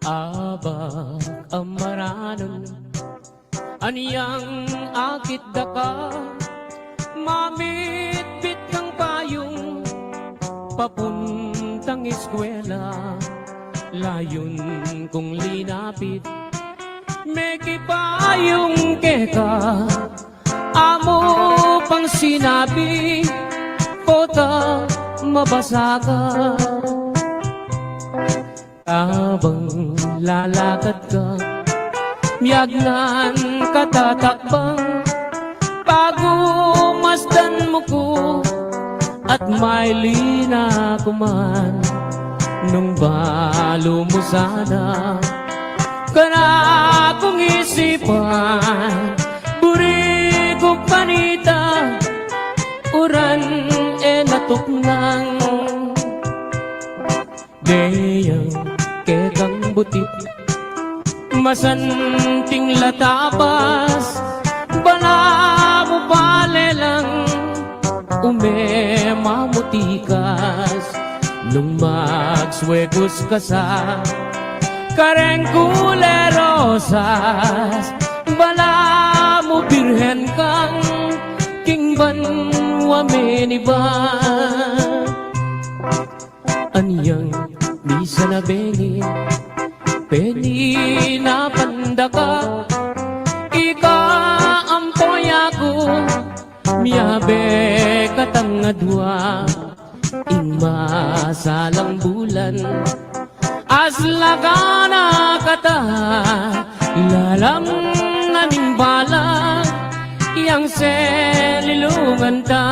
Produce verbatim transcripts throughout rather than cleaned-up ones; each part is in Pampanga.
Abak a maranun, anyang akit da ka, mamitbit kang payung, papuntang eskwela, layun kung linapit, mekipayung keka, amu pang sinabi, pota mabasa ka. Kabang lalakad ka, miyagnan ka tatakbang, pagumasdan mu ku, at mailina ku man, nung balu mu sana. Kanakung isipan, buri ku kanita, uran e natuknang. Dayang kekang butit, masanting la tabas, balamu bale lang, ume mamutikas, nung magswegus ka sa kareng kule rosas, balamu birhen kang king banua meniban. Anyang misan a bengi, peninapan da ka, ika ampo yaku, miyabe katang adua, ing masalang bulan, aslakan na kata, lalam na ning balang, yang selilungan ta.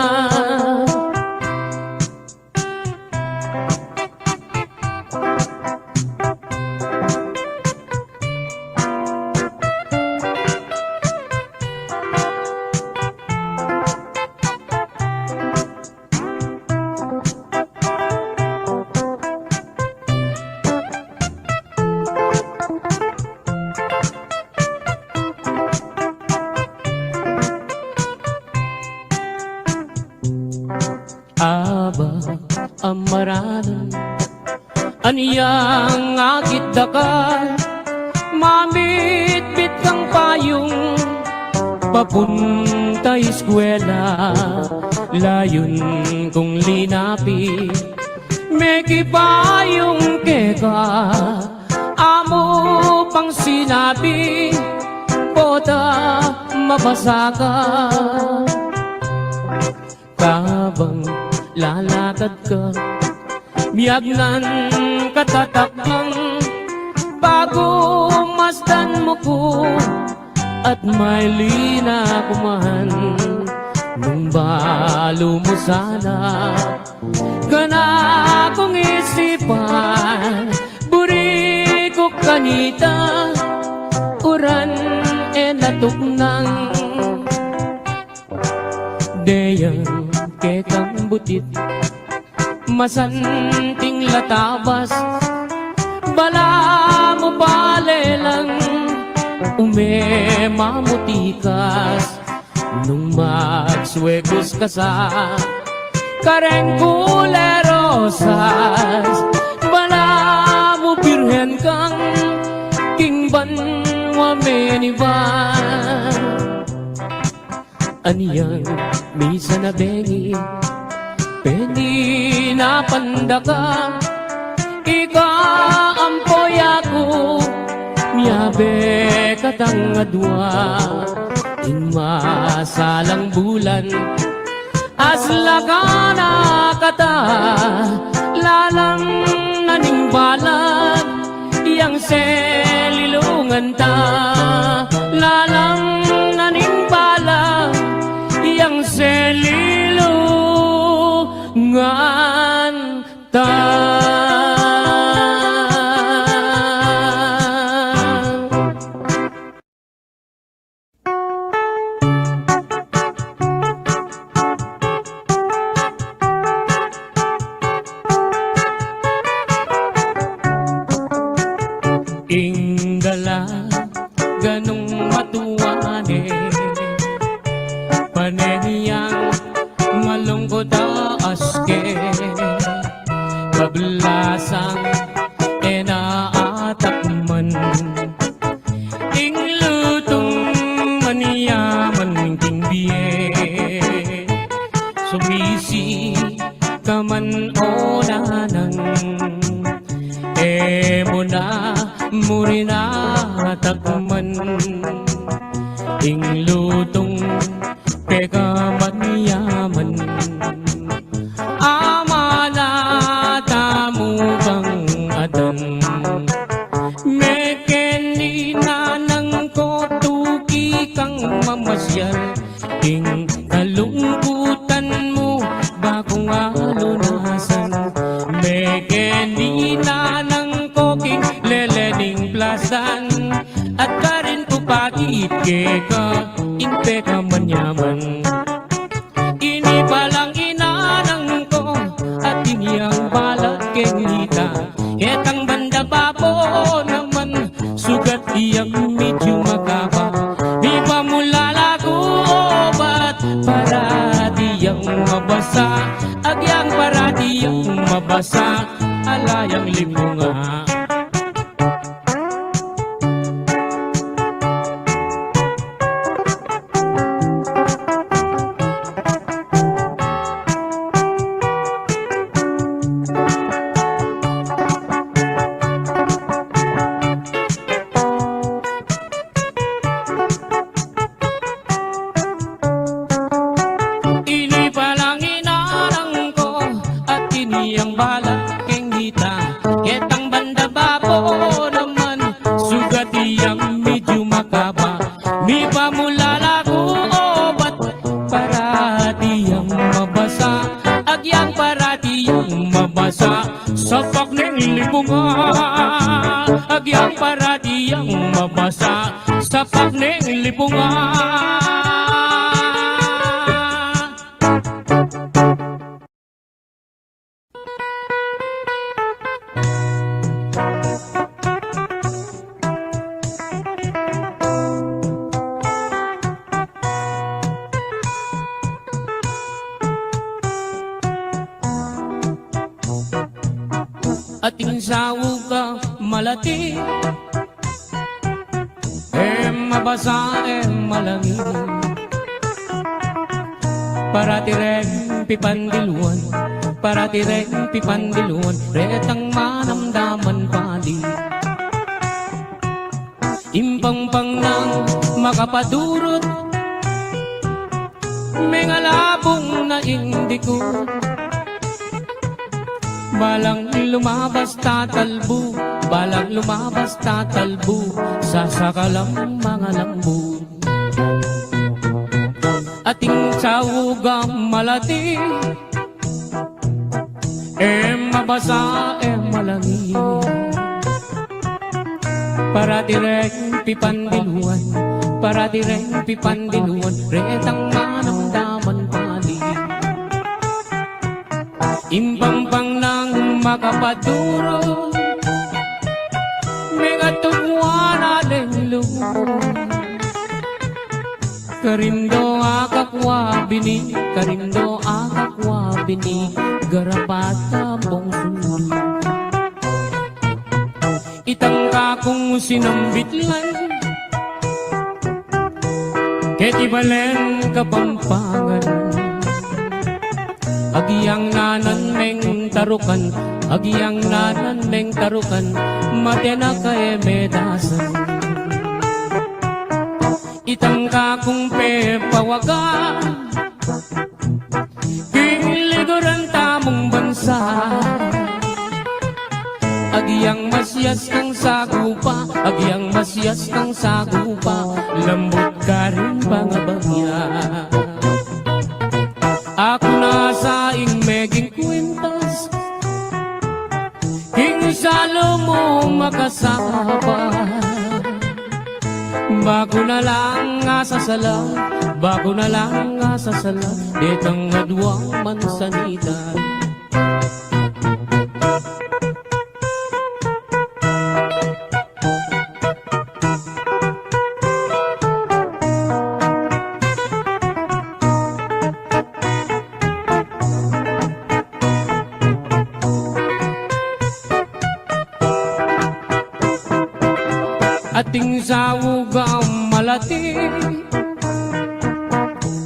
Abak a maranun, anyang akit da ka, mamitbit kang payung, papunta eskwela, layun kung linapit, mekipayung keka, amu pang sinabi, pota mabasa ka. Kabang lalakad ka, miyagnan ka tatakbang, pagumasdan mu ku, at mailina ku man, nung balu mu sana. Kanakung isipan, buri ku kanita, uran e natuknang. Dayang kekang butit, masanting la tabas, balamu bale lang, ume mamutikas, nung magswegus ka sa kareng kule rosas, balamu birhen kang king banua meniban. Anyang misan a bengi, peninapan da ka, ika ampo yaku, miyabe katang adua, ing masalang bulan, aslakan na kata, lalam na ning balang, yang selilungan ta, lalam na ning balang, yang selilungan ta. Ing dalaga nung matuan e, pane yang malungkut a aske, kablasang e na atak E mu na mu rin atakman ing lutung pekamanyaman. Amana tamu kang adan, mekeni nanang ko tuki kang mamasyal. Ing kalungkutan mu ba kung alunasan, mekeni nanang ko king lele ning plasan, at karin ku pakit keka ing pekamanyaman. Ini palang inanang ko, atin yang balat keng ita, ketang banda babo naman, sugat yang medyu makaba. Mipamulala ku obat, parati yang mabasa, agyang parati yang mabasa, ala yang lipunga. Ini palang inanang ko, atin yang balat keng ita, ketang banda babo naman, sugat yang medyu makaba. Mipamulala ku obat, parati yang mabasa, agyang parati yang mabasa, sapak neng lipunga. Agyang parati yang mabasa, sapak neng lipunga. Atin saug a malati, e mabasa, e malangit. Parati reng pipandiluan, parati reng pipandiluan, retang manamdaman pali. Impangpang nang makapadurut, mengalabung na ing dikut. Balang lumabas tatalbu, balang lumabas tatalbu, sasakalang mangalambu. Atin saug a malati, e mabasa, e malangit. Parati reng pipandiluan, parati reng pipandiluan, retang manamdaman pali. Impangpang nang makapadurut, mengatugwa na deng lugud. Karin do akakwa bini, karin do akakwa bini, garapat a bong sundu. Itang kakung sinambit lan keti balen Kapampangan. Agyang nanan meng tarukan, agyang nanan meng tarukan, mate na ka e medasan. Itang kakung pepawaga king liguran tamung bansa. Agyang masias kang sagupa, agyang masias kang sagupa, lambut karin pangabagya. Aku na sa ing meging kwintas, king salu mu makasaba. Baku na lang asasala, baku na lang asasala, detang aduang mansanita. Atin saug a malati,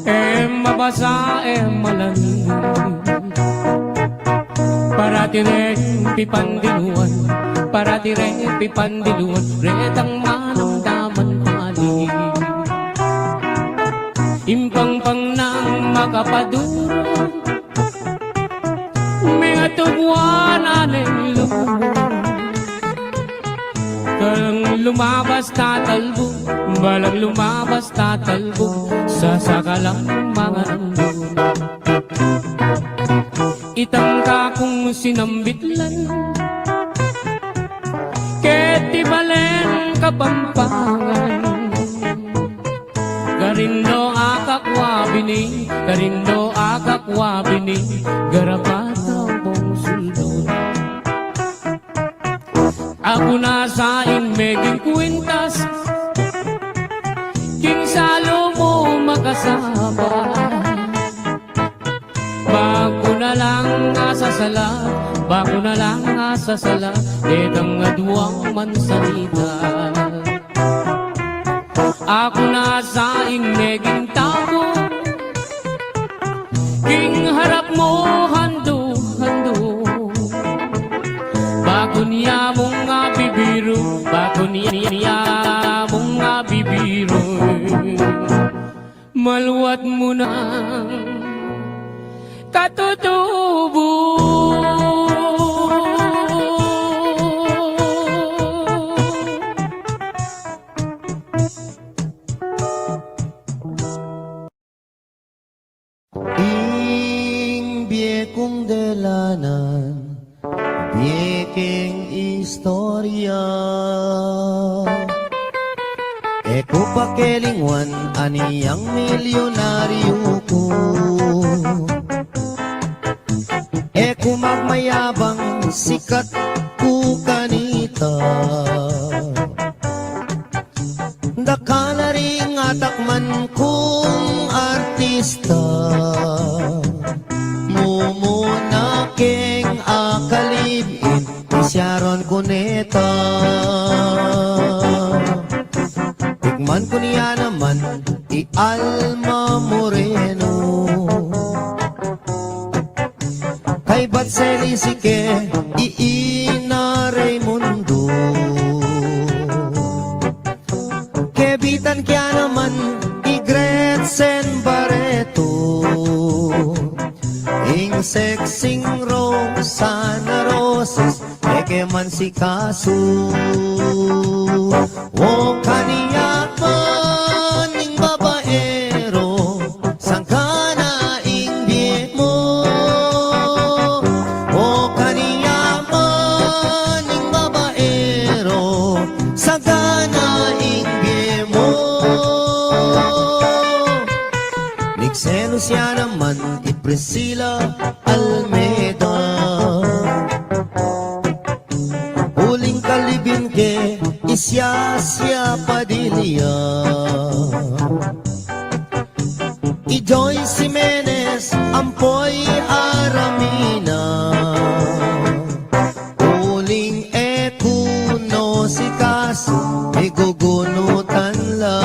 e mabasa, e malangit. Parati reng pipandiluan, Parati re pipandiluan, retang manamdaman pali. Impangpang nang makapadurung, mengatugwa na neng lumumun. Kalang lumabas tatalbuk, balang lumabas tatalbuk, sasakalang mangarandun. Itang kakung sinambit lan, keti balen Kapampangan. Karin do akakwa bini, karin do akakwa bini, garapat a bong suldun. Aku na sa ing meging kwintas, king salu mu makasaba. Baku na lang asasala, baku na lang asasala, detang aduang mansanita. Aku na sa ing meging tamu, king harap mu handu-handu. Baku nia mung abibiru, baku nia mung abibiru. Maluat mu nang katutubu. Ing bie kung delanan, bie keng istorya. E ku pakelingwan aniang milyonaryu ku. E ku magmayabang sikat ku kanita. Dakal a ring atakman kung artista, mumuna keng akalibin, isyaron ku neta. Tikman ku nia naman i Alma Moreno. Kaybat Selisike, i Ina Raymundo. Kebitan ke ya naman i Gretchen Barreto. Ing sexing Rosana Roses, e ke man sikasu. O kaniya man ing babaero, sagana ing bie mu. O kaniya man ing babaero, sagana ing bie mu. Nagselos ya naman i Priscilla Almeda. Uling kalibin ke i Siasia Padilla. I Joyce Jimenez ampo i Aramina. Uling e ku no sikasu, igugunutan la.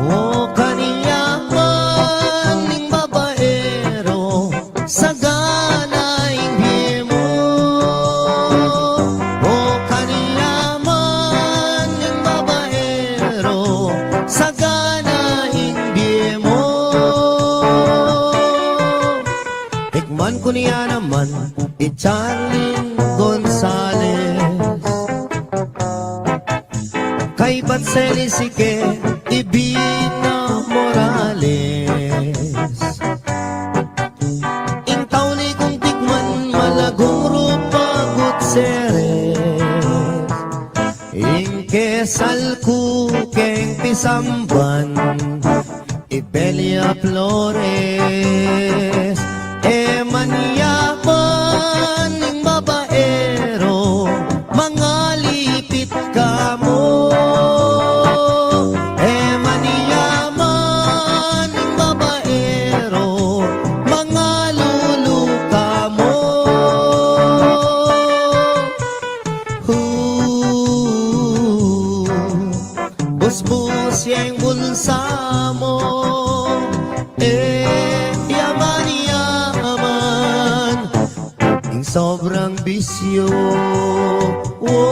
O kaniya man ing babaero, sagana ing bie mu. O kaniya man ing babaero, sagana ing bie mu. Tikman ku nia naman i Charlene Gonzalez. Kaybat Selisike, i Bina Morales. Ing tauli kung tikman, Malagong Rupa Gutierrez. Ing kesal ku keng pisamban, i Belia Flores. E man ya man ing babaero, mangalipit Siyeng bulsa mu, e yaman-yaman ing sobrang bisyu. Wo.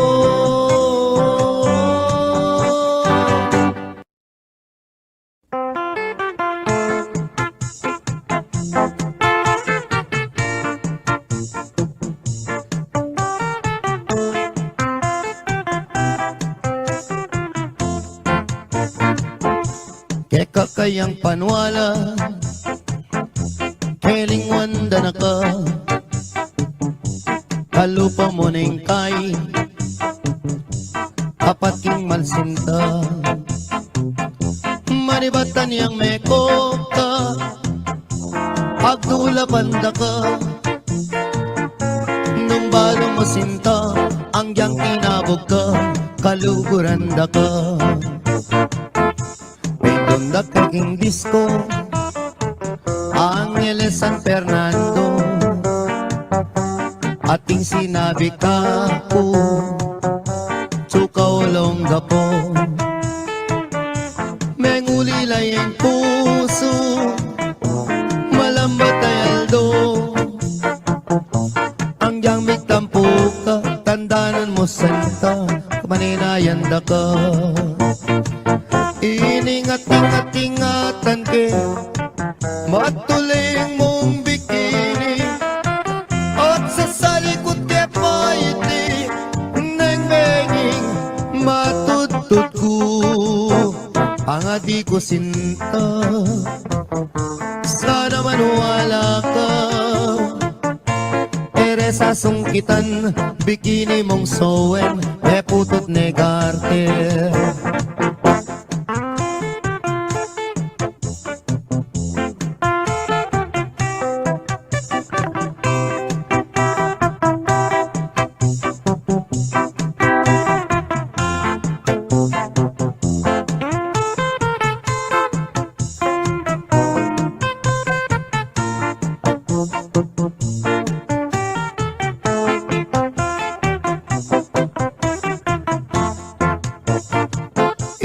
Keka kayang paniwala, kelingwan da na ka, kalupa mu ning kai, apat king malsinta. Manibatan yang mekop ka, agdulapan da ka. Nung balu mu sinta, angyang tinabug ka, kaluguran da ka. Pindon da ka king disko, Angeles, San Fernando. Ating sinabi kaku, tsukaw longga pu. Mengulila ing pusu, malambat a aldo. Angyang mitampu ka, tandanan mu sinta, kamaninayan da ka. Iningat-ingat-ingatan ke, matuling mung bikini, at sasalikut ke pa iti, neng benging matudtud ku. Pangadi ku sinta, sana maniwala ka. E re sasungkitan, bikini mung sowen, e putut ne garter.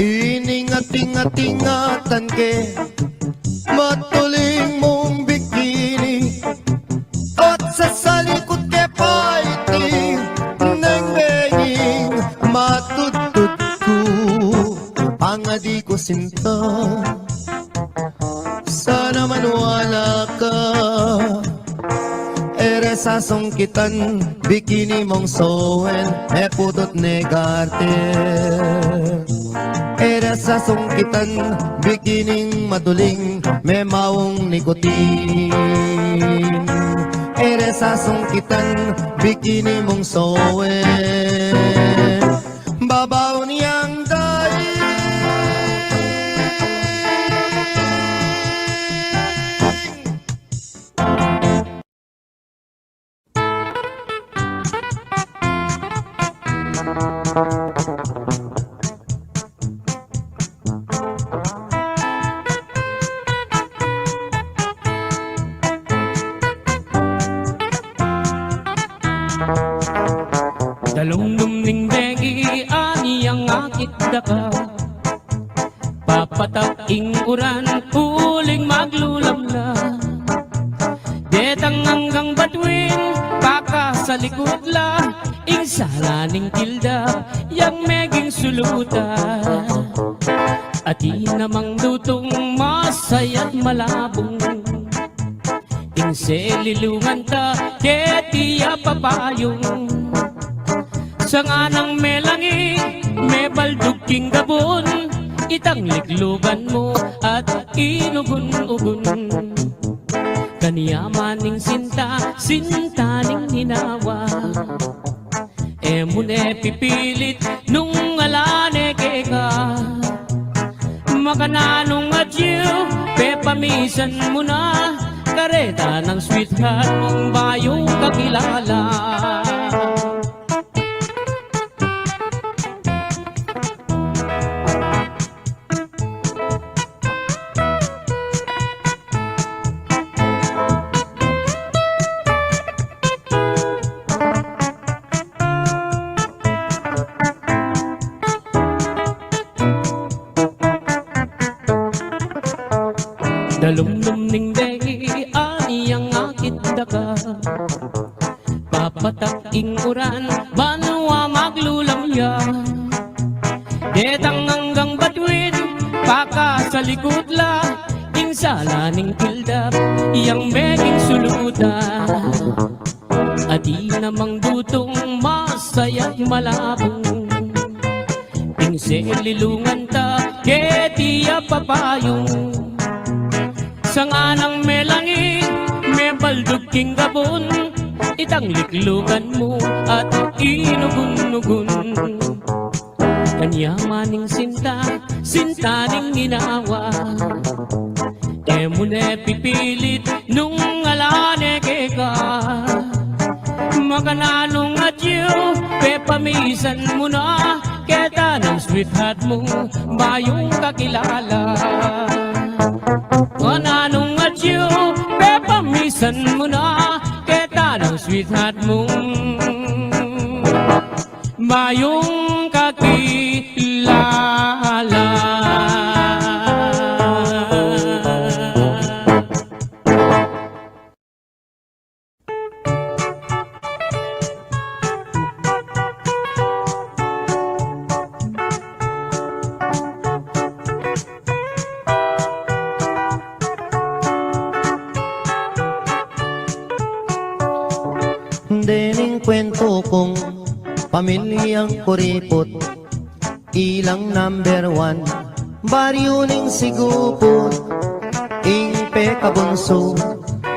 Iningat-ingat-ingatan ke, matuling mung bikini, at sasalikut ke pa iti, neng benging matudtud ku. Pangadi ku sinta, sana maniwala ka. E re sasungkitan, bikini mung sowen, e putut ne garter. E re sasungkitan, bikining matuling, memaung nikutin. E re sasungkitan, bikini mung sowen, babaw ne ing daing. Dalumdum ning bengi, anyang akit da ka. Papatak ing uran, uling maglulam la. Detang anggang batuin, pakasalikut la. Ing sala ning kilda, yang meging sulutan. Atin namang dutung, masaya't malabung. Ing selilungan ta, keti ya papayung. Sanga nang melangi, mebaldug king gabun, itang likluban mu at inugun-ugun. Kanyaman ning sinta, sinta ning hinawa. E mu ne pipilit nung ala ne keka. Makananu ngan yu, pepamisan mu na, kareta nang sweetheart mung bayung kakilala. Ketang anggang batuin, pakasalikut la, ing sala ning kildap, yang meging sulutan. Atin namang dutung masaya't malabung, ing selilungan ta keti a papayung. Sanganang melangit, mebaldug king gabun, itang liklukan mu at inugun-ugun. Kanya maning sinta, sinta ning ginawa. E mu ne pipilit nung ala ne keka. Makananung atiu, pepamisan mu na, keta nang sweetheart mu, bayung kakilala. Makananung atiu, pepamisan mu na, keta nang sweetheart mu, bayung kakilala. Dening kwentu kung pamilyang kuriput, ilang number one, baryu ning Sigupu, ing pekabunsu,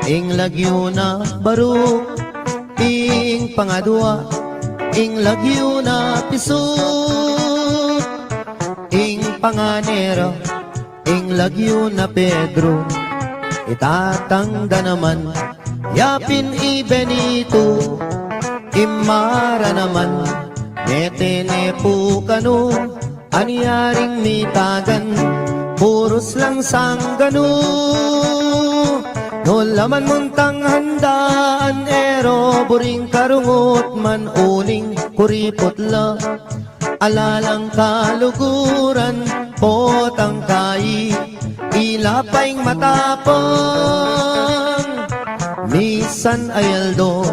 ing lagyu na Baruk, ing pangadua, ing lagyu na Pisuk, ing pangane ra, ing lagyu na Pedro, i tatang da naman, yapin i Benito, i mama ra naman, mete ne pu kanu, anya ring mitagan, purus lang sangganu. Nung laman muntang handaan, e ro buring karungut man, uling kuriput la, ala lang kaluguran, potang kai, ila pa ing matapang. Misan ay aldo,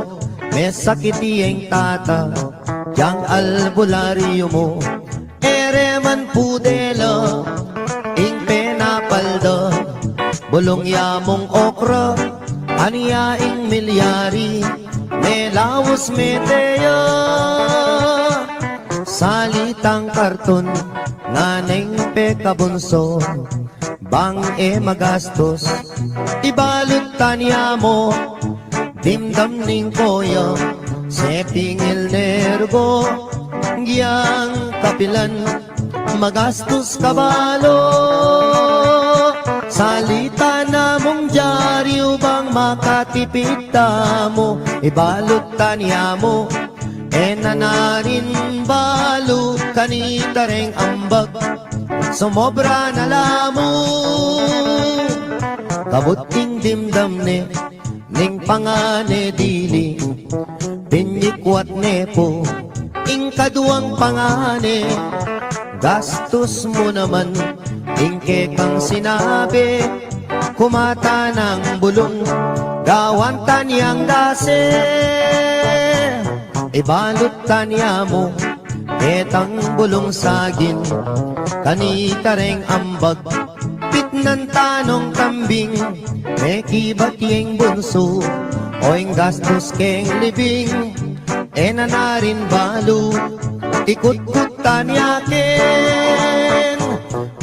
mesakit ing tata, yang albularyu mu, e re man pudela, ing penapalda, bulung ya mung okra, anya ing milyari, melaus mete ya. Salitang karton, nganeng pekabunsu, bang e magastus, ibalut tanya mu, dimdam ning koya, sepingil ne rugo, giyang kapilan, magastus ka balu. Salita na mung dyaryu, bang makatipid tamu, ibalut tanya mu, e na narin balu, kanita reng ambag, sumobra na la mu. Kabud ing dimdam ne, ning pangane dili, pinikwat ne pu ing kaduang pangane. Gastus mu naman ing kekang sinabi, kumata nang bulung, gawan tanyang dase. Ibalut tanya mu, ketang bulung sagin, kanita reng ambag, pitnan tanong kambing, mekibat yeng bunsu, o ing gastus keng libing, e na narin balu, ikutkut tanya ken.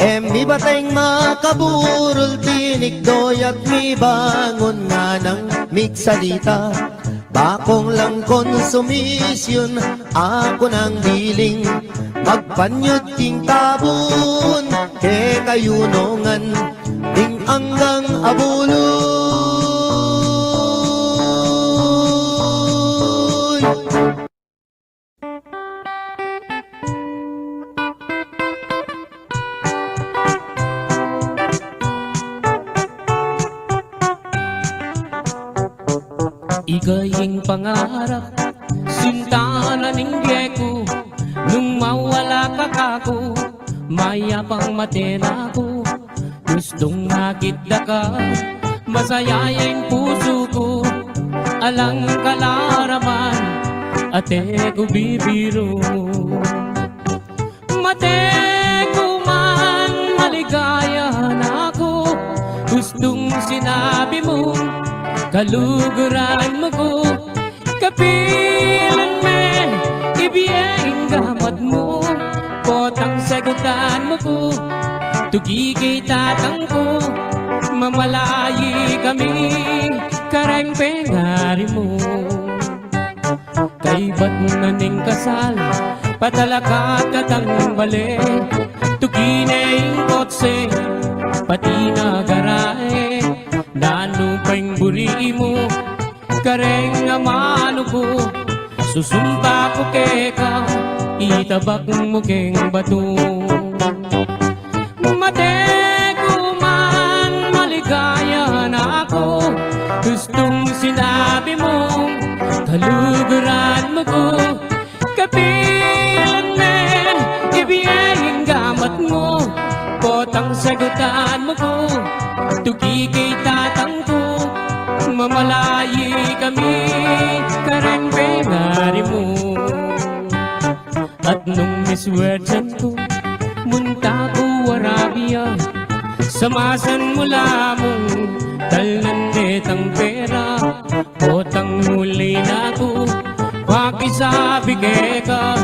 E mibat ing makaburul, tinikdo ya't mibangun, nganang migsalita, bakung lang konsumisyun, aku nang biling, magpanyud king tabun, kekayu nongan, ding anggang abuluy. Ika ing pangarap, sinta na ning bie ku, nung mawala ka kaku, mayapang mate na ku. Gustung makit da ka, masaya ya ing pusu ku, alang kalaraman, ate ku bibiru. Mate Ligaya na ku, ustung sinabi mu, kaluguran mu ku, kapilan me, ibie ing gamat mu, potang sagutan mu ku, tuki keng tatang ku, mamalayi kami, kareng pengari mu. Kaybat na ning kasal, patalakat katang bale, tuki ne ing kotse, pati na garahe, nanu pa ing buri mu, kareng amanu ku, susumpa ku keka, itabak mu keng batu. Mate ku man maligaya na ku, ustung sinabi mu, kaluguran mu ku, kapilan me, ibie ing gamat mu, potang sagutan mu ku, tuki keng tatang ku, mamalayi kami, kareng pengari mu. At nung miswerten ku, munta ku Arabia, samasan mu la mung talnan detang pera, potang uli na ku, pakisabi keka,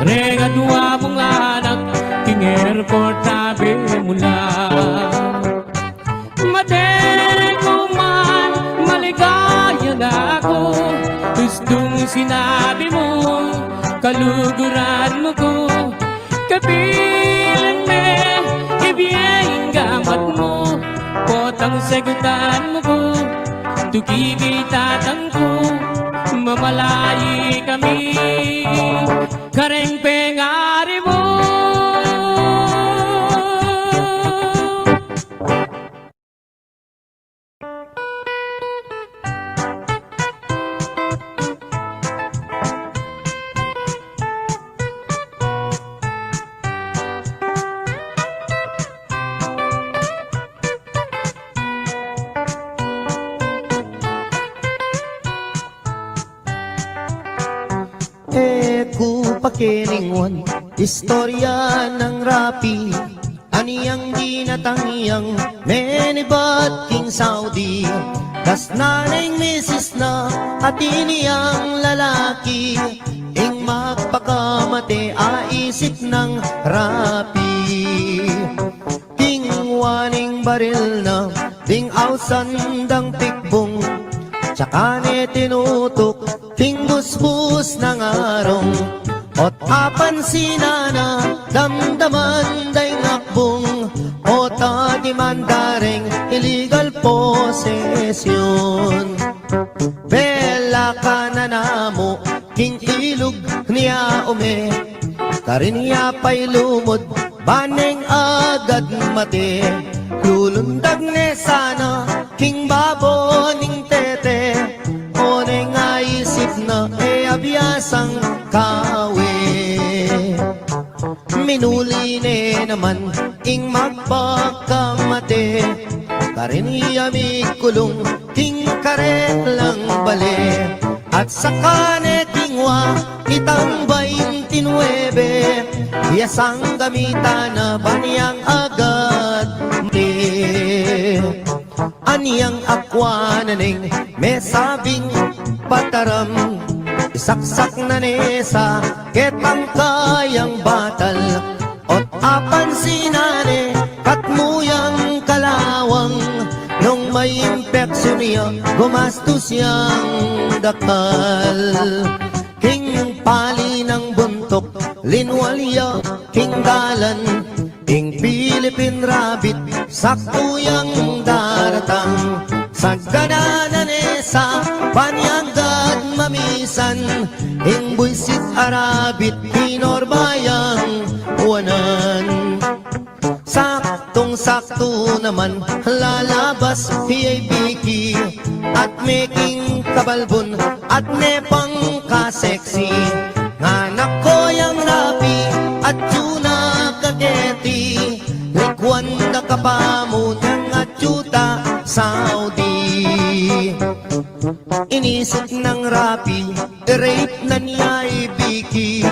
reng adua mung anak, king airport tabe mu la. Mate ku man, maligaya na ku, ustung sinabi mu, kaluguran mu ku, kapilan me, ibie ing gamat mu, potang sagutan mu ku, tuki keng tatang ku, mamalayi kami, kareng pengari mu. E ku pakinalingwan istorya nang Rapi, anyang ginatang yang menibat king Saudi. Kasnan ing misis na at ining lalaki, ing magpakamate a isip nang Rapi. Kingwa ning baril na ding ausan dang pikbung, tsaka ne tinutuk king busbus nang arung. O't apansinan na, damdaman da ing akbung, o't adimanda reng illegal possession. Belakan na namu king ilug nia ume, karin ya pay lumud, ban neng agad mate. Lulundag ne sana king babo ning tete, o neng aisip na e abiasang kawe. Minuli ne naman ing magpakamate, karin ya mikulung king karelang bale. At saka ne kingwa itang baintinuebe, ya sang gamitan na ban yang agad mate. Anyang akwa na neng mesabing pataram, isaksak na ne sa ketang kayang batal. O't apansinan ne katmu yang kalawang, nung may impeksyon ya gumastus yang dakal. King pali nang buntuk linwal ya king dalan, ing Philippine Rabbit saktu yang daratang. Sagana na ne sa ban yang agad mamisan, ing buisit a rabbit pinorma yang wanan. Saktung-saktu naman lalabas ya i Vicky, at meking kabalbun at ne pang ka-sexy. Nganako yang Rapi, atyu na ka keti, likwan na ka pa mu neng atyu ta Saudi. Inisip nang Rapi, i-rape na ne ya i Vicky,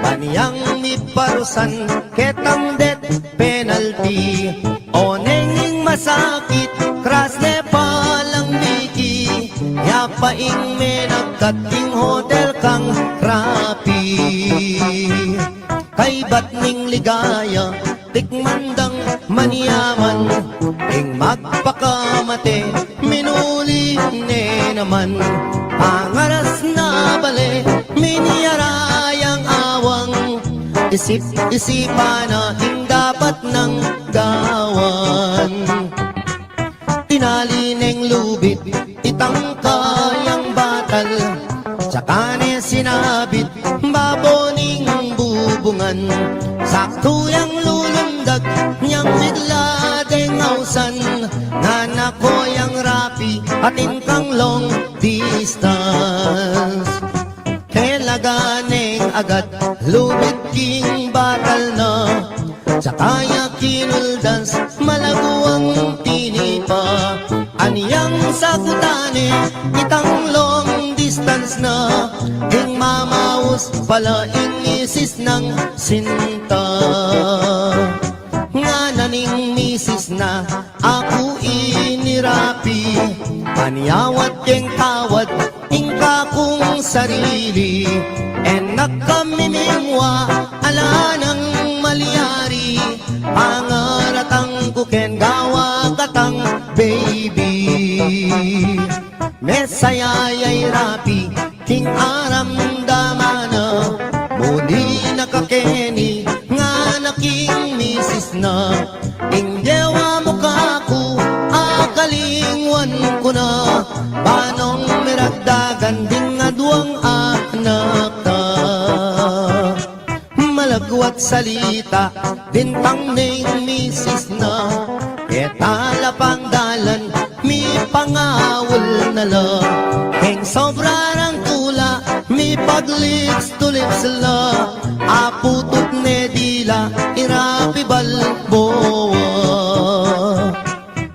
ban yang miparusan ketang death penalty. O neng ing masakit, kras ne palang miki, ya pa ing menagkat king hotel kang Rapi. Kaybat ning ligaya, tikman dang manyaman, ing magpakamate, minuli ne naman. Pangaras na bale, minyara yang awang, isip-isipan na ing dapat nang gawan. Tinali neng lubid, itang kayang batal, tsaka ne sinabit, babo ning bubungan. Saktu yang lulundag, nyang bigla deng ausan, ngana ko yang Rapi, atin kang long distance. Kelaga neng agad, lubid king batal na, tsaka ya kinuldans, malaguang tinipa. Anyang sakutan ne, itang long distance na, ing mamaus pala ing misis nang sinta. Ngana ning misis na, aku ini Rapi, panyawad keng kawad ing kakung sarili. E na ka mimingwa, ala nang malyari, pangaratang ku ken gawa katang baby. Mesaya ya i Rapi, king aramdaman na, muli na ka keni, ngana king misis na. Ing dewa mu kaku, akalingwan ku na, banong miragdagan ding aduang anak ta. Malagwat salita, bintang ning misis na, e tala pang dalan, mipangawul na la. Keng sobra nang tula, mipag-lips to lips la, aputut ne dila, i Rapi Balboa.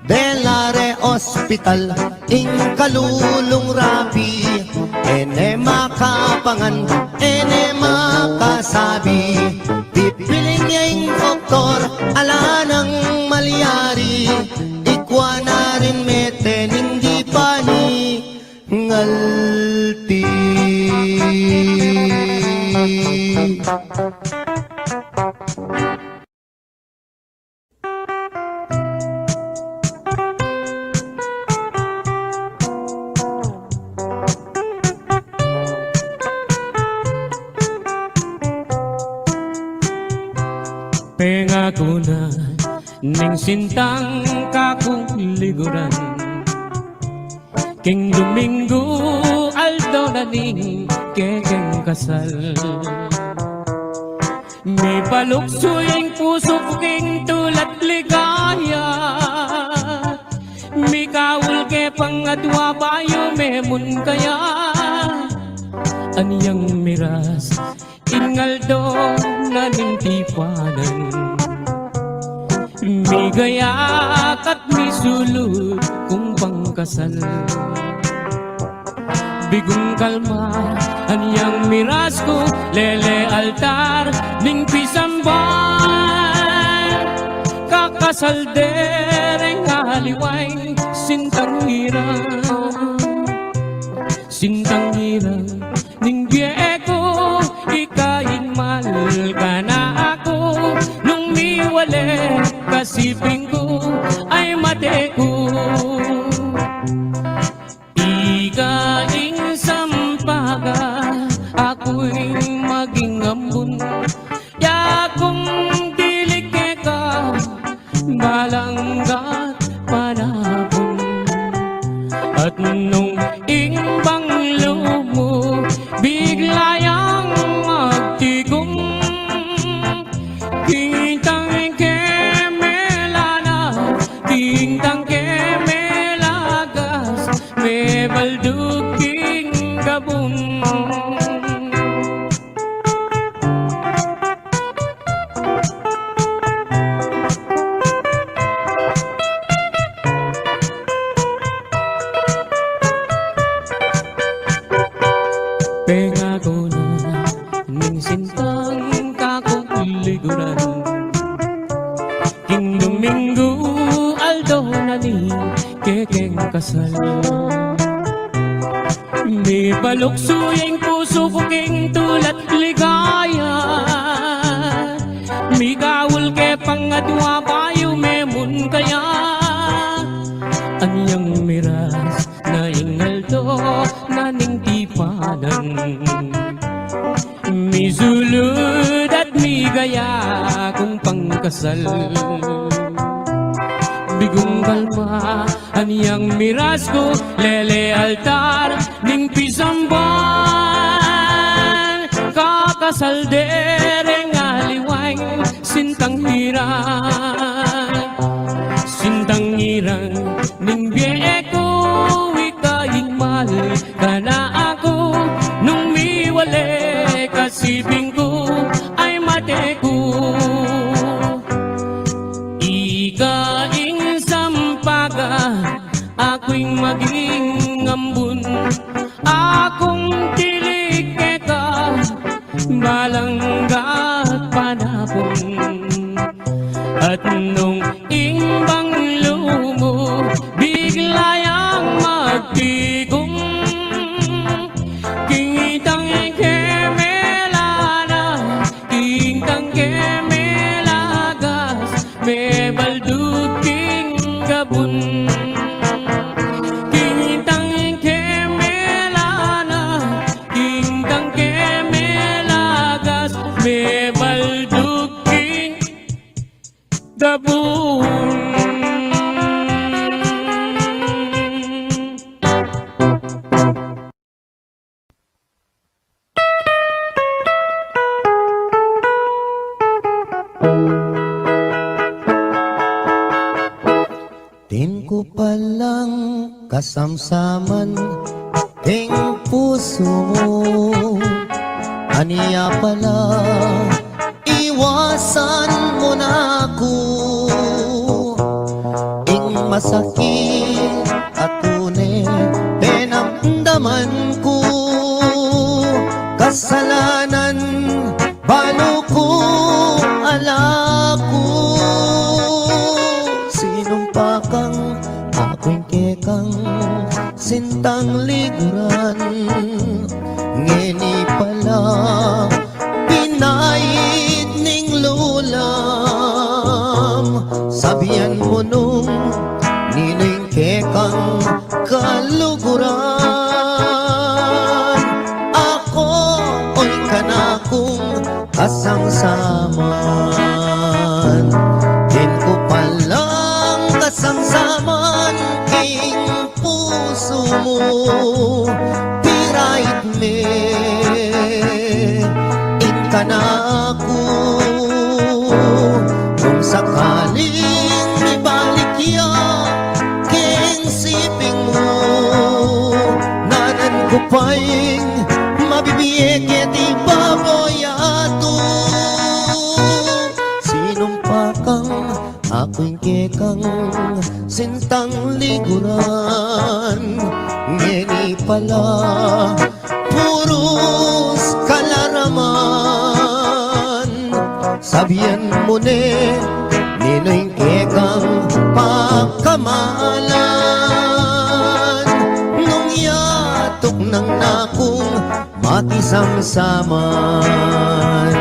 Dela re ospital, ing kalulung Rapi, e ne makapangan, e ne makasabi. Pipiling ya ing doktor, ala nang malyari, ikwa na rin mete ning di paningalti. Pengaku na ning sintang kakung liguran. King Duminggu aldo na ning kekeng kasal. Mipaluksu ing pusu ku king tula't ligaya. Mikaul ke pang adwa bayu me mu kaya. Anyang miras ing aldo na ning tipanan. Migayak at misulut kung pangkasal. Bigung kalma anyang miras ku, lele altar ning pisamban. Kakasal de reng aliwang sintang ira, sintang ira ning bie ku, ika ing mal ka na aku, nung miwale kasiping ku ay mate ku. Ika ing sampaga, aku ing maging ambun, ya kung dili keka, balanggat panapun. At nung ing banglu mu bigla yang magtigung, kitang kemela na kasal. Mibaluksu ya ing pusu ku king tula't ligaya, mikaul ke pang adwa bayu memun kaya. Anyang miras na ing aldo na ning tipanan, misulud at migaya kung pangkasal. Bigung kalma, anyang miras ku, lele altar ning pisamban. Kakasal de reng aliwang sintang nirang, sintang nirang ning bie ku, ika ing mal ka na aku, nung miwale ka siping ku ay mate ku. Ika ing sampaga, aku ing maging ambun, akung tilik keka, balangga at panapun. At nung ing banglu mu bigla yang magtigung, king itang ke melana, king itang ke melagas, mebaldug king gabun. King itang ke melana, king itang ke melagas, mebaldug king gabun. Atin ku palang kasamsaman king pusu mu, ania pala iwasan mu na ku. Ing masakit a tune penamdaman ku, kasalanan balu ku ala ku. Sinumpa kang aku ing kekang sintang liguran, ngeni pala pinaid ning lulam. Sabian mu nung ninu ing kekang kaluguran, ako o ing kanakung kasangsaman. Atin ku palang kasangsaman king pusu mu, piraid me ing kanaku. Nung sakaling mibalik ya king siping mu, nanan ku pa ing mabibie keti baboy yatu. Sinumpa kang aku ing kekang sintang liguran, ngeni pala purus kalaraman. Sabian mu ne ninu ing kekang pakamalan, nung yatuk nang nakung makisamsaman.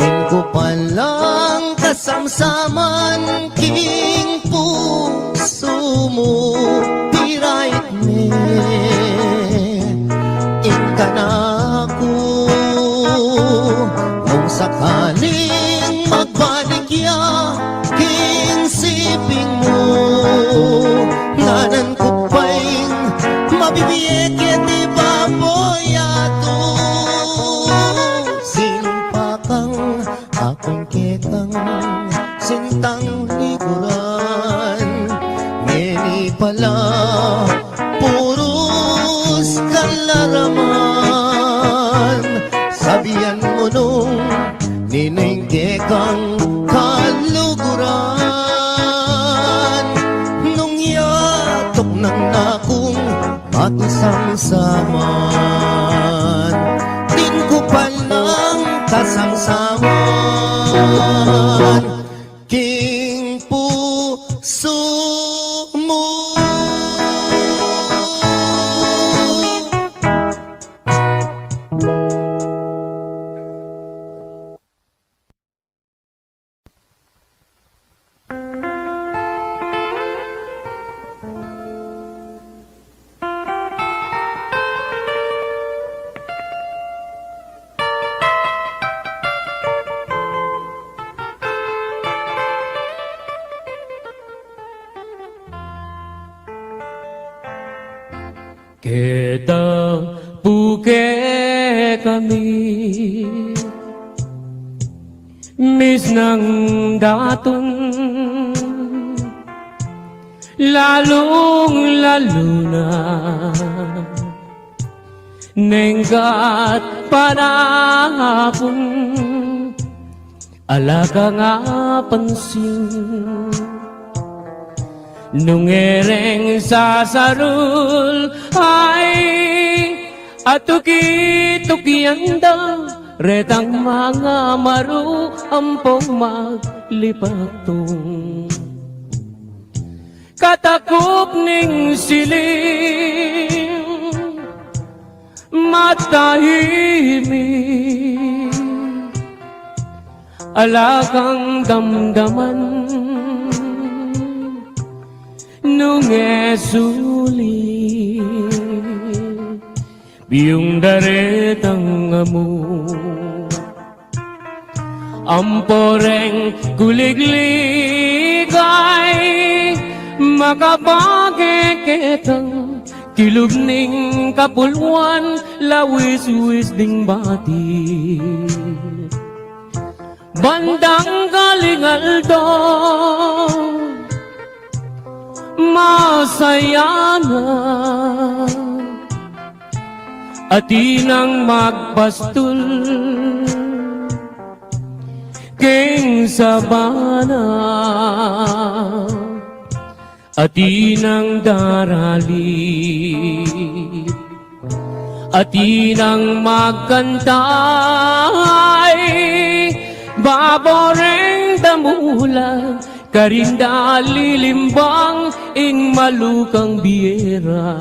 Atin ku palang kasamsaman king pusu mu, piraid me ing kanaku. Nung sakaling magbalik ya king siping mu, nanan ku pa ing mabibie keti baboy yatu. Sinumpa kang aku ing kekang sintang liguran, ngeni pala puru kekang kaluguran, nung yatuk nang nakung matusangsaman, tingkupan nang kasangsaman king pusu mu. Keta pu kekami, misnang datun, lalung-lalu na neng kat panapun, ala kang apansin. Nung e reng sasarul, ay, atuki-tukian da retang mangamaru ampong maglipatong. Katakup ning siling matahimik, ala kang damdaman nung e suli. Biyung da retang amu ampo reng kuliglig, ay, makapake ketang kilub ning kapulwan, lawis-wis ding bati. Bandang galing aldo, masaya na, atin nang magpastul king sabana. Atin nang darali, atin nang magkanta, ay, babo reng damulag, karin da lilimbang ing malukang biyera.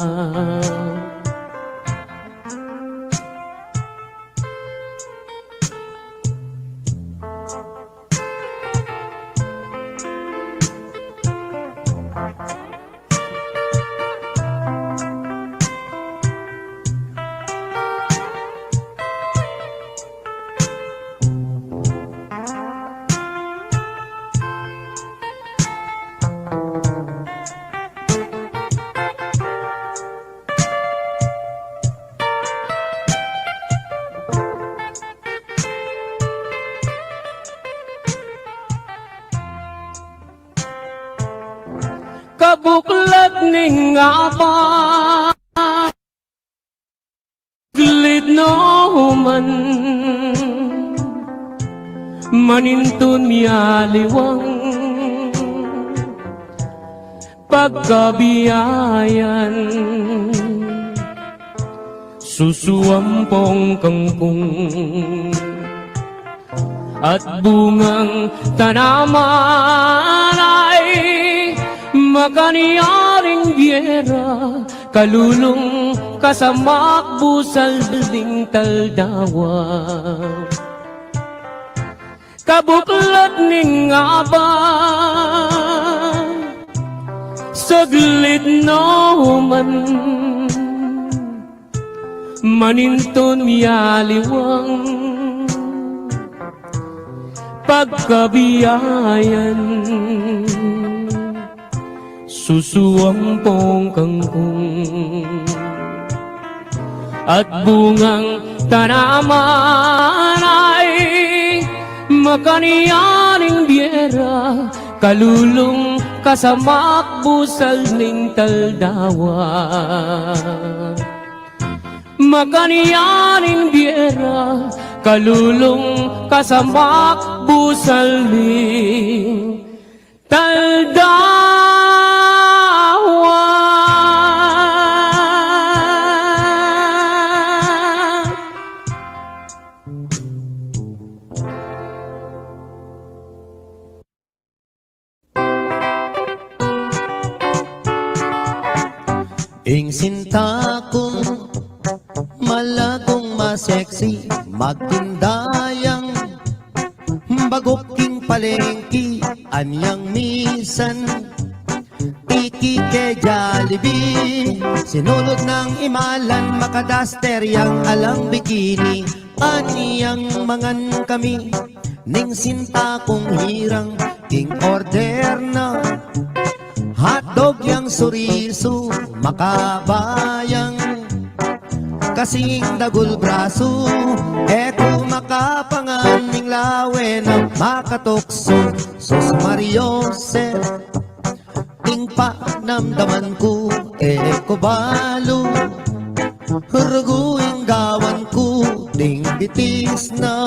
Kabuklat ning apat, saglit no man, manintun mialiwang pagkabiayan, susuampong kangkung at bungang tanaman ay makanyaring biyera, kalulung kasamak busal ding taldawa. Kabuklat ning abat, saglit no man, manintun mialiwang pagkabiayan, susuampong kangkung at bungang tanaman ay makanyaring biyera, kalulung kasamak busal ning taldawa. Makanyaring biyera, Kalulung kasamak busal ning taldawan. Ing sinta kung malagung maseksi, magtinda yang baguk king palengki, anyang misan tiki ke Jollibee, sinulud nang imalan, makadaster yang alang bikini, anyang mangan kami ning sinta kung hirang, king order na hotdog yang surisu, makabayang kasing dagul brasu, e ku makapangan ning lawe na makatuksu, sus Maria Jose. Ing panamdaman ku, e ku balu, rugu ing gawan ku, ding bitis na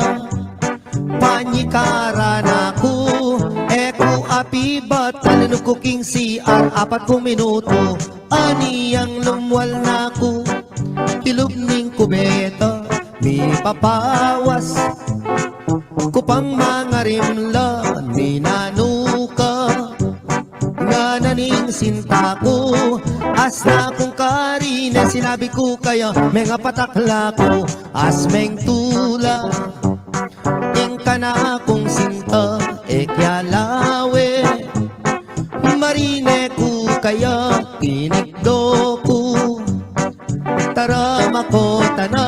panyikaran na ku, e ku apibat, talunug ku king C R, apat ku minutu, anyang lumwal na ku kilub ning kubeta, mipapawas ku pang mangarimla, ninanu ka, ngana ning sinta ku, asna kung karine, sinabi ku kaya, mengapatakla ku, as mengtula ing kanakung sinta, e kya lawe, marine ku kaya, tinikdo ku, tara makota na,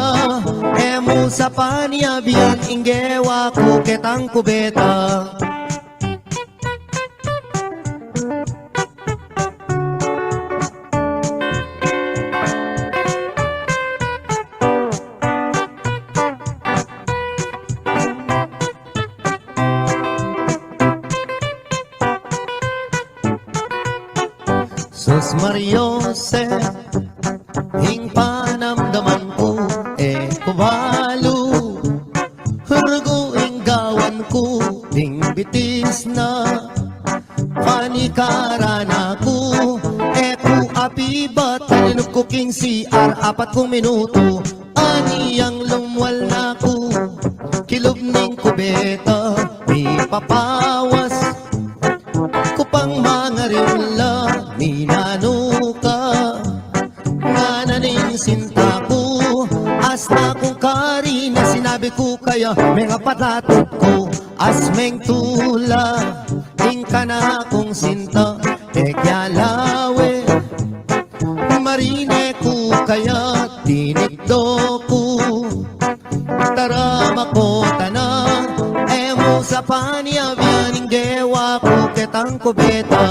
e mu sa panyabian ing gewa ku ketang kubeta. Sus Maria Jose, ing panamdaman ku, e ku balu, rugu ing gawan ku, ding bitis na panikaran na ku, e ku apibat, talunug ku king C R, apat ku minutu, anyang lumwal na ku kilub ning kubeta, mipapawas ku pang mangarimla, ninanu ka, ngana ning sinta ku, asna kung karine, sinabi ku kaya, mengapatatut ku, as mengtula ing kanakung sinta, e kya lawe, marine ku kaya, tinikdo ku, tara makota na, e mu sa panyabian ing gewa ku ketang kubeta,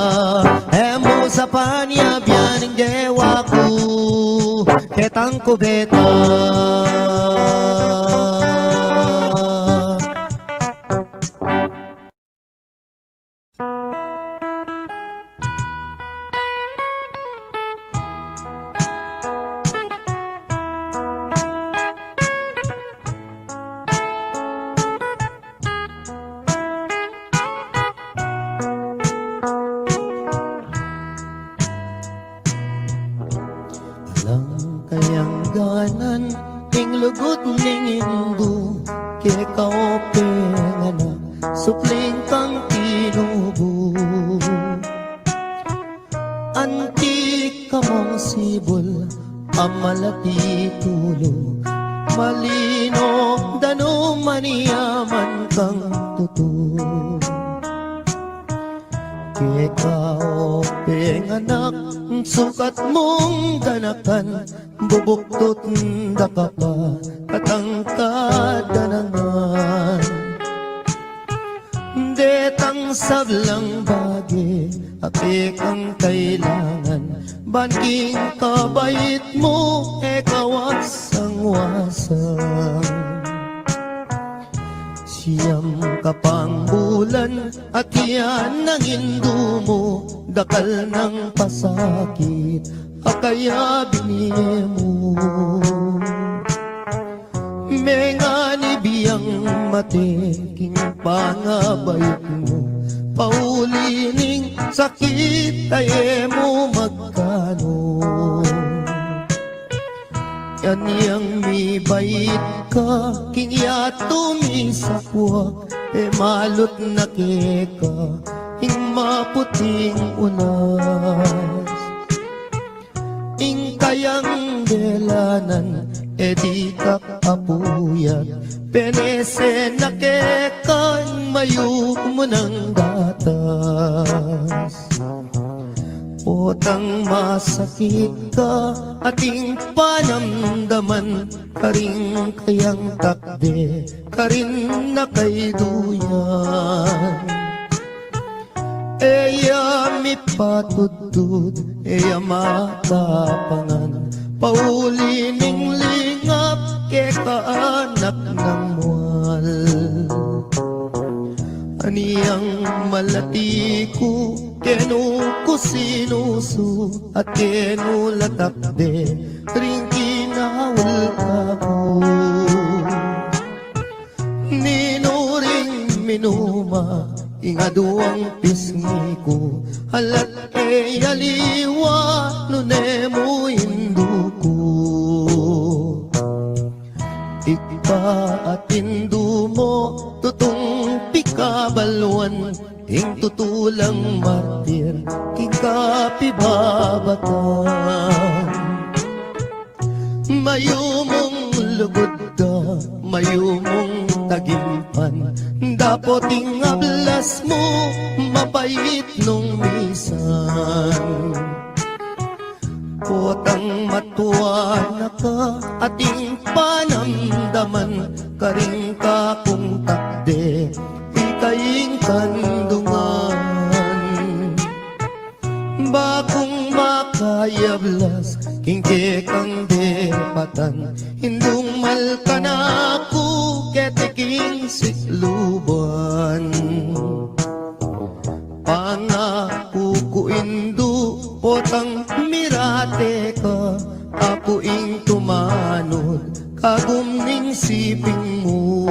e mu sa panyabian ing gewa ku ketang kubeta. Alang kayang ganan ing lugud ning indu, keka o penganak, supling kang tinubu. Anti ka mung sibul, amalati tulu, malino danum, maniaman kang tutu. Keka o penganak, sukat mung ganakan, bubuktut da ka pa, katangkad da na ngan. Detang sablang bage, a pekang kailangan, ban king kabait mu, e ka wasang-wasang. Siyam ka pang bulan, at yan ang indu mu, dakal nang pasakit, a kaya bini mu. Menganibi Mate king pangabayut mu, pauli ning sakit a e mu magkanu. Anyang mibait ka king yatu misapuak, e malut na keka ing maputing unas. Ing kayang delanan, e ditak apuyat, penese na keka ing mayumu nang gatas. Potang masakit ka, ating panamdaman, karing kayang takde, karin na kayduyan. E ya mipatudtud, e ya matapangan, pauli ning lingap keka anak nang mual. Anyang malati ku, kenu ku sinusu, at kenu la takde, ring kinaul kaku. Ninu ring minuma, ing aduang pisngi ku, alat e aliwa, nune mu indu ku. Ikpa at indu mu, tutung pikabaluan, ing tutu lang martir, king kapibabatan. Mayumung lugud da, mayumung tagimpan, dapot ing ablas mu, mapait nung misan. Potang matua na ka, ating panamdaman, karing kakung takde, ika ing kandungan. Bakung makayablas king kekang depatan, indung mal ka na ku keti king sikluban. Pangaku ku indu, potang mirate ka, aku ing tumanud kagum ning siping mu.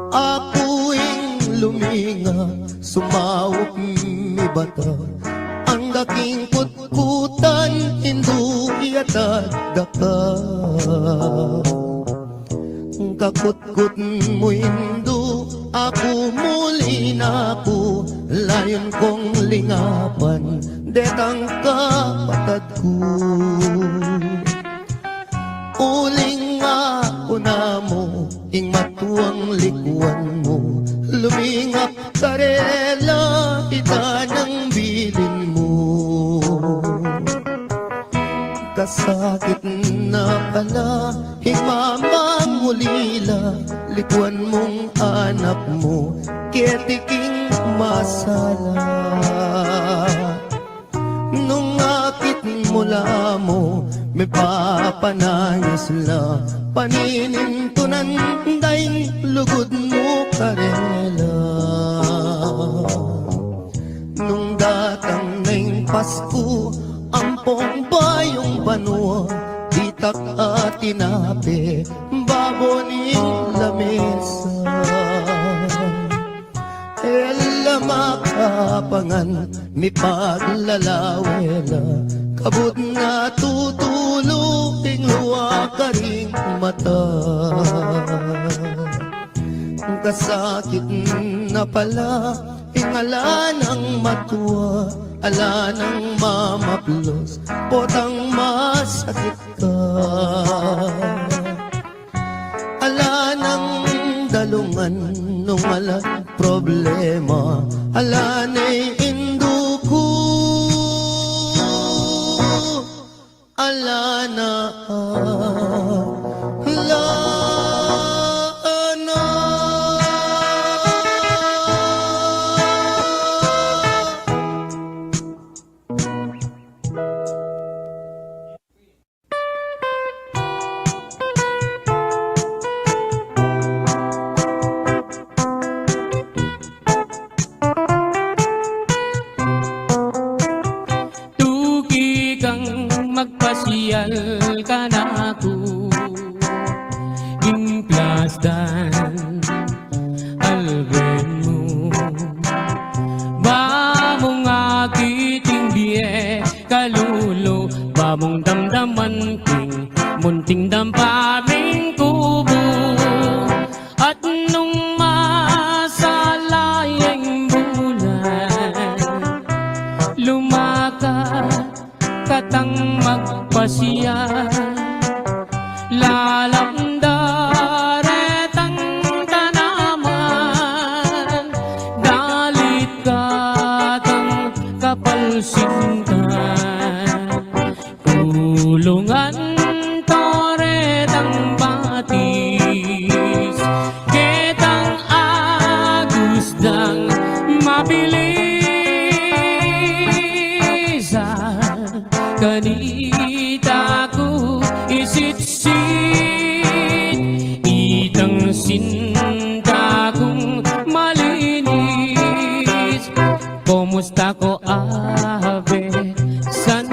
Aku ing luminga, sumaup mibata, angga king kutkutan, indu, yatad da ka. Kakutkut mu indu, aku muli na ku, layun kung lingapan detang kapatad ku. Uling aku namu ing matuang likuan mu, lumingap karela, ita nang bilin mu. Kasakit na pala ing mamangulila, likuan mung anak mu keti king masala. Nung akit mu la mu, mipapanangis la, paninintunan da ing lugud mu karela. Nung datang na ing Pasku, ampong bayung banua, ditak a tinape babo ning lamesa. E la makapangan, mipaglalawe la, kabud na tutulu ing luwa karing mata. Kasakit na pala ing ala nang matua, ala nang mamaplos, potang masakit ka. Ala nang dalungan nung alang problema, ala nang indu ku, ala na, ala na. Tuki kang magpasyal kanaku. Ing Damdaman king munting dampa ming kubu, at nung masala yang bulan, lumakad katang magpasiya, lalam da retang tanaman, dalit katang kapalsintan. Kulungan to retang batis, ketang agus dang mabilis. Kanita ku isitsit itang sinta kung malinis. Kumusta ko, Abe? San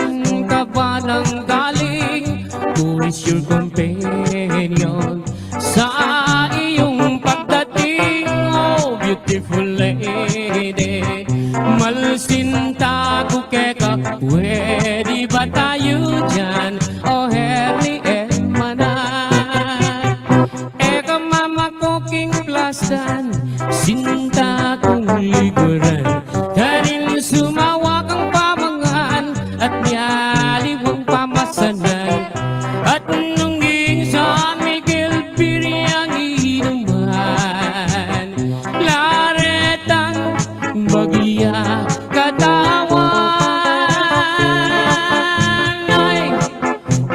ka ba nang galing? Who is your companion? Sa iyong pagdating, oh beautiful lady, malsinta ku keka, pwede ba tayo dyan? O herni hermana, e ka mamakuking plastan, sinta kung liguran, karin sumawa kang pamangan at mialiwang pamasanan. At nung ing San Miguel Beer yang inuman, laretang bagya katawan. Ay,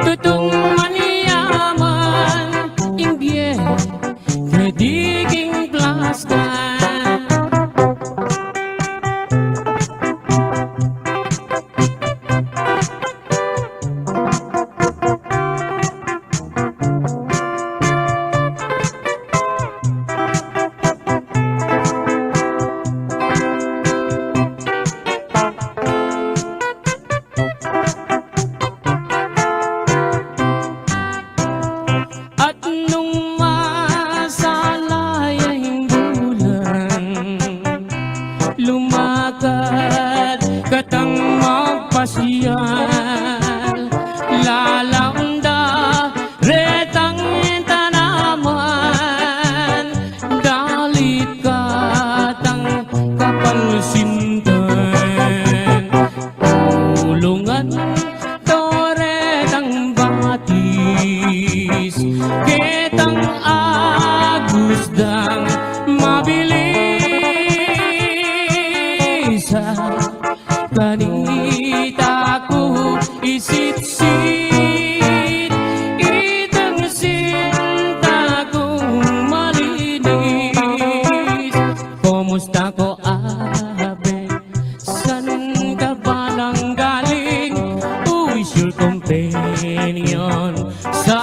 tutung manyaman ing bie, kadi king plastan. At nung masala yang bulan, lumakad katang magpasyal, lalam da retang tanaman, dalit katang kapalsintan. Kulungan to retang batis, ketang agus dang mabilis. Kanita ku isitsit itang sinta kung malinis. Kumusta ko, Abe? San ka ba nang galing? Who is your companion? Sa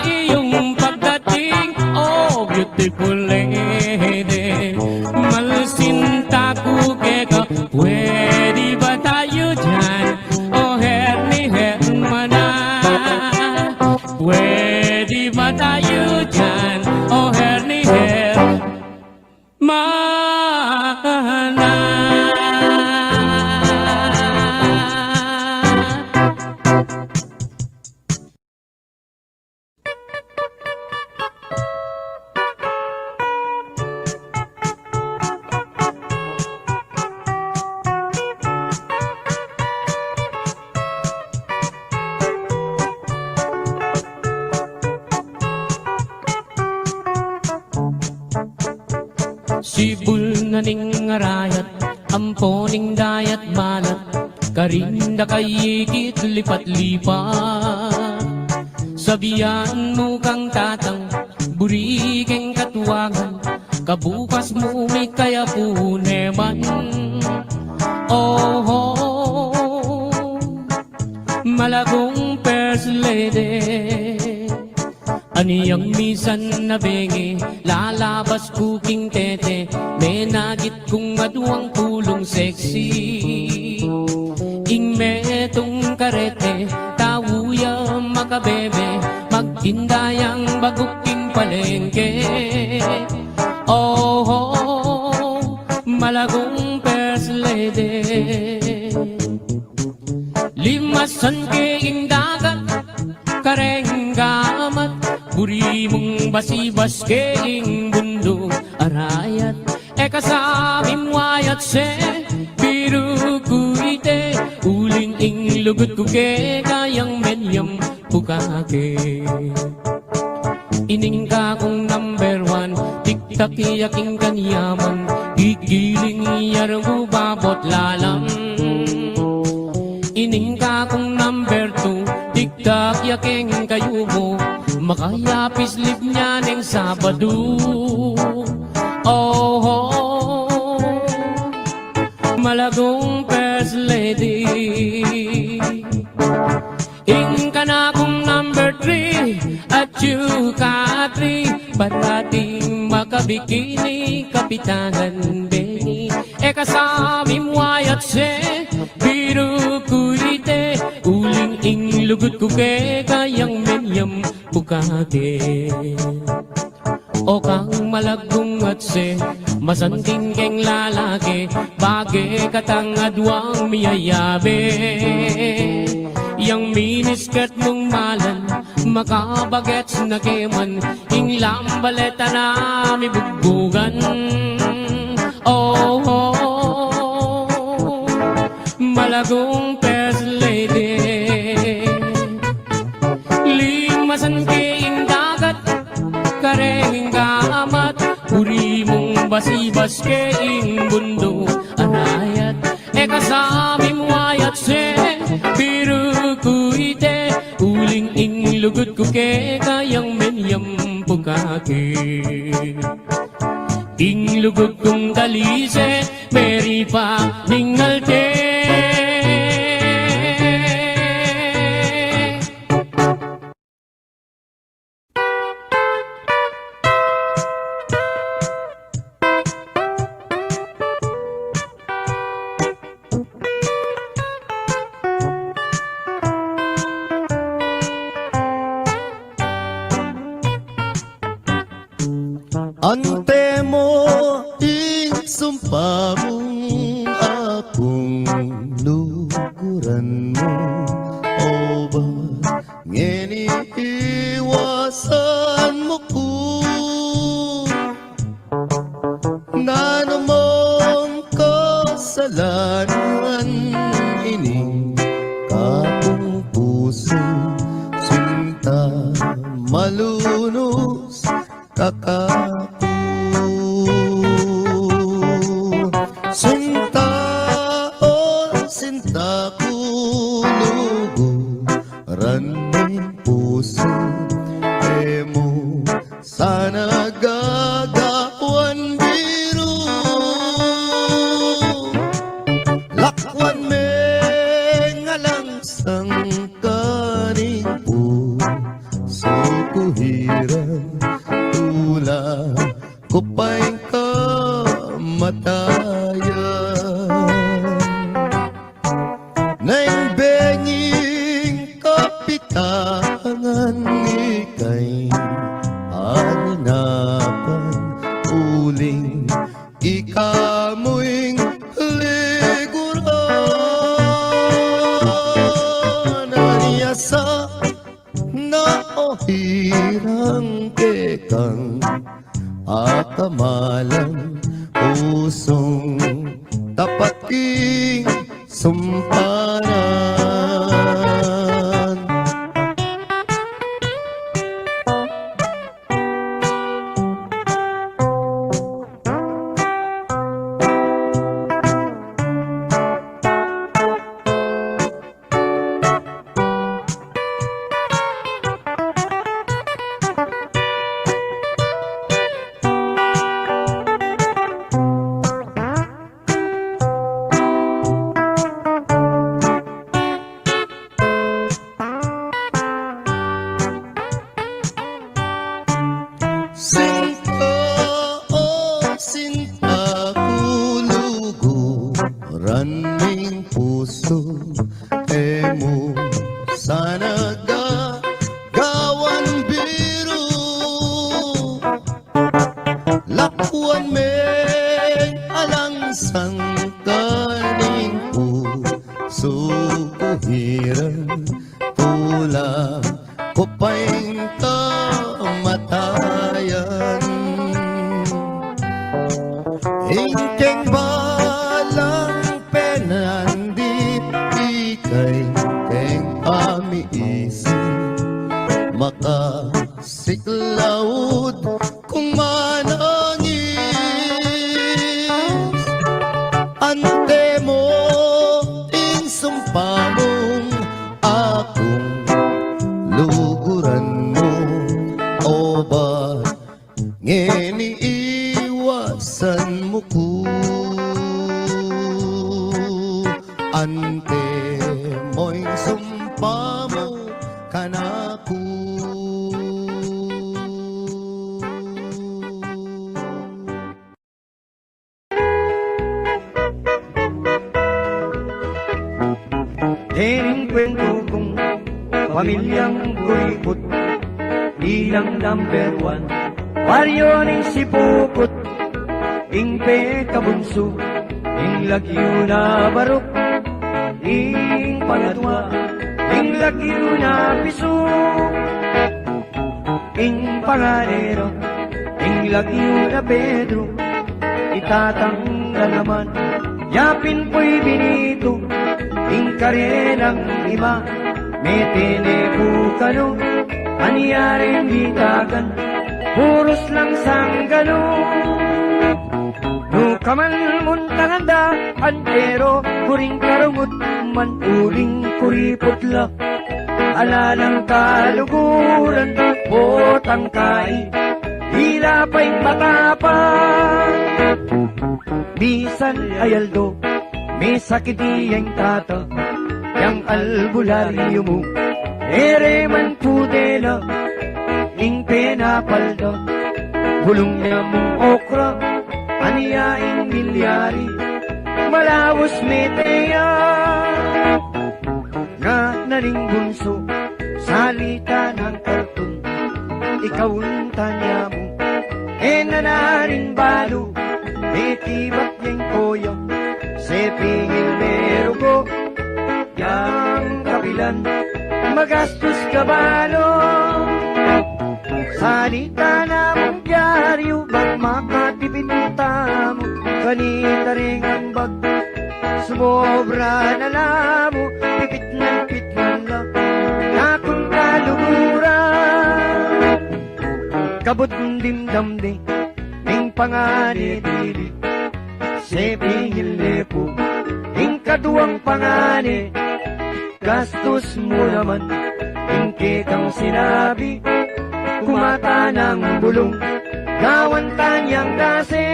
iyong pagdating, oh beautiful lady, malsinta ku keka, pwede ba tayo dyan? O herni hermana, pwede ba tayo dyan? O herni hermana. Sibul na ning arayat, ampo ning dayat balat, karin da kayikit lipat-lipat. Sabian mu kang tatang, buri keng katuangan, kabukas mu mikayapu ne man. Oho, malagung first lady. Anyang misan a bengi, lalabas ku king tete, menagit kung aduang pulung sexy. Ing metung karete, tau ya makabebe, magtinda yang baguk king palengke. Oho, malagung first lady. Lima Masan ke ing dagat, kareng gamat, buri mung basibas ke ing bunduk arayat. E ka sa mimwayat se, biru ku ite, uling ing lugud ku keka yang menyam pukake. Ining kakung number one, tiktak ya king kanyaman, gigiling ya reng ubabot lalam. Ining kakung number two, tiktak ya keng kayumu, makayapis lib nya neng Sabadu. Oho, malagung first lady. Ing kanakung number three, at yuka three, parating makabikini, Kapitangan Benny. E ka sa mimwayat se, biru ku ite, uling ing lugud ku keka yang menyam pukake. O kang malaggung atse, masanting keng lalaki, bage katang adwang miyayabe. Yang miniskirt mung malan, makabagets na ke man, ing lambaleta na mibugbugan. Oh, oh, malaggung first lady. Limasan ke ing dagat, kareng gamat, buri mung basibas ke ing bunduk arayat. E ka sa mimwayat se, biru ku ite, uling ing lugud ku keka yang menyam pukake. Ing lugud kung talise, meripa ning alte. Antimo ing sumpa mung akung luguran mu, o ba ngeni iwasan mu ku. Nanu mang kasalanan ining kakung pusu, sinta malunus kakaku. Sinta, o sinta ku, luguran ning pusu, e mu sana gagawan biru. Lakwan meng alang sangkaning pusu ku hiran, tula ku pa ing kamatayan. Neng Benying Kapitangan, ika ing aginapan, uling ika mu ing liguran. Anya sa na o hirang kekang akamalan, pusung tapat king sumpanan. Sinta, o sinta ku, luguran ning pusu, e mu sana gagawan biru. Lakwan meng alang sangkaning pusu ku Hirang tula ko pa ing kamatayan. Ing keng balang penandi, ikay keng amisin, makasiklaud kung manangis. Antimo ing sumpa mung akung luguran mu, o ba ngeni iwasan mu ku? Antimo ing sumpa mu kanaku. Dening kwentu kung pamilyang Kuriput, ilang number one, baryo ning Sipuput, ing pekabunsu, ing lagyu na Baruk, ing pangatwa, ing lagyu na Pisu. Ing panganera, ing lagyu na Pedro, i tatang na naman, ya pin pu'y Benito, ing karelang ima, mete ne pu kanu, anya ring bitagan, purus lang sangganu. Nu ka man munta nganda, antero ku ring karungut man uling Kuriput la. Ala nang kaluguran, potang kai, ila pa ing matapang. Misan ay aldo, misakit ya ing tata, yang albularyu mu, e re man pudela, ing penapalda, bulung ya mung okra, anya ing milyari, malaus mete ya. Ngana ning bunsu, salita nang kartun, ikaun tanya mu, e na na rin balu, mekibat ya ing koya, sepingil me rugo, yang kapilan, magastus ka balu. Salita na mung dyaryu, bang makatipid tamu, kanita ring ambag, sumobra na la mu, pipitnan-pitnan la, na kung kaluguran. Kabud dimdam de, ing pangane dili, sepingil ne pu, ing kaduang pangane, gastus mu naman, ing kekang sinabi, kumata nang bulung, gawan tanyang dase.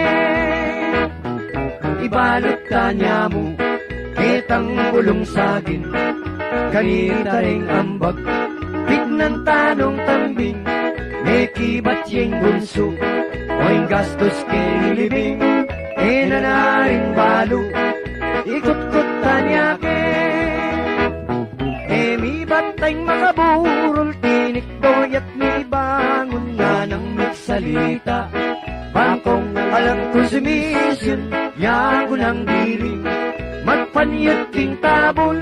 Ibalut tanya mu, ketang bulung sagin, kanita ring ambag, pitnan tanung tambing, mekibat ya ing bunsu, o ing gastus king libing, e na na rin balu, ikutkut tanya ke. E mibat tayng makaburul, tinikdo ya't mibangun, nganang migsalita, bang kung alam ku sumisyun, ya ku nang dili, magpanyut king tabul,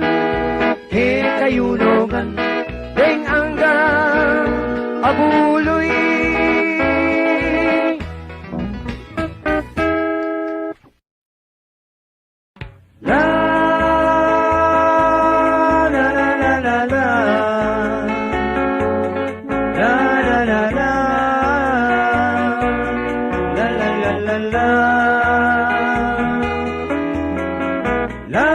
e kayunungan, deng anggang abuluy. La, la, la, la, la, la. La, la, la, la, la. La, la, la, la, la. La,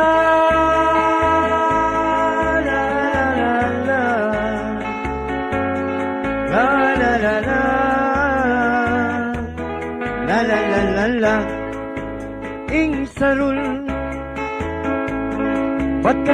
la, la, la, la. La, la, la, la. La, la, la, la, la. Ing sarul. Bat ka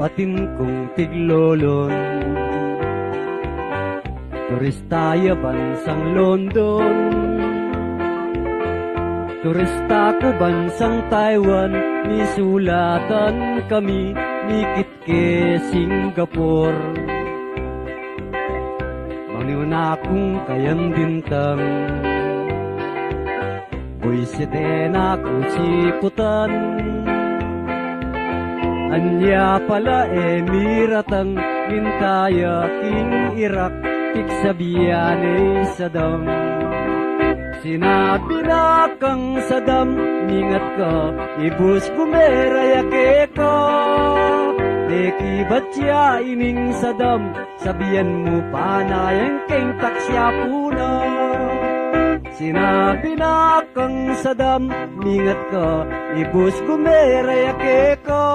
Atin kung tiglolon, turista ya bansang London. Turista ku bansang Taiwan, misulatan kami, mikit ke Singapore. Maniw na kung kayang bintang, buisit e na ku siputan. Anya pala e miratang, minta ya king Iraq, piksabian e Saddam. Sinabi na kang Saddam, mingat ka, ibus gumera ya keka. Mekibat ya ining Saddam, sabian mu panayan keng taksi apu na. Sinabi na kang Saddam, mingat ka, ibus gumera ya keka.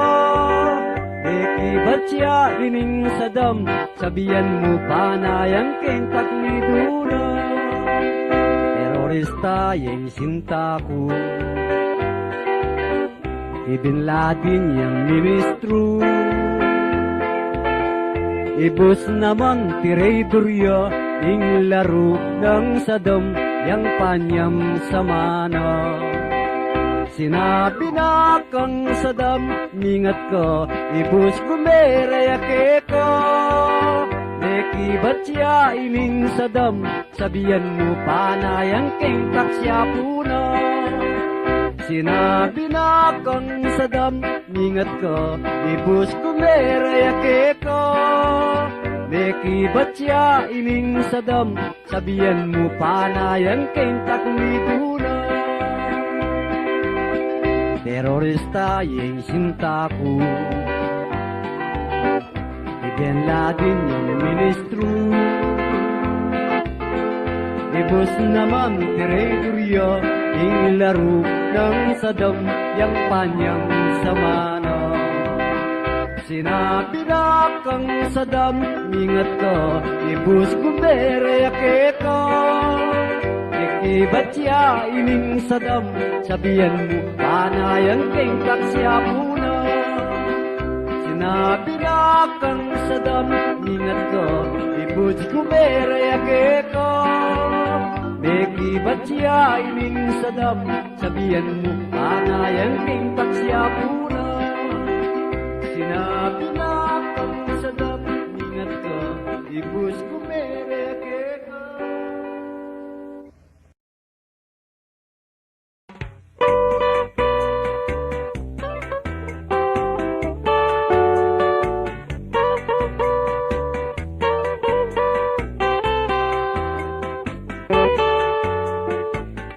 Mekibat ya ining Saddam, sabian mu panayan keng taksi apu na. Terorista ya ing sinta ku, i Bin Laden yang ministru. Ibus naman tiraydor ya, ing laru nang Saddam yang panyam samana. Sinabi na kang Saddam, mingat ka, ibus gumera ya keka. Mekibat ya ining Saddam, sabian mu panayan keng taksi apu na. Sinabi na kang Saddam, mingat ka, ibus gumera ya keka. Mekibat ya ining Saddam, sabian mu panayan keng taksi apu na. Terorista ya ing sinta ku, i Bin Laden yang ministru. Ibus naman tiraydor ya, ing laru nang Saddam yang panyam samana. Sinabi na kang Saddam, mingat ka, ibus gumera ya keka. Mekibat ya ining Saddam, sabian mu panayan keng taksi apu na. Sinabi na kang Saddam, mingat ka, ibus gumera ya keka. Mekibat ya ining Saddam, sabian mu panayan keng taksi apu na. Sinabi na kang Saddam, mingat ka, ibus gumera ya keka.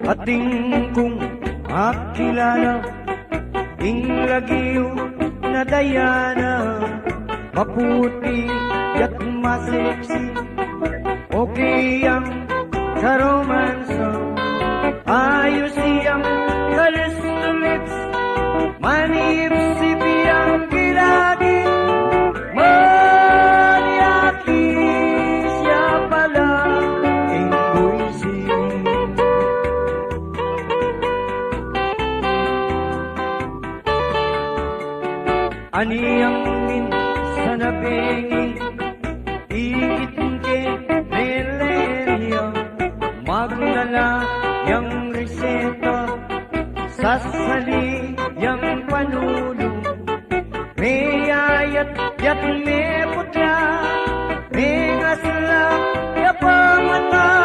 Atin kung akilala ing lagyu na Diana, maputi at maseksi, okay yang karomansa, ayus yang kalis-tulis, manipsip yang gilagi, maniakis ya pala ing buisi. Ani yang minsan a bengi, ikit ke Valeria, magdala yang reseta, sasali yang panulu, meyayat-yat, meputla, mengaslak ya pa mata,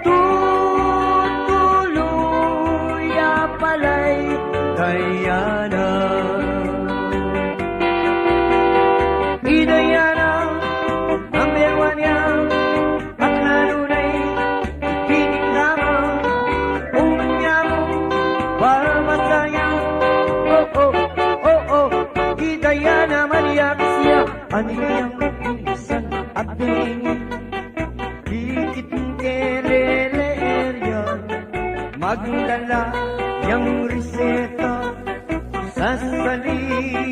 tutulu ya pala i Diana. I Diana, number one ya, at nanunay, ikinik naman, umanyamu, para masaya. Oh, oh, oh, oh, i Diana, maniakis ya. Ani yang minsan a bengi, ikit ke Valeria, magdala yang reseta, sasali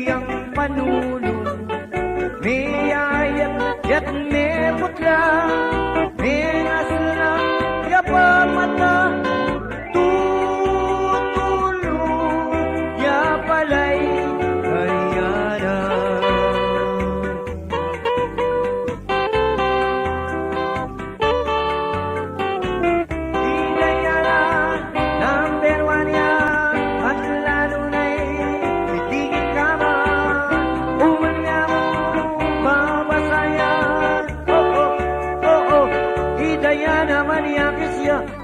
yang panulu, meyayat-yat, meputla, mengaslak ya pa mata, tutulu ya pala i Diana.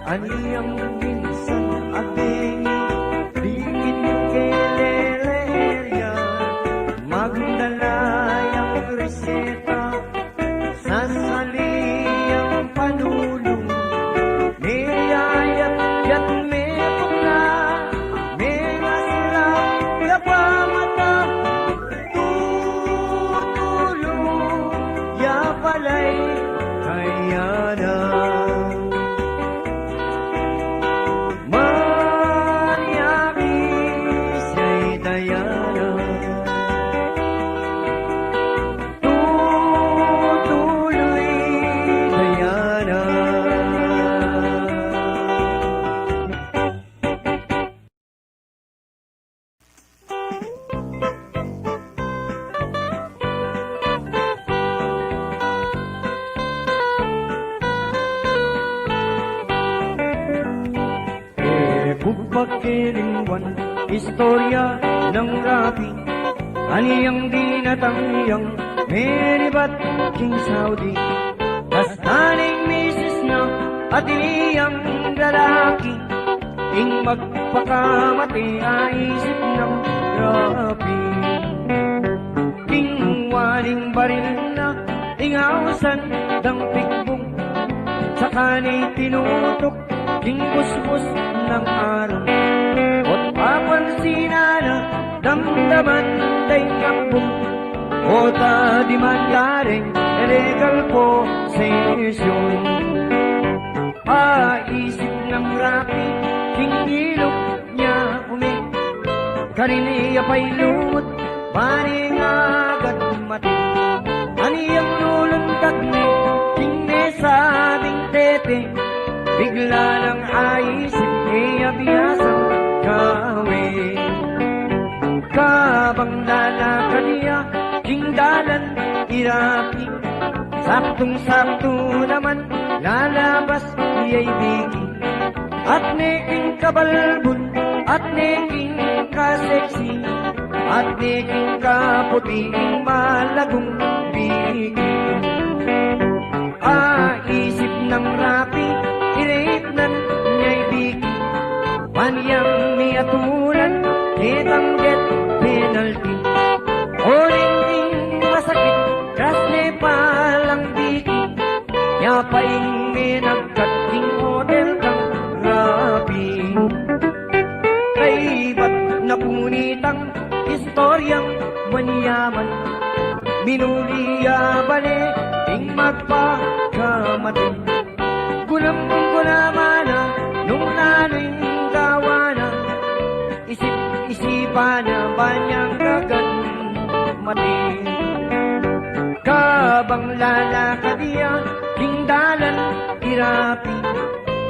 Anyang minsan a bengi, bikin kelele ya, magdala yang reseta, sasali yang panulung, meyayat-yat, mepukla, mengasilak, ya pamata, tutulu ya palay, Diana. Manyakis ya i Diana. Tutulu i Diana. E ku pa kelingwan istorya nang rapi, anyang dinatang yang meribat king Saudi. Basta ning misis na at ini yang lalaki, ing magpakamate a isip nang rapi. King waning baril na ing ausan dang pikbung, saka ne tinutuk king busbus nang arang. O't papansinan na, damdaman da ing ambung, o't dimanda reng legal possession. Aisip nang rapi king iluk nya ume, karin ya pailumut, bang agad mate. Anyang lulundag ne king mesabing tete, bigla nang aisip, e ya biasang gawe. Kabang lalakad ya king dalan i rapi, saktung-saktu naman lalabas ya i Biki. At ne king kabalbun, at ne king kaseksi, at ne king kaputi, ing malagung Biki. Aisip nang rapi, i-rape na ne i Biki. Ban yang miatulan ketang death penalty. Uling ing masakit, kras ne palang Biki, ya pa ing menagkat king hotel kang rapi. Kaybat na pu nitang istoryang manyaman, minuli ya bale ing magpakamate. Gunam-gulaman na nung nanu ing gawa na, isip-isipan na ban yang agad mate. Kabang lalakad ya king dalan i rapi,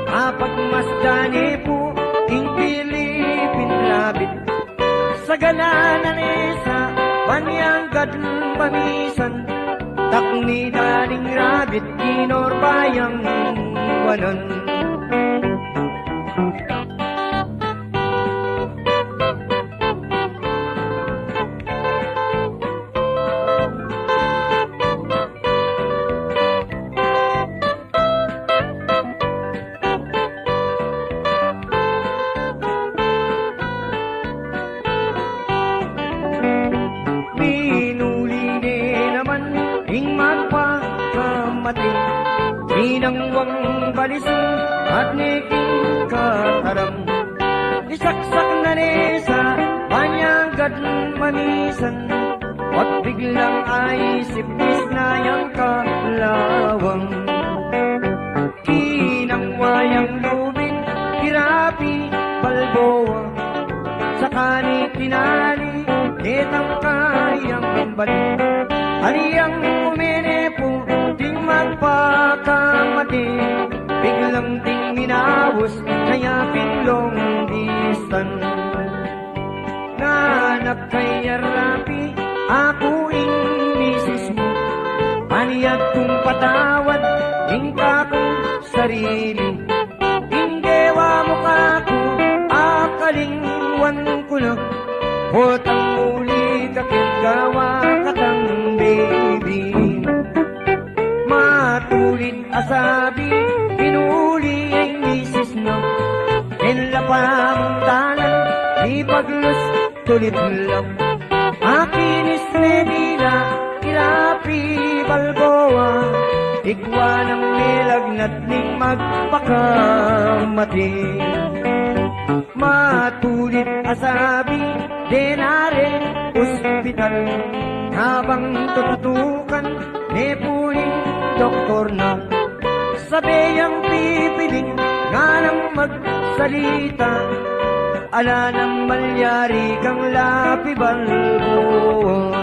apagmasdan ne pu ing Philippine Rabbit. Sagana na ne sa ban yang agad mamisan, takni da ning rabbit, inorba yang wanan. Minuli ne naman ing magpakamate, binangwang balisu at ne king kataram. Isaksak na ne sa ban yang agad mamisan, at biglang aisip, misna yang kalawang. Kinangwa yang lubin i Rapi Balboa, saka ne tinali ketang kayang bali. Anyang ume ne pu ding magpakamate, biglang ding minaus kaya pin long distance. Nganap kaya Rapi, aku ing misis mu, panyat kung patawad ing kakung sarili. Ing gewa mu kaku, akalingwan ku na, potang muli ka king gawa katang baby. Matulid a sabi, minuli ya ing misis na. Ken la pamungtanan, mipaglus tulid la. Akinis Medina, i Rocky Balboa, ikwa nang milagnat ning magpakamate. Matulid a sabi, dena reng ospital, habang tututukan ne pu ning doktor na. Sabi yang pipiling nga nang magsalita, ala nang malyari kang Rocky Balboa.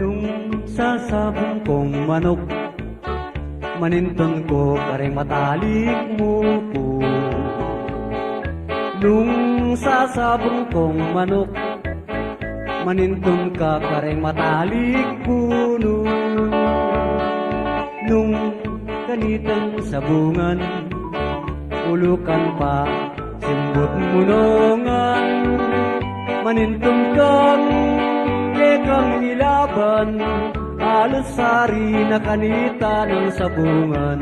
Nung sasabung kong manuk, manintun ku kareng matalik mu ku. Nung sasabung kong manuk, manintun ka kareng matalik punu. Nung kanitang sabungan, ulukan pa simbut munungan, manintun kang kekang ilaban, alus ari na kanita nang sabungan.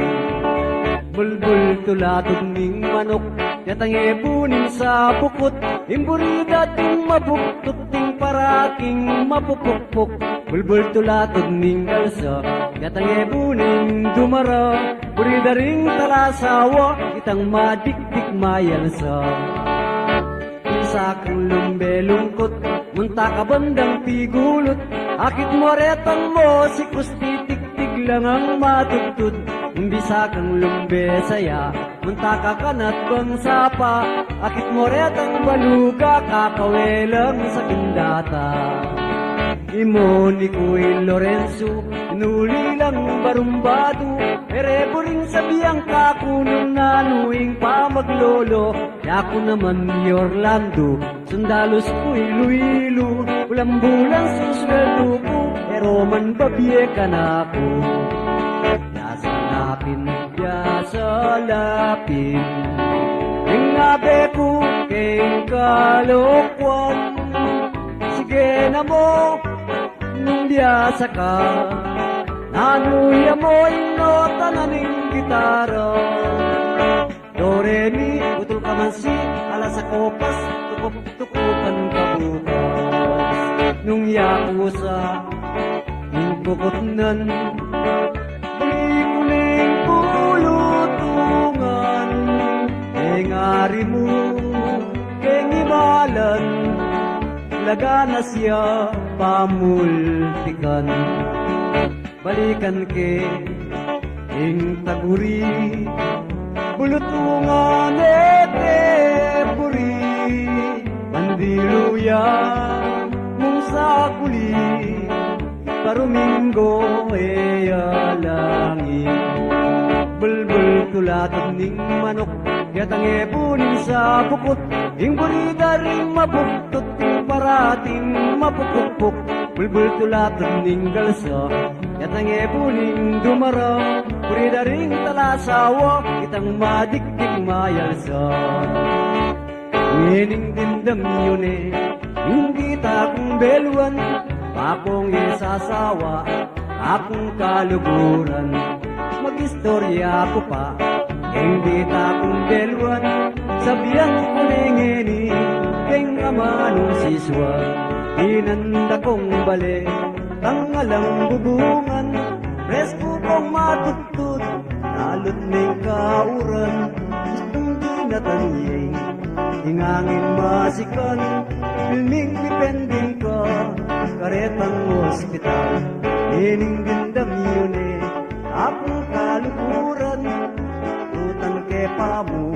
Bulbul tulatud ning manuk, yatang e bu ning sabukut, ing buri da ding mabuktut, ing paraking mapupukpuk. Bulbul tulatud ning galsa, yatang e bu ning dumara, buri da ring talasawa, itang madikdik mayalsa. Bisa kang lumbe lungkut, munta ka bandang pigulut, akit mo retang mosikus, titiktik lang ang matudtud. Bisa kang lumbe saya, munta ka kanat bang sapa, akit mo retang baluga, kakawelang sa kindata. Imoni ku i Lorenzo, inuli lang barumbadu, e re buring sabian ka ku nung nanu ing pamaglolo. Yaku naman i Orlando, sundalus ku Iloilo, bulan-bulan susweldu ku, e ro man babie kanaku. Biasa lapin, biasa lapin, ing abe ku keng kalokuan. Sige na mo, nung biasa ka, nanu ya mo ing nota na ning gitara? Do, re, mi, butul ka man si, ala sa kopas, tukup-tukupan ka bukas. Nung yaku sa ing kukutnan, buri ku ning bulutungan, ing ari mu keng ibalan, laga na sia pamultikan. Balikan ke ing taguri, bulutungan e te buri, mandilu ya mung sakuli, paruminggo e ya langit. Bulbul tulatud ning manuk, yatang e bu ning sabukut, ing buri da ring mabuktut, ing parating mapupukpuk. Bulbul tulatud ning galsa, yatang e bu ning dumara, buri da ring talasawa, itang madikdik mayalsa. Ngening dimdam yu ne, ing gita kung beluan, bakong e sasawa, akung kaluguran. Mag-istorya ku pa, keng gita kung beluan, sabian ku ne ngeni keng amanung sisuan. Dinan da kung bale, tangalang bubungan, presku kung matudtud, lalut ning kauran, gustung dinatan ye ing angin masikan, pilming dipending ka karetang ospital. Ngening dimdam yu ne, akung kaluguran, tutan ke pamu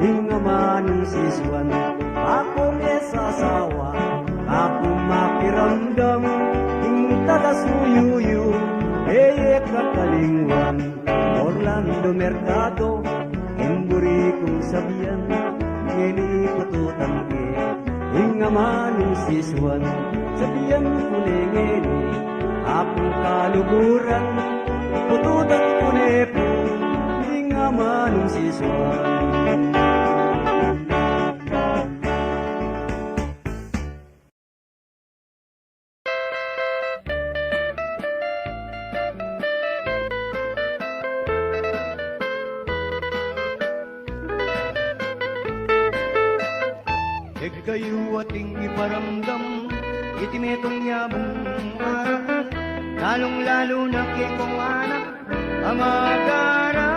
ing amanung sisuan. Bakong e sasawa, aku makiramdam, ing taga Suyuyu e ye kakalingwan. Orlando Mercado, ing buri kung sabian, ngeni ku tutan ke. Ing amanung sisuan, sabian ku ne ngeni, akung kaluguran, pututan ku ne pu, ing amanung sisuan. Ikayu ating iparamdam iti metung yabung aral, lalung-lalu na kekong anak a mag-aral.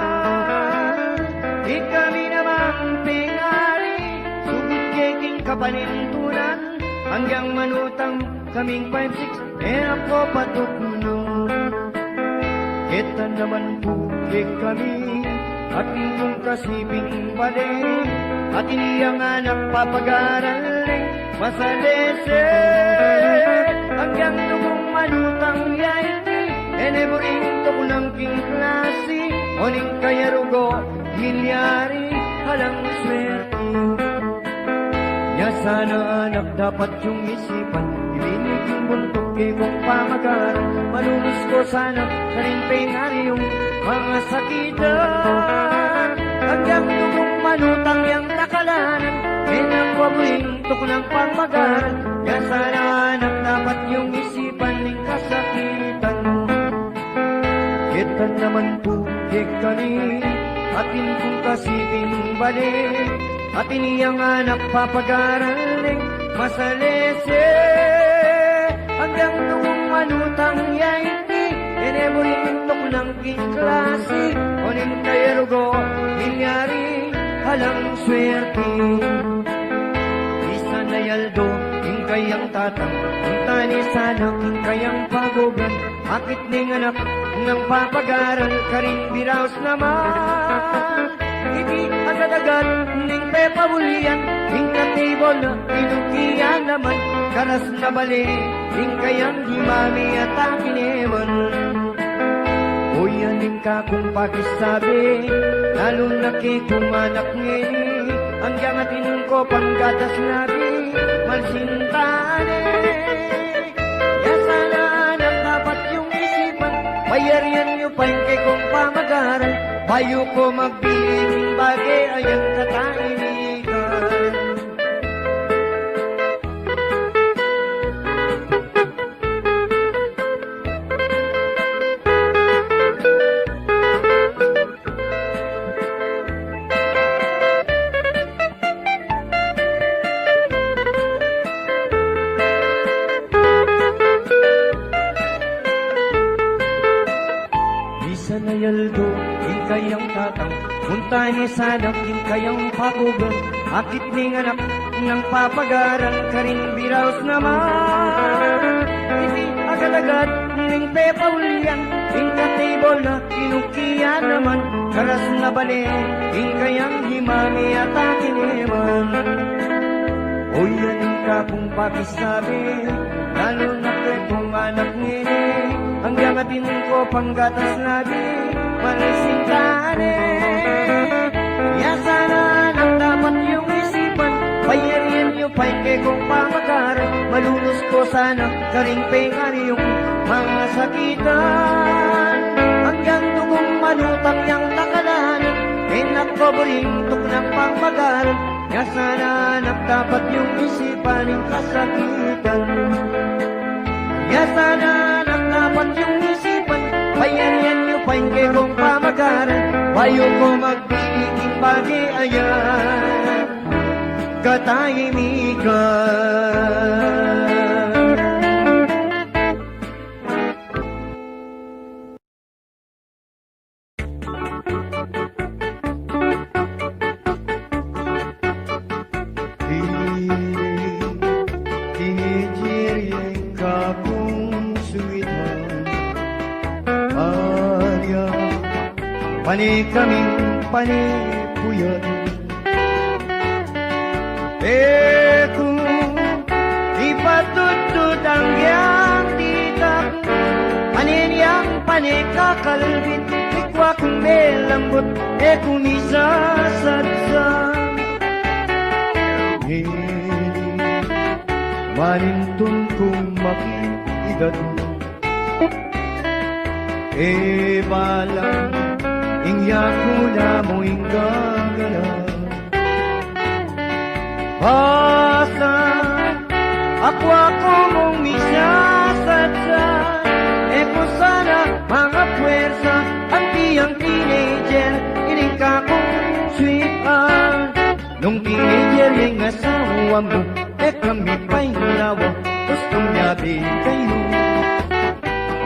Ikami namang pengari, sugud ke king kapanintunan, anggang manutang kaming five six, e na ko patuknun. Keta naman pu kekami, atin kung kasiping bale, atin yang anak papag-aral, e masalese. Anggang nung manutang ya iti, e ne buring tuknang king klasi, o ning kaya rugo, milyari, alang swerte. Ya sana anak dapat yung isipan, ibini king buntuk kekong pamag-aral, malulus ko sana karing pengari yung mga sakitan. Anggang nung manutang yang takalanan, e na ko buring tuknang pamag-aral. Ya sana anak dapat yung isipan ning kasakitan mu. Keta naman pu kekami, atin kung kasiping bale, atin yang anak papag-aral, e masalese. Anggang nung manutang ya iti, e ne buring tuknang king klasi, o ning kaya rugo, milyari, alang swerte. Misan a aldo, ing kayang tatang, punta ne sana king kayang pagugan, akit ning anak nang papag-aral, karing biraus naman. Iti agad-agad ning pepaulian, ing katibol na inukian naman, karas na bale, ing kayang himami at akin e man. O yan ing kakung pakisabi, lalu na kekong anak ngeni, anggang atin ko panggatas nabi, malsinta ne. Ya sana anak dapat yung isipan, payarian yu pa ing kekong pamag-aral, bayu ko magbiling bage ayang katahimikan. Misan a aldo, ing kayang tatang, punta ne sana king kayang pagugan, akit ning anak nang papag-aral, karing biraus naman. Iti agad-agad ning pepaulian, ing katibol na inukian naman, karas na bale, ing kayang himami at akin e man. O yan ing kakung pakisabi, lalu na kekong anak ngeni, anggang atin ko panggatas nabi, malsinta ne. Ya sana anak dapat yung isipan, payarian yu pa ing kekong pamag-aral, malulus ko sana karing pengari yung mga sakitan. Anggang nung manutang yang takalanan, e na ko buring tuknang pamag-aral, ya sana anak dapat yung isipan ing kasakitan. Ya sana anak dapat yung isipan, payarian yu pa ing kekong pamag-aral, bayu ko magbiling bage ayang katahimikan. Ini, ini ciri kapung suitan. Alya, pane kaming pane puyat. E ku ipatudtud anggyang ditak, anin yang pane kakalbit, ikwa kung melambut, e ku misasadsa. Ngeni, Alintun kung makikidad, e balang ing yaku na mu ing gaganaw. Basta aku, aku mung misasadya, e ku sana mangapuersa, anti yang teenager, ining kakung sweetheart. Nung teenager ing asawa mu, e kami paynawa, gustung miyabe kayu.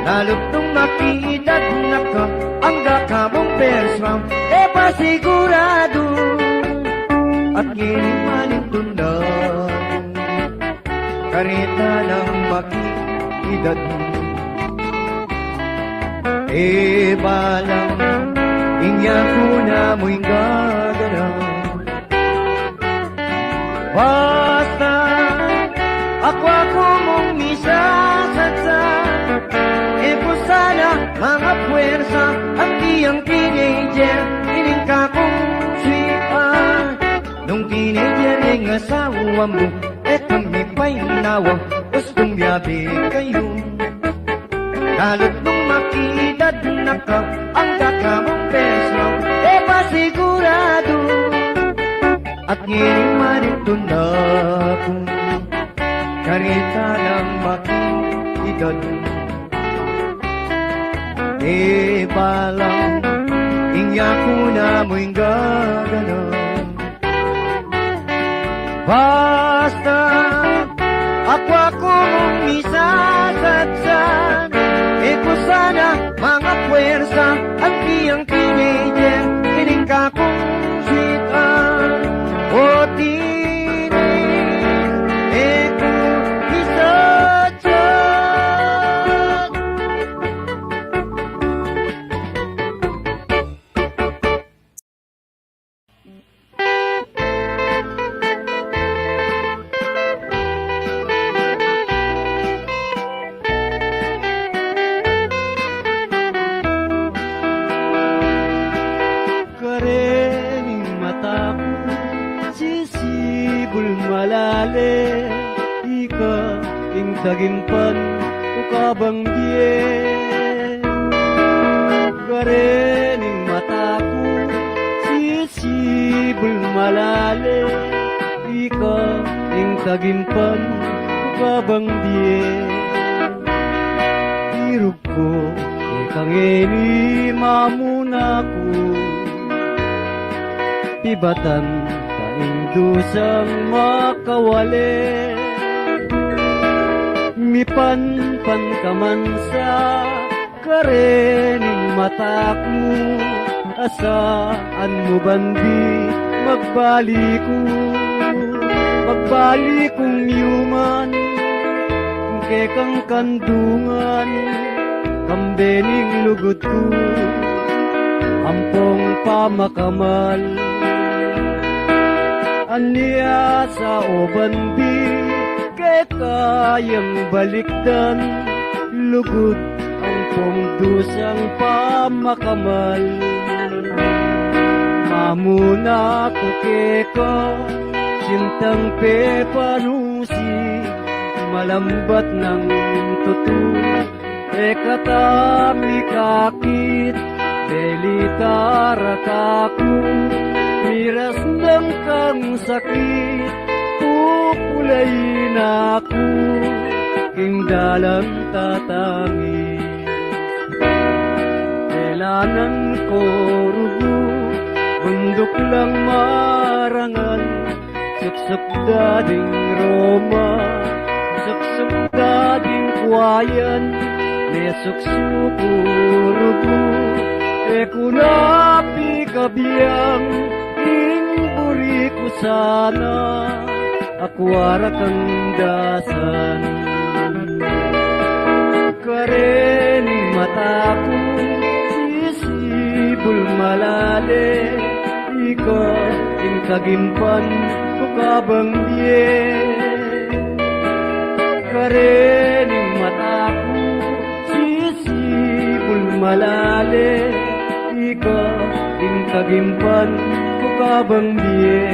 Lalu't nung makikidad na ka, angga ka mung first round, e pa siguradu. At ngeni malintun na, kareta nang makikidad, e balang ing yaku na mu ing gaganaw. Basta aku, aku mung misasadya, e ku sana mangapuersa, anti yang teenager, ining kakung sweetheart. Nung teenager ing asawa mu, e kami paynawa, gustung miyabe kayu. Lalu't nung makikidad na ka, angga ka mung first round, e pa siguradu. At ngeni malintun na ku, kareta nang makikidad, e balang ing yaku na mu ing gaganaw. Basta aku, aku mung misasadya, e ku sana mangapuersa, anti yang teenager, ining kakung sweetheart. O teenager, e ku misasadya. Karening mata ku, sisibul malale, ika ing taginpan ku kabang bie. Karening mata ku, sisibul malale, ika ing taginpan ku kabang bie. Dirug ku ika ngeni, mamuna ku, pibatan ta ing dusang makawale. Mipanpan ka man sa karening mata ku, asaan mu ban di magbaliku? Magbaliku mu man kekang kandungan, kambe ning lugud ku ampong pamakamal. Ania sa o ban di keka yang balikdan, lugud ampong dusang pamakamal. Mamuna ku keka, sintang pepanusi, malambat nang tutu, e ka ta mikakit, belita ra kaku, miras nang kang sakit, pupulayi na ku king dalan tatangis. Kelanan ku rugu, bunduk lang marangal, suksuk da ding roma, suksuk da ding kuayan, mesuksuk ku rugu, e ku na pikabiang, ing buri ku sana, akua ra kang dasan. Karening mata ku, sisibul malale, ika ing taginpan ku kabang bie. Karening mata ku, sisibul malale, ika ing taginpan ku kabang bie.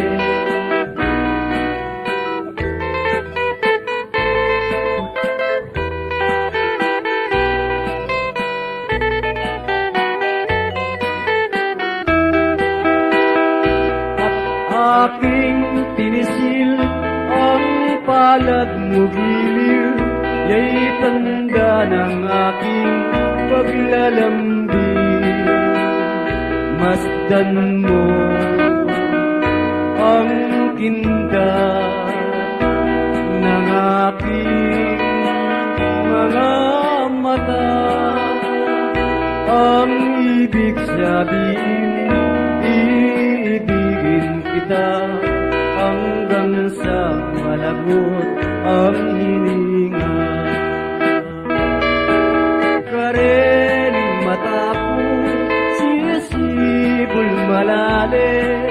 Ika'y tanda ng aking paglalambing. Masdan mo ang kindat ng aking mga mata. Ang ibig sabihin, iibigin kita hanggang sa malagot ang hininga. Karening mata ku, sisibul malalim,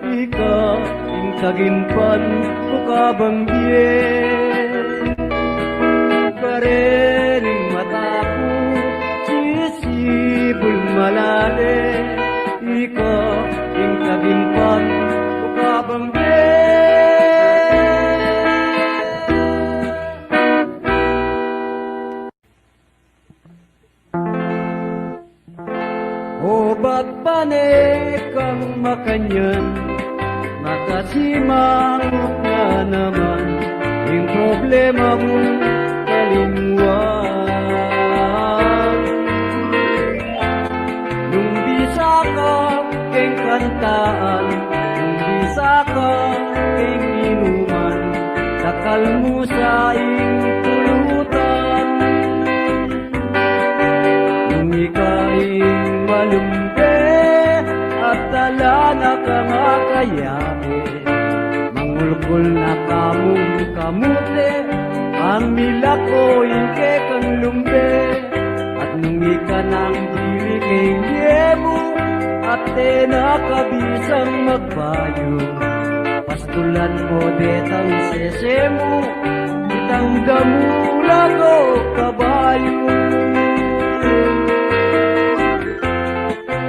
ika ing taginpan ku kabang bie. Karening mata ku, sisibul malalim, ika ing taginpan ku kabang bie. O ba't pane kang makanyan, makasimangot na naman ing problema mung kalingwan. Nung bisa ka keng kantaan, nung bisa ka keng inuman, dakal mu sa ing pulutan. Nung ika ing malumbe at ala na kang akayabe, mangulkul na kamung kamute, amila ko ing kekang lumbe. At nung ika nang dili keng bie mu, at e na ka bisang magbayu, pastulan mo detang sese mu, itang damula ko kabayu.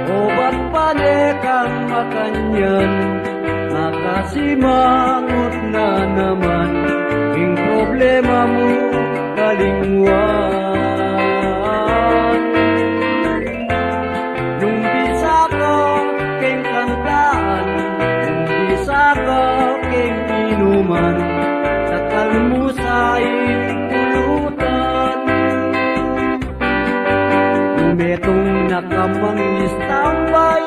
O ba't pane kang makanyan, makasimangot na naman ing problema mu kalingwan. Nung bisa ka keng kantaan, nung bisa ka keng inuman, dakal mu sa ing pulutan. Metung na ka mang istambay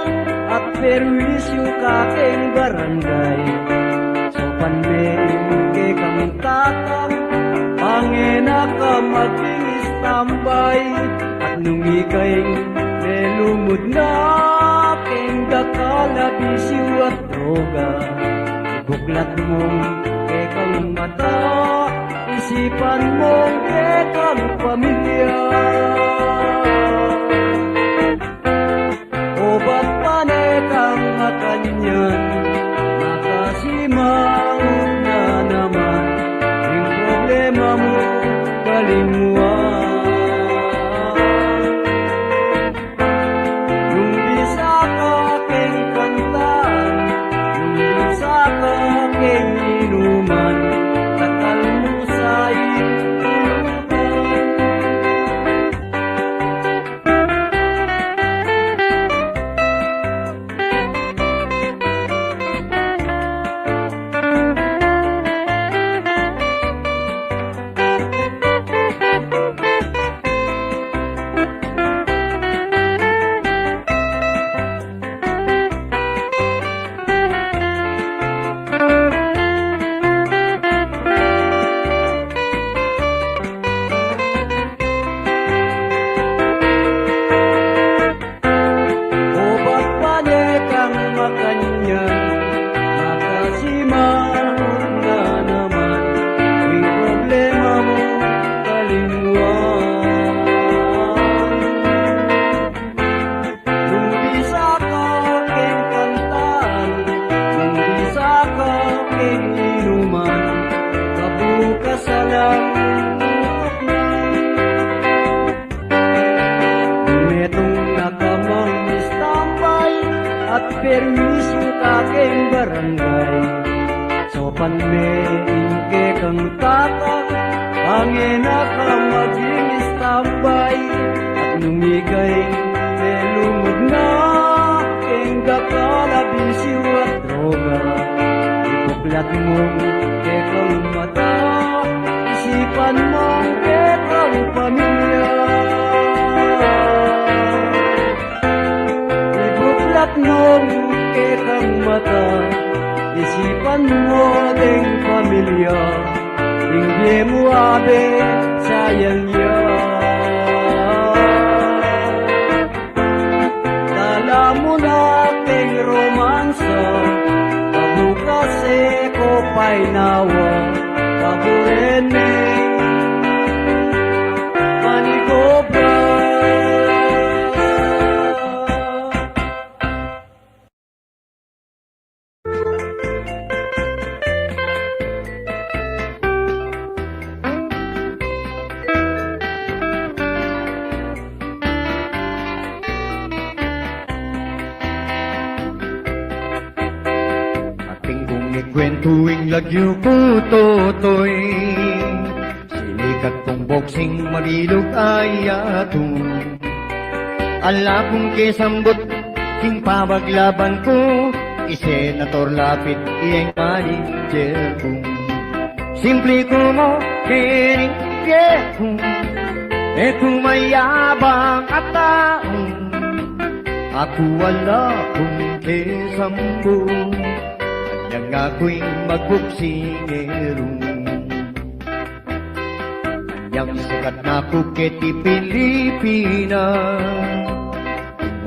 at perwisyu ka keng barangay. Sopan me ing kekang tatang, pange na ka maging istambay. At nung ika ing melumud na keng dakal a bisyu at droga, ibuklat mung kekang mata, isipan mung kekang pamilya. O ba't pane kang makanyan, makasimangot na naman ing problema mu kalingwan. Nung bisa ka keng kantaan, nung bisa ka keng inuman, dakal mu sa ing pulutan. O ba't pane kang makanyan, makasimangot na naman ing problema mu kalingwan. Nung bisa ka keng kantaan, nung bisa ka keng inuman, kabukasan lang tutok na. Metung na ka mang istambay at perwisyu ka keng barangay. Sopan me ing kekang tatang, pange na ka maging istambay. At nung ika ing melumud na keng dakal a bisyu at droga, ibuklat mung kekang mata, isipan mung kekang mata, isipan mu deng pamilya, ing bie mu abe, sayang ya. Dala mu na keng romansa, pabukas e ko painawa, paburen me manigobra. Atin kung ikwentu ing lagyu ku, Totoy. Sinikat kung boksing, mabilug a yatu. Ala kung kesambut king pamaglaban ku, i Senator Lapid ing manager ku. Simpli ku mu keni, e ku, e ku mayabang a tau. Aku ala kung kesambut, anyang aku ing magbuksingeru. Anyang sikat na ku keti Pilipinas,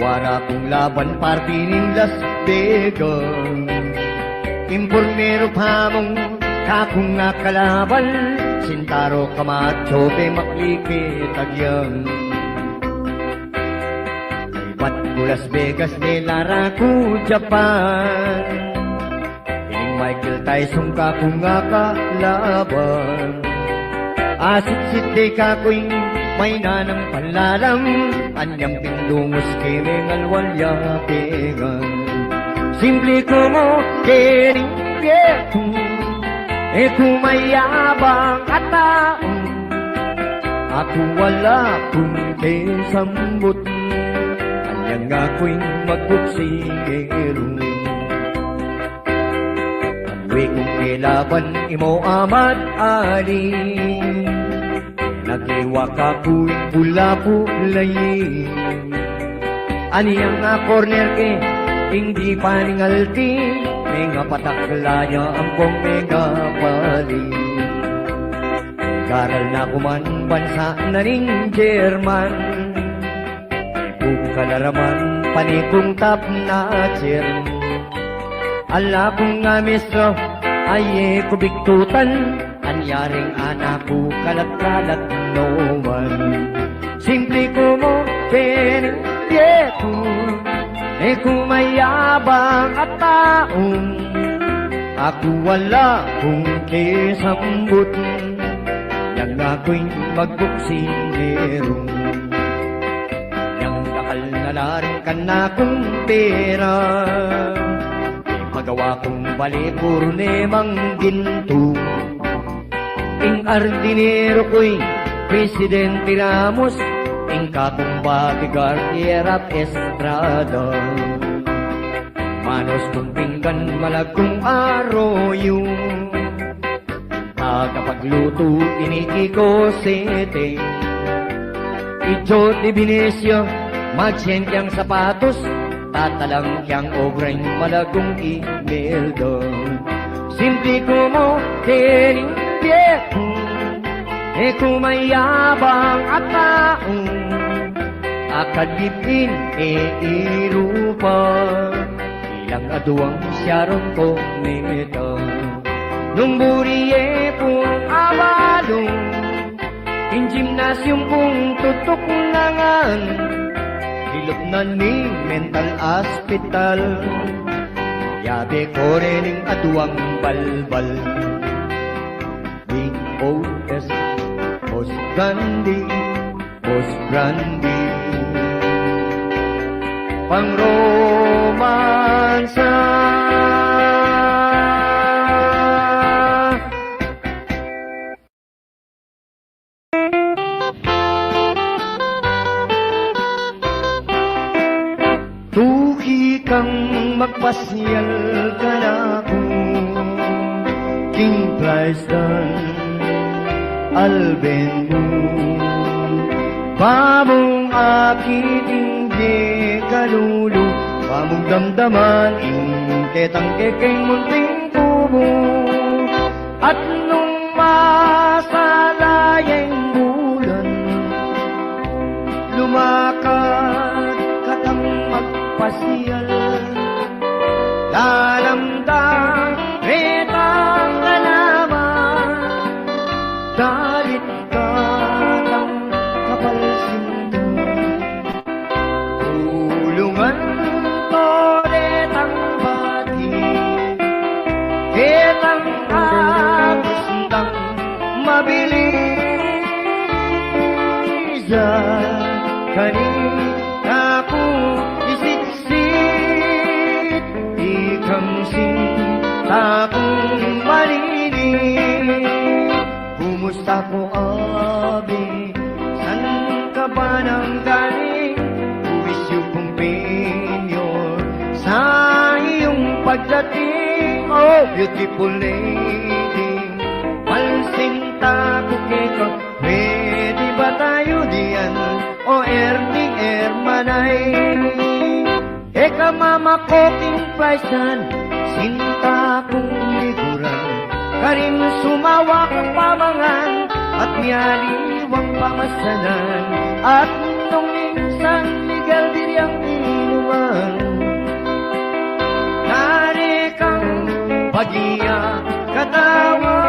wara kung laban parti ning Las Vegas. Ing purmeru pamung kakung a kalaban, Sintaro Camacho, Bema Clemente, Tagiang. Ibat ku Las Vegas, ne lara ku Japan. Ining Michael Tyson kakung a kalaban. Asitsit de kaku ing maina nang panlalam, anyang pindungus ke mengalwal ya pengan. Simpli ku mu keni, e ku, e ku mayabang a tau. Aku ala kung kesambut, anyang aku ing magbuksingeru. Anwe kung kelaban i Muhammad Ali, nagewa kaku ing bula pulayi. Anyang a corner ke, ing di paningalti, mengapatak la ya ampong mengapali. Garal na ku man bansa na ning German, e ku kalaraman pane kung top notcher. Ala kung a mestra, aye ku bigtutan, anyaring anak ku kalat-kalat no man. Simpli ku mu keni, e ku, e ku mayabang a tau. Aku ala kung kesambut, anyang aku ing magbuksingeru. Anyang dakal na la ring kanakung pera, e magawa kung bale puru ne mang gintu. Ing ardineru ku'y Presidente Ramos, ing kakung bodyguard i Erap Estrada. Manos kung pinggan, malagkung aroyu, tagapaglutu ini Kiko Sete. I Jody Venecia, magsiyen kyang sapatos, tatalang kyang obrang malagkung Imelda. Simpli ku mu keni, e ku, e ku mayabang a tau. Akad lipin e irupa, ilang aduang Sharon Cuneta. Nung buri ye kung abalu, ing gymnasium kung tutuk na ngan, ilub na ning mental hospital. Yabe ku rin ing aduang balbal. Bing O S, Boss Gandhi, Boss Gandhi. Pangromansa. Tuki kang magpasyal kanaku king Tristan Albengu. Babung akit ing de kalulu, Amung damdaman ing ketang kekeng munting kumu, at nung masala ya ing bulan, lumakad katang magpasyal, lalamdam retang kalaman, dalit katang kapal sinta. Kulungan to detang bati, ketang atus dang mabilis, kanita ku isitsit, ikang sinta kung malinis. Kumusta ko, abi? San ka ba nang galing? Who is you, kumpinyor? Sa iyong pagdating, oh, beautiful lady, malsinta ko keka, pwede ba tayo diyan, o Ernie, Ermanay? Eka mama ko king playsan, sinta kung liguran, karin sumawak pamangan, at mialiwang pamasanan, at nung minsan Miguel Diriang inuman, nari kang bagia katawa.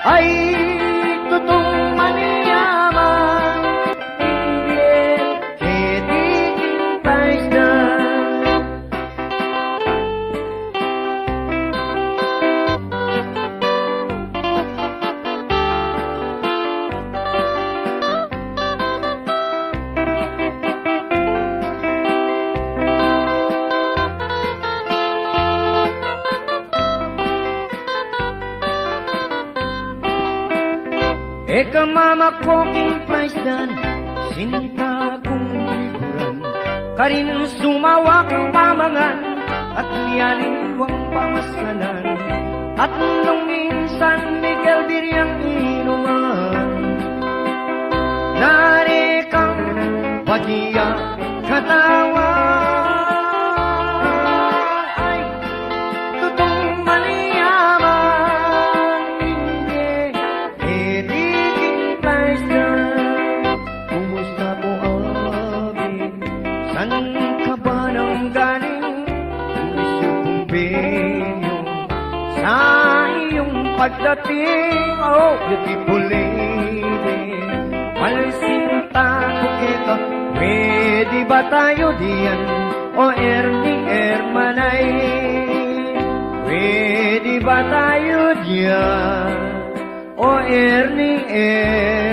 Ay, tutung manyaman, Keti king paisdan. Eka mama ko king paisdan, sinta kung liguran, karin sumawak pamangan, at mialiwang pamasanan, at nung minsan Miguel Diriang inuman, nari kang bagia katawa. Ay, tutung manyaman, ingge, keti king paisdan. Kumusta po, abi? San ka ba nang galing? Who is your kumpinyor? Sa iyong pagdating, oh, beautiful lady, malsinta ko keka, pwede ba tayo diyan, o Ernie, Ermanay? Pwede ba tayo diyan, o Ernie, Ermanay?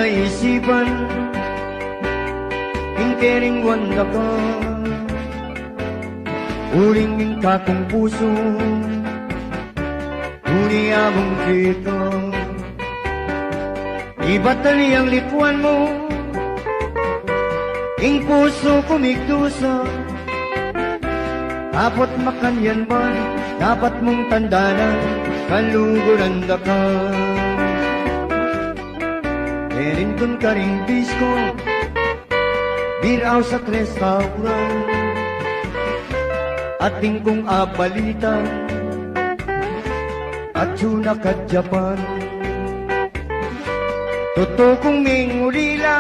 isipan, ing keni ing wanda ka, uling ing kakung pusu, tuni ya mung keka. Ibat na yang likuan mu, ing pusu ku migdusa. Dapot makanyan man, dapat mung tandanan, kaluguran da ka. Elintun karing disco, beer house at restaurant. Atin kung abalita, atyu na ka Japan. Tutu kung mingulila,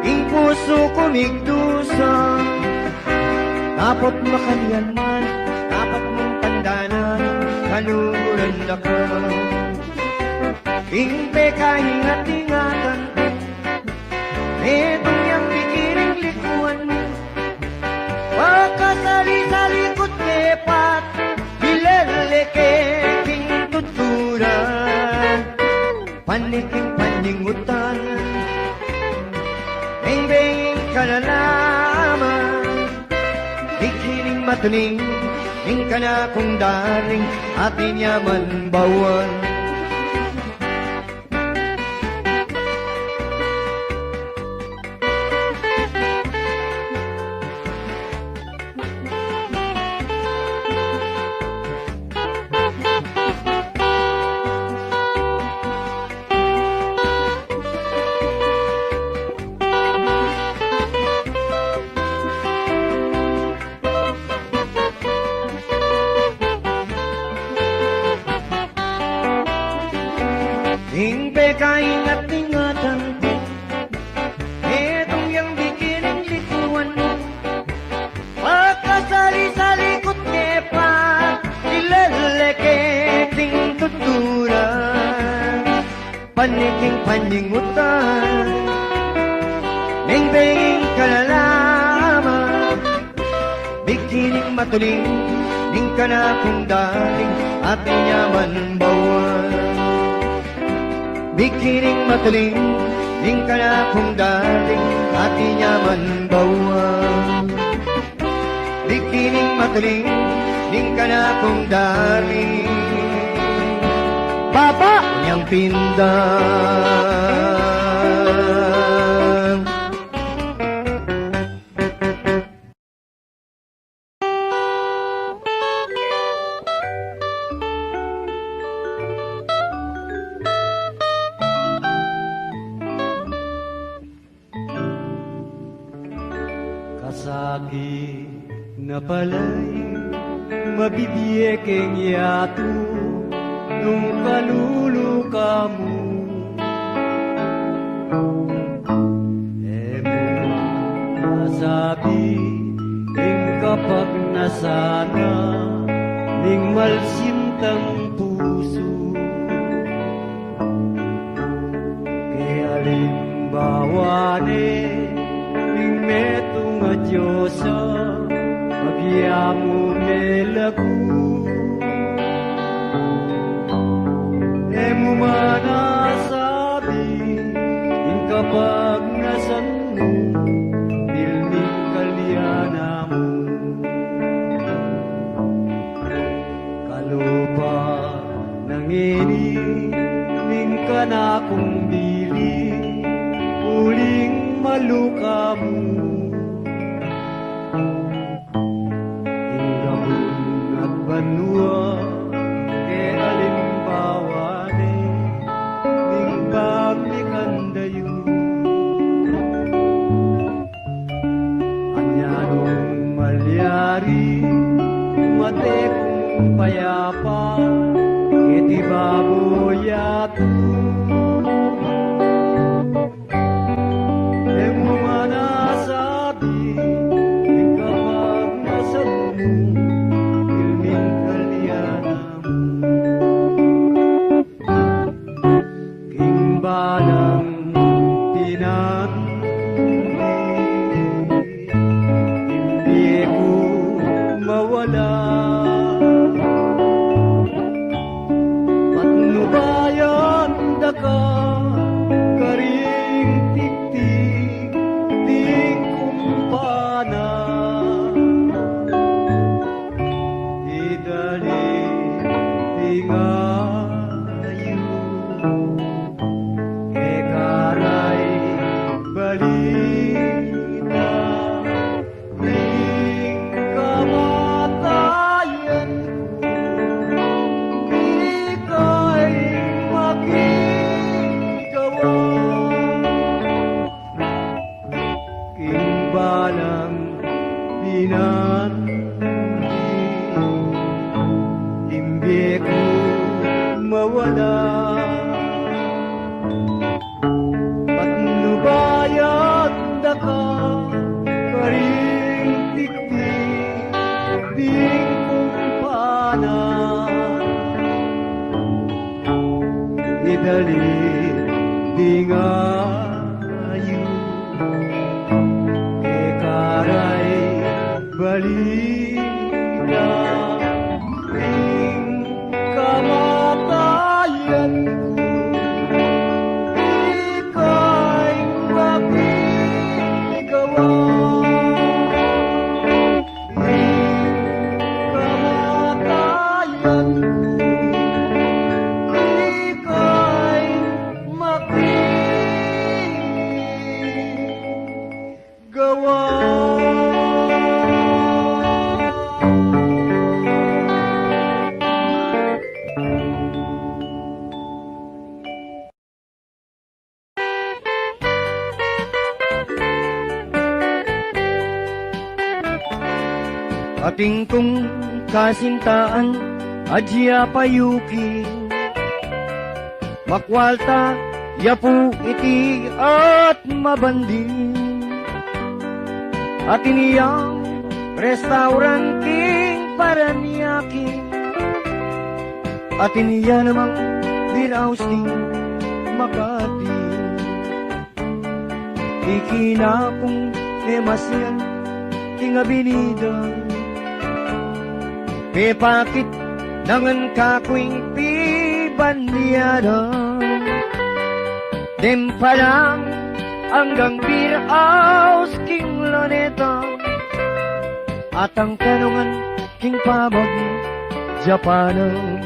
ing pusu ku migdusa. Dapot makanyan man, dapat mung tandanan, kaluguran da ka. Ing pekaingat-ingatan ku, metung yang bikining likuan mu, pakasali-sali ku't mepat, mileleke king tuturan, paniking panyingutan, bengbeng kalalaman, bikining matuling, ing kanakung darling, atin ya man bawal. Ing pekaingat-ingatan ku, metung yang bikining likuan mu, pakasali-sali ku't mepat, mileleke king tuturan, paniking panyingutan, bengbeng kalalaman, bikining matuling, ing kanakung darling, atin ya man bawal. Bikining matuling, ing kanakung darling, atin ya man bawal. Bikining matuling, ing kanakung darling, papa yang pindang. Kasakit na pala'y mabibie keng yatu nung kaluluka mu. E mu masabi ing kapagnasan na ning malsintang pusu. Keng alimbawa ne ning metung a diosa, pagyamu melagu. E mu man asabi ing kapagnasan mu, bilming kalyanan mu. Kalupa na ngeni ning kanakung bili, uling maluka mu. Ing gabun at banua, keng alimbawa ne ning bang ni Kandayu. Anya nung malyari, mate kung payapa keti babo yatu. E mu man asabi ing kapagnasan mu, bilming kalyanan mu. King balang pinandi, ing bie ku mawala. Patnubayan Nang binandi, imbe ku mawala. Patnubayan da ka karing tiktik ding kumpana. Idalin ding ayu e karay balita ing kamatayan ku. Ika'y makigawa ing kamatayan ku. Ika'y makigawa. Atin kung kasintaan, adya payuki. Makwalta ya pu iti at mabandi. Atin yang restaurant king Paranaque. Atin ya namang beer house king Makati. Ikina kung e masyal king abinida, pepakit na ngan kaku ing pibandian. Deng palang anggang beer house king Luneta, at ang kanungan king pamag Japanan.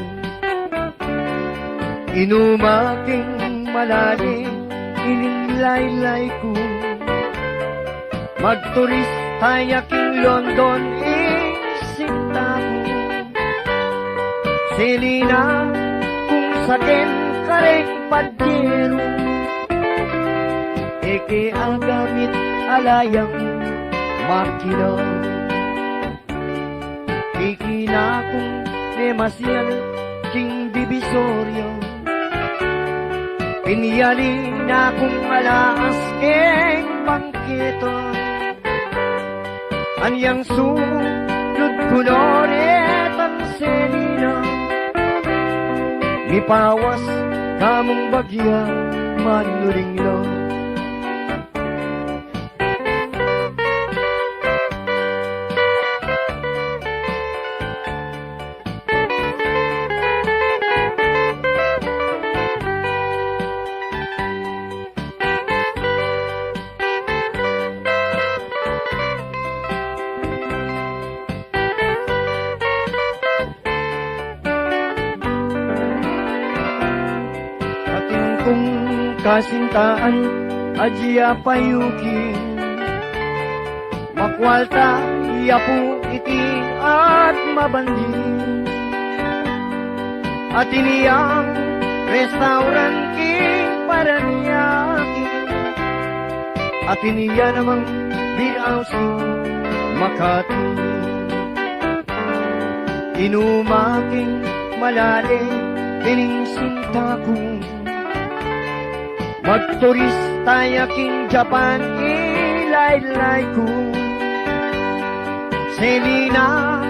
Inuma king malalim ining laylay ku. Magturista ya king London ing sinta ku. Selina, kung saken kareng padyeru, e ke agamit ala yang makina. Ikina kung e masyal king Divisoria, pinyali na kung alas keng bangketa. Anyang sulud ku no retang Selina, mipawas ka mung bagya manuling la. Atin kung kasintaan, adya payuki. Makwalta ya pu iti at mabandi. Atin yang restaurant king Paranaque. Atin ya namang beer house king Makati. Inuma king malalim ining sinta ku. Magturista ya king Japan ing laylay ku. Selina,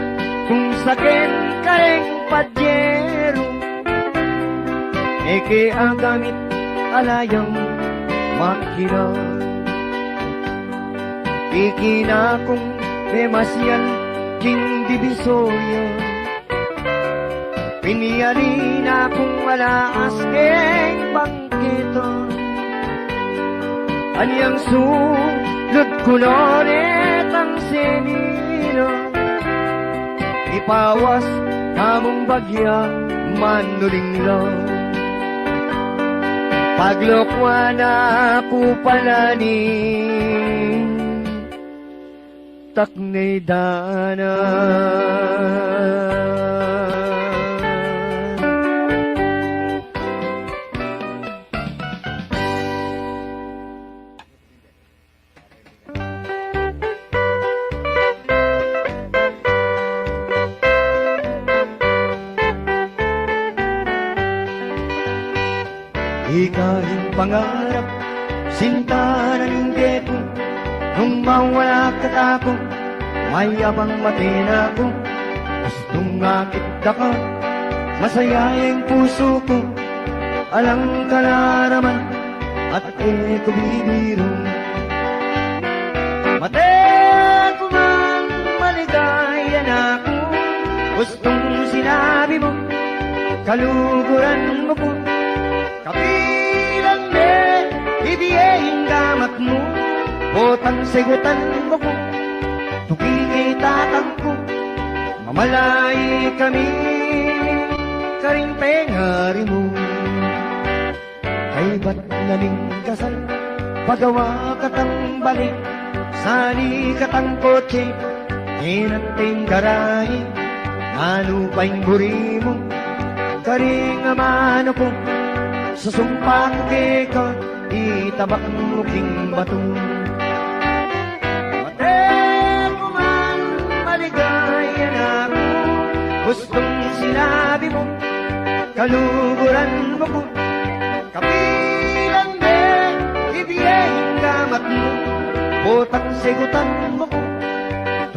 kung saken kareng padyeru, e ke agamit ala yang makina. Ikina kung e masyal king Divisoria, pinyali na kung alas keng bangketa. Anyang sulud ku no retang Selina, mipawas ka mung bagya manuling la. Paglokwan na ku pala ning taknay danan. Ngarap, sinta na ning deku, nung mawala ka taku, mayabang mate na ku. Gustung akit da ka, masaya ing pusu ku, alang kalaraman at e ku bibiru. Mate ku man, maligaya na ku, gustung sinabi mu, kaluguran mu ku. Kapilan me ibie ing gamat mu, potang segutan mu ku, tuki ke tatang ku, mamalayi kami karing pengari mu. Kaybat na ning kasal, pagawa katang bale, sali katang kotse, e na teng garahe. Nanu pa ing buri mu karing amanu ku, susumpa ku keka, itabak mu king batu. Mate ku man, maligaya na ku, gustung sinabi mu, kaluguran mu ku. Kapilan me ibie ing gamat mu, potang segutan mu ku,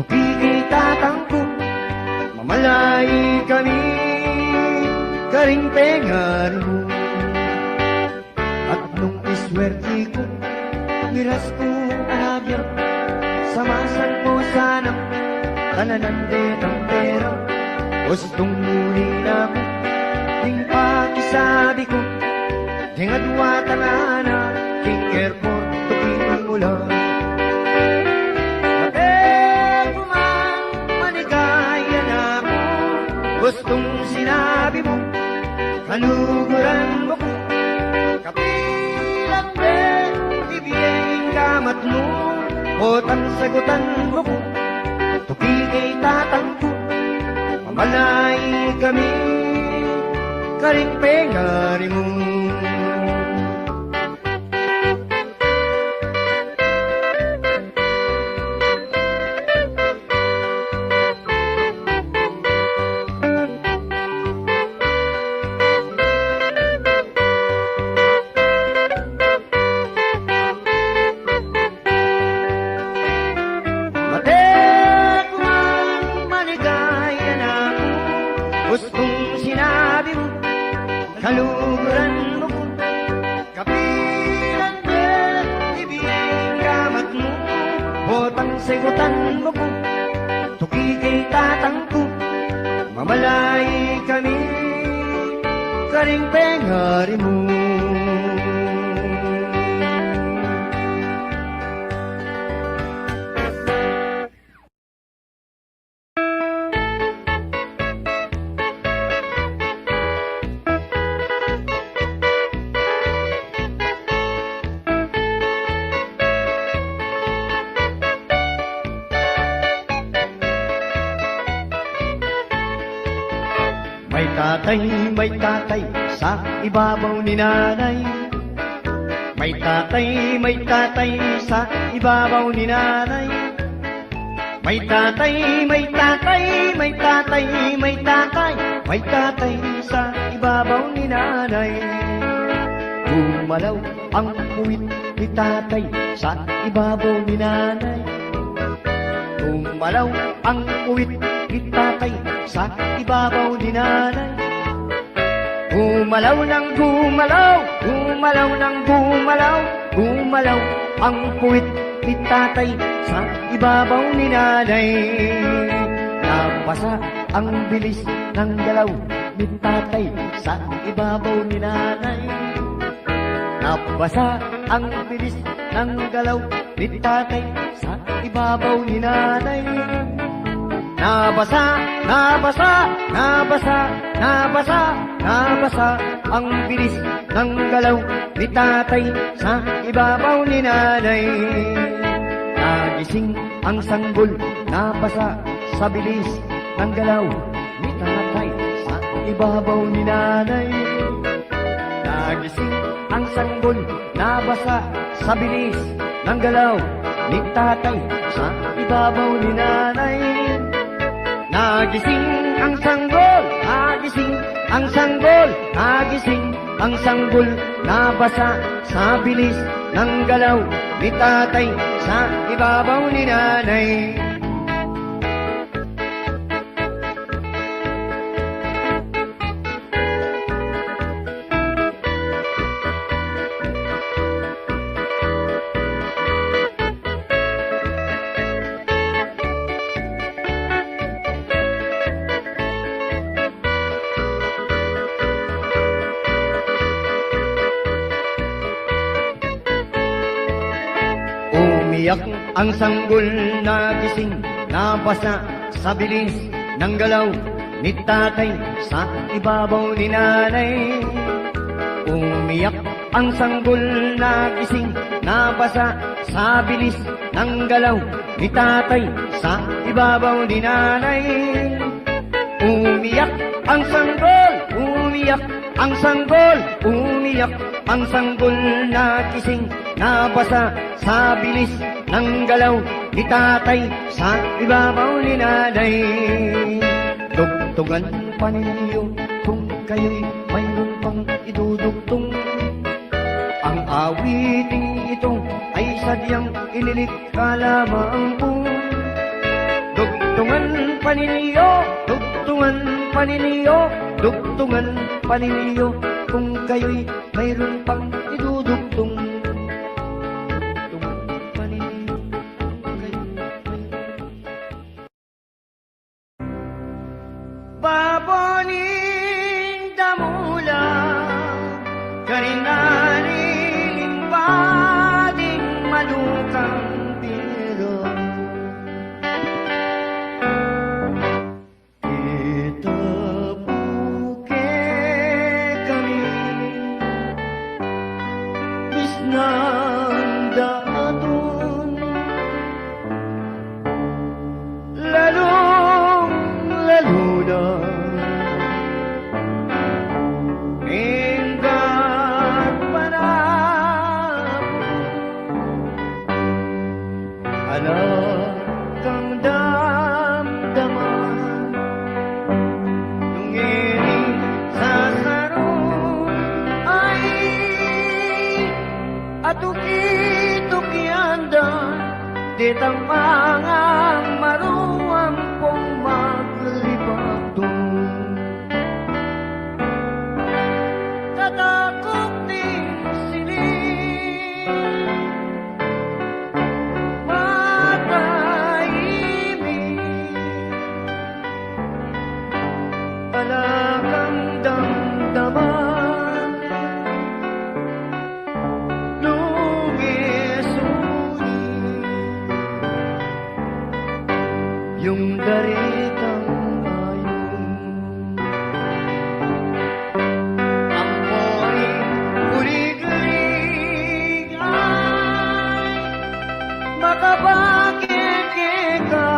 tuki ke tatang ku, mamalayi kami karing pengari mu. At nung iswerti ku, miras ku Arabia, samasan mu sana, tananan de ng pera. Gustung muli na ku, ning pakisabi ku, deng adwa ta na king airport, tuki mu la. Mate ku man, maligaya na ku, gustung sinabi mu, kaluguran mu ku. Kapilan me ibie ing gamat mu, potang segutan mu ku, tuki ke tatang ku, mamalayi kami karing pengari mu. Mate ku man, maligaya na ku, gustung sinabi mu, kaluguran mu ku. Kapilan me ibie ing gamat mu, potang segutan mu ku, tuki ke tatang ku, mamalayi kami karing pengari mu. May tatay, may tatay sa ibabaw ni nanay. May tatay, may tatay sa ibabaw ni nanay. May tatay, may tatay, may tatay, may tatay, may tatay sa ibabaw ni nanay. Gumalaw ang puwit ni tatay sa ibabaw ni nanay. Gumalaw ang puwit ni tatay sa ibabaw ni nanay. Gumalaw nang gumalaw, gumalaw nang gumalaw, gumalaw ang puwit ni tatay sa ibabaw ni nanay. Nabasa ang bilis ng galaw ni tatay sa ibabaw ni nanay. Nabasa ang bilis ng galaw ni tatay sa ibabaw ni nanay. Nabasa, nabasa, nabasa, nabasa, nabasa ang bilis ng galaw ni tatay sa ibabaw ni nanay. Nagising ang sanggol, nabasa sa bilis ng galaw ni tatay sa ibabaw ni nanay. Nagising ang sanggol, nabasa sa bilis ng galaw ni tatay sa ibabaw ni nanay. Nagising ang sanggol, nagising, Ang sanggol nagising, ang sanggol nabasa sa bilis ng galaw ni tatay sa ibabaw ni nanay. Umiyak ang sanggol nagising, nabasa sa bilis ng galaw ni tatay sa ibabaw ni nanay. Umiyak ang sanggol nagising, nabasa sa bilis ng galaw ni tatay sa ibabaw ni nanay. Umiyak ang sanggol, umiyak ang sanggol, umiyak ang sanggol nagising, nabasa sa bilis ng galaw ni tatay sa ibabaw ni nanay. Dugtungan pa ninyo kung kayo'y mayroon pang idudugtong. Ang awiting ito ay sadyang inilikha lamang po. Dugtungan pa ninyo, dugtungan pa ninyo, dugtungan pa ninyo kung kayo'y mayroon pang idudugtong. Dugtungan pa ninyo kung kayo'y mayroon pang Babo ning damula, karin nalilimpa ding malukang biro. Ita pu kekami, misnang daratun, lalung-lalu na ing gatpanapun. Ala kang damdaman nung ining sasarun ay atuki-tukian da detang mangang maruang pong maglibak dun. Tatakuk ding siling matahimik, ala kang damdaman nung e suni yung daritang ayun. Ampo ring kuliglig ay makabakit keka,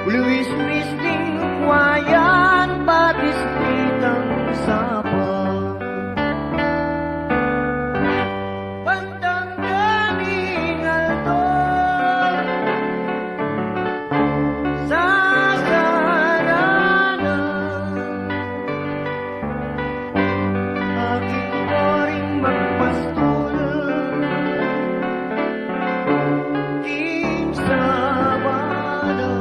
luis-luis ding kwayan, batis ditang sapa. Bandang galing aldo sasarana, aking poring magpastul king sabada.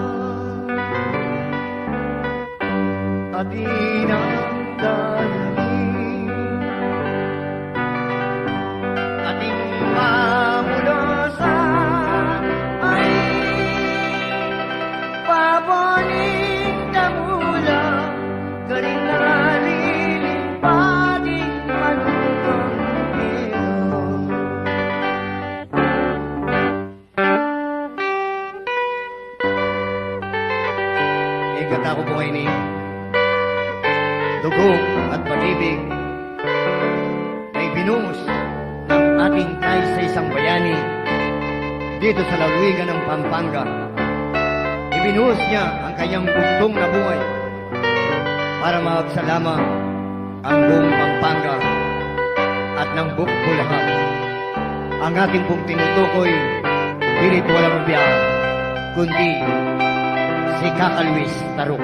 Atin ang dalangin, atin mamulasan, ay paboning damula, karin nalilimpa ding malukang biro. Ing kanta ku pu ngeni, Dugo at Pag-ibig, ay binuhos ng ating kaisa-isang bayani dito sa lalawigan ng Pampanga. Ibinuhos niya ang kanyang bugtung na buhay para mapagsalama ang buong Pampanga at ng buong Bulacan. Ang ating pong tinutukoy, dini't walang biya, kundi si Kaka Luis Taruk.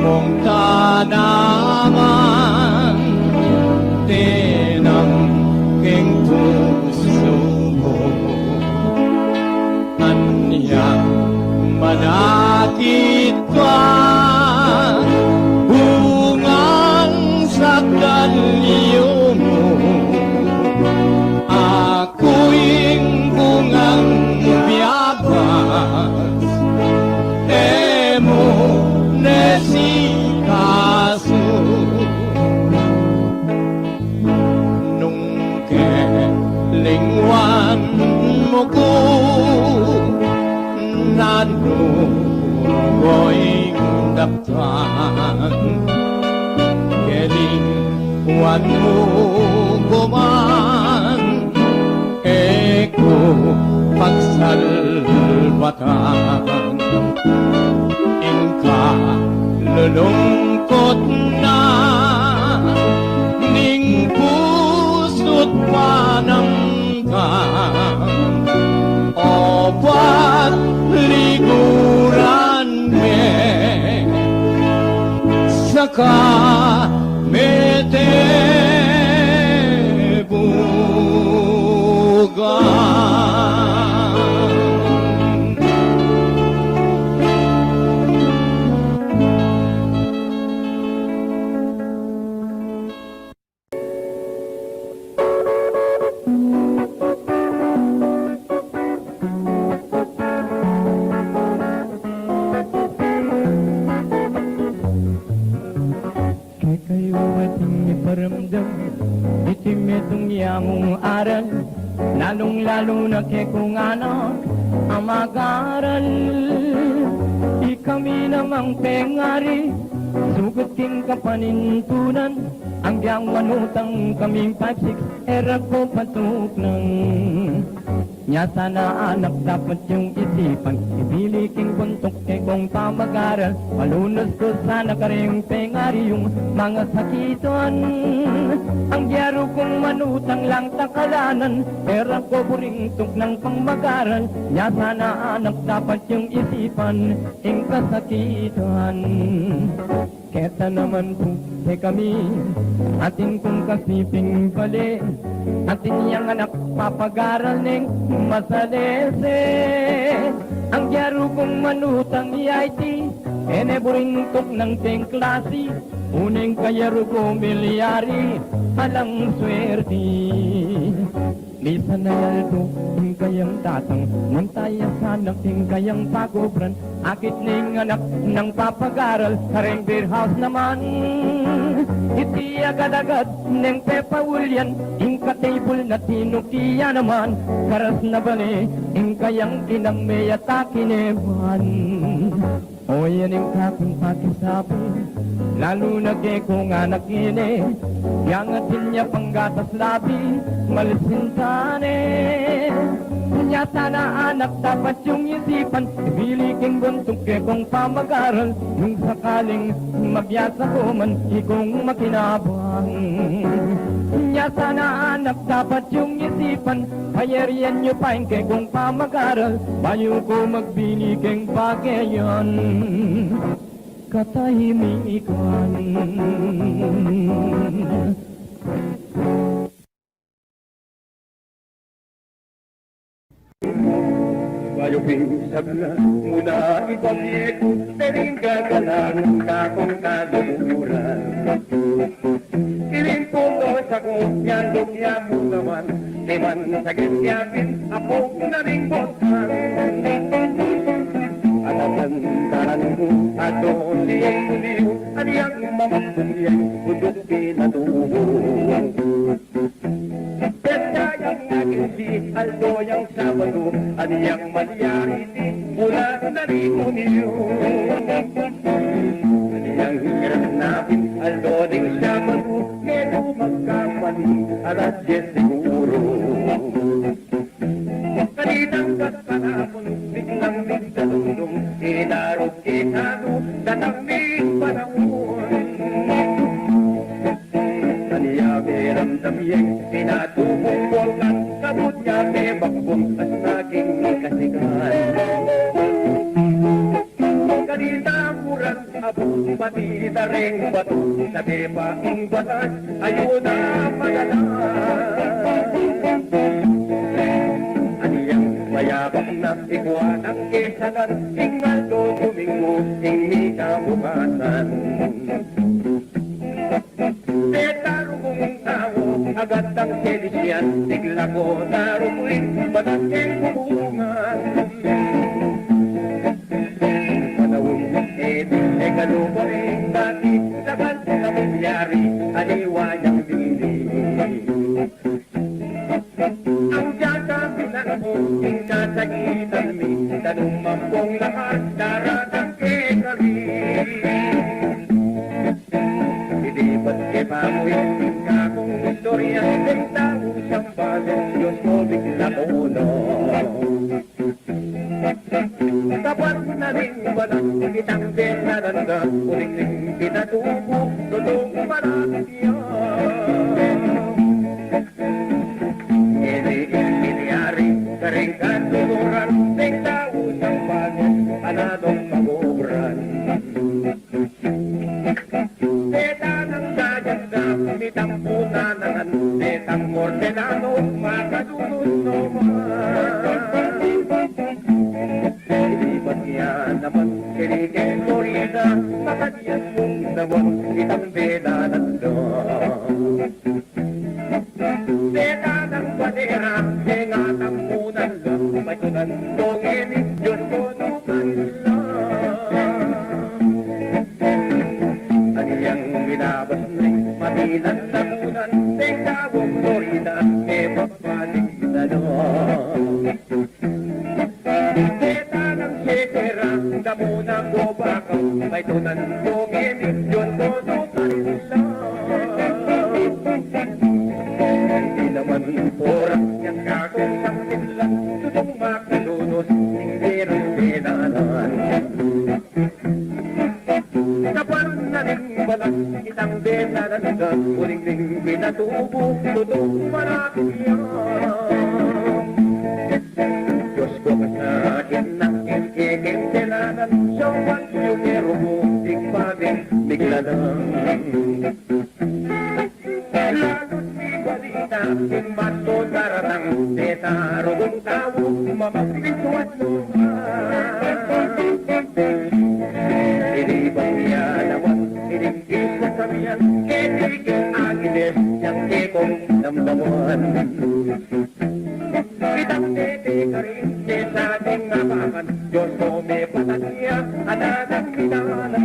Mung tanaman, tinang king pusu mu. Anyang manakit ka, bungang sakdal yumu. Aku ing bungang miyabas, e mu ne sikasu. Nung kelingwan mu ku, nanu ko ing daptan? Kelingwan mu ku man, e ku pagsalbatan. Ing kalulungkut na ning pusu't panamtan, obat liguran me, saka mete bugan. Kekayu ating iparamdam iti metung ya mung aral, lalung-lalu na kekung anak a mag-aral. Ikami namang pengari, sukat king kapanintunan, agyang manutang kaming five six, e ra ko patuknang. Nya sana anak dapat yung isipan, ibili king buntuk kekung pamag-aral. Malunus ku sana karing pengari yung mangasakitan. Agyaru kung manutang lang takalanan, e ra ko buring tuknang pang mag-aral. Nya sana anak dapat yung isipan, ing kasakitan. Keta naman pu kekami, atin kung kasiping bale, atin yang anak papag-aral neng masalese. Agyaru kung manutang ya iti, e ne buring tuknang king klasi, uneng kayaru ku milyari, alang swerti. Misan a aldo ing kayang tatang, munta ya sana king kayang pagobran. Akit ning anak nang papag-aral kareng beer house naman. Iti agad-agad neng pepaulyan, ing katebul na tinuki ya naman. Karas na bale ing kayang inang me at aki ne man. O, yan ing kakung pakisabi, lalu na kekung anak ini, yang atin ya panggatas labi, malisinta ne. Nya sana anak dapat yung isipan, ibili king buntuk kekung pamag-aral, nung sakaling magyasa ku man, ikung makinabang. Nya sana anak dapat yung isipan, payarian yu pa ing kekung pamag-aral, bayu ku magbini keng bage yan. Katahimikan. Bayu ping sabla mu na ipamye ku, perin gaganan kakung kaluguran. Iling pung dos aku, nyanduk ya mu naman, diman sa gisiapin, apung na ring botan. Atasan tanan mu, ato liyeng liyu, anyang mamang liyeng, bunduk pinatubu. Petsa yang akin di aldo yang Sabado, anyang malyari di bulan na limu niyu. Anyang hirap napin aldo ding Sabado, medu magkamali alas dyes siguru. Kaninang kapanapun, biglang migdalungdung, inarog kitadu, datang migpanaun. Anya me ramdam yang pinatubung bulkan, kabud nya me bakbung at naging kasikan. Kanita kuran abu Pati ita reng batu, sa tepa ing batas, ayu na malala. Anyang mayabak na, ikwa nang kesanan, ing aldo Domingo, ing mikabukasan. Deta rugung tau, agatang selisian, tigla ko na ruguin, batas keng bubungan. Panaun e di e kalupa ring dati, sagal na mangyari, aliwa yang dili. Ang diyata pinango, ing kasakitan mi, tanumang pong lakar, daratang kekari. Ilipat ke pamuy, ing kakung istorya, ing tau siyang balu, Diyos ko, bigla ko na. Kapan na ning batas, itang denananda, uling ning pinatubu, tutung malapit ya. Ini ing milyari, karing katuturan, ning tau siyang balu, anadong pag-obran. Deta nang dayang na, mitampu na naman, detang Hortelano, makadunus no man. Ilipat ya naman, keri keng Florida, makanyan mung naman, itang denananda. Deta nang bandera, e nga tampunan la, patunan ko ngeni, Diyos ko, nukan la. Anyang minabas ne, matinan na kunan, deng tau Florida, e pagbalik na la. Deta nang sekera, damu na ko baka, patunan ko ngeni, Diyos ko, nukan la. Di naman pora yang kakung sangkit la, tutung makalunus, ing derang denanan. Kapan na ning batas, itang denananda, uling ning pinatubu, tutung malapit ya. Diyos ko, kasakit na ing kekeng denanan, sawan yu meru mu, ing paming miglalang. Lalu mi balita, ing bato daratang, deta rugung tau, mamagpintuan no man. Ini bang ya naman, ining kasabian, keti keng Angeles, yang kekong number one. Itang dede karin, kesa ding abakan, Diyos ko, me patanya, anadang minana.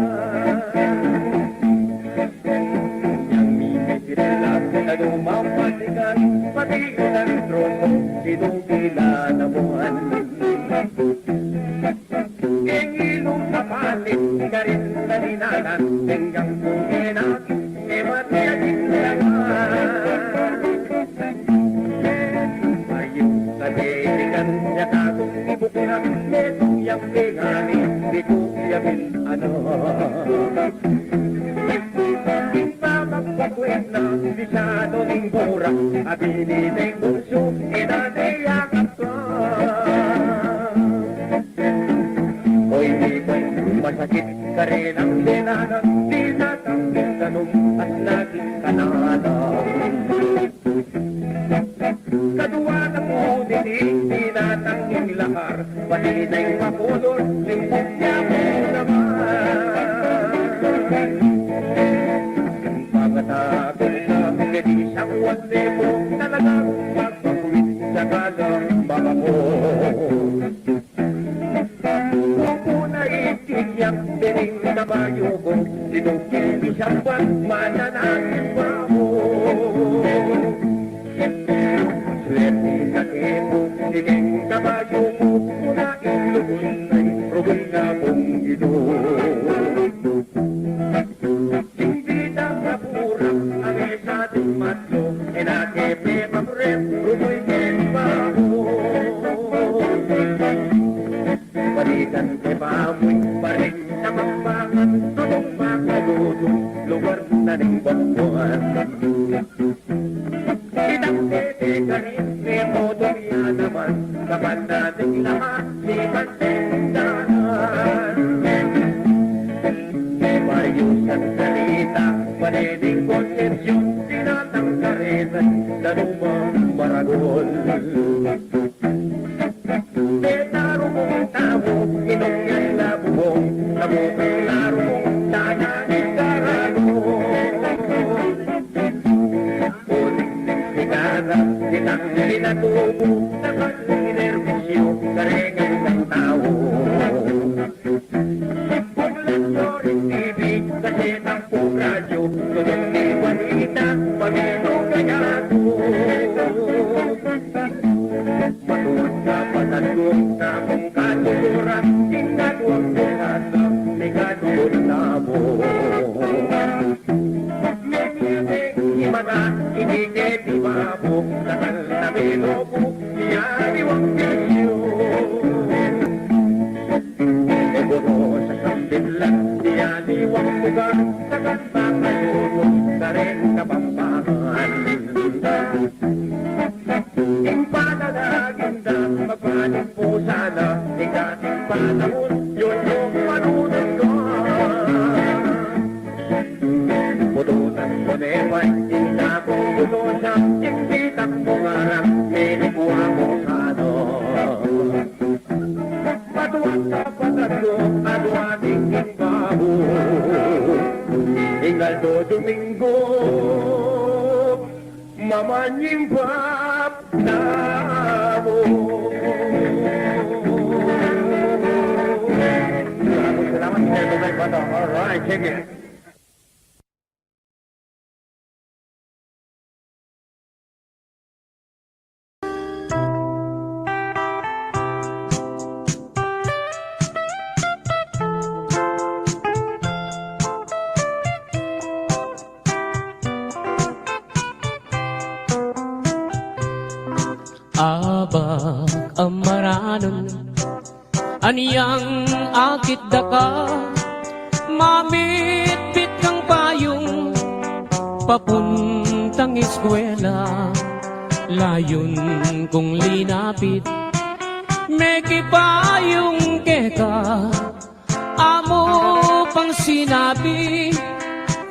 Yang mimisit la, tanumang patikan, pati ilang tropo, sinubila naman. Keng ilung kapalit, karin na dinalan, tenggang kung enak, e mati ating laman. Ayu, katetikan, ya kakung ibukuna, metung yang pengani, di ku yamin ano. Ing pamagpakwet na, bisado ning bura, abini deng bunsu, e na de yakap ka. Oy, di pa'y masakit, karenang denanan, dinatang ning tanum, at naging kananan. Kadua na pu niti, dinatang ning lakar, pati na ing makulor, ning bukya mu naman. Pangatago na, keti sang Juan Diego, talagang magpakulit sa kalang makapo. Opo na iti yang dening kabayu ku, dinuki ni Samban mananakit pa mu. Swerte na kepu, ining kabayu ku, kuna ing lugun ay rugul na pung ito. Ing bida mapura, ane sa ating matlo, e na ke pe maprep, rumoy ke baho. Balikan ke baboy, bareng na mambangan, tulung makaluto, lugar na ning bangkuan. Itang tete karin, me motor ya naman, kapan na ding lahat, di man tindahan. Yung salita, panening konsepsyon, tinatanggaresan, nanumang maragol. Detaru mung tau, inong yang labubong, labubong laru mung tanang ikarago. Uling ning sigara, kitang linatubu, dapat ning nerbisyo, karengan ng tao. Buklan nyo ring T V, kasetang pung radyo, tunay ni balita, pamilong gayatu. Matuwad sa patatlo, sa mung katuturan, tingkatuang purasa, may katuturan na po. Mimimik, imaga, inikit, ibabo, takal na bilobo, yari wang bisyo. Ebono sa sambitlan, yari wang buga, takal na bilobo, karen Kapampangan. Ing panalangin da, magpalimpo sana, ing dating panahon, yun yung manunod ko. Pututan ko ne pa, ing dakong putusan, ing pitang bungarang, pinikuha ko sana. Matuwang sa patatlo, aduaning ing babo. Ing aldo Domingo, mamanying bab na mo. Salamat, salamat, Sir Gobernador. All right, sige. Abak a maranun, anyang akit da ka, mamitbit kang payung, papuntang eskwela, layun kung linapit, mekipayung keka, amu pang sinabi,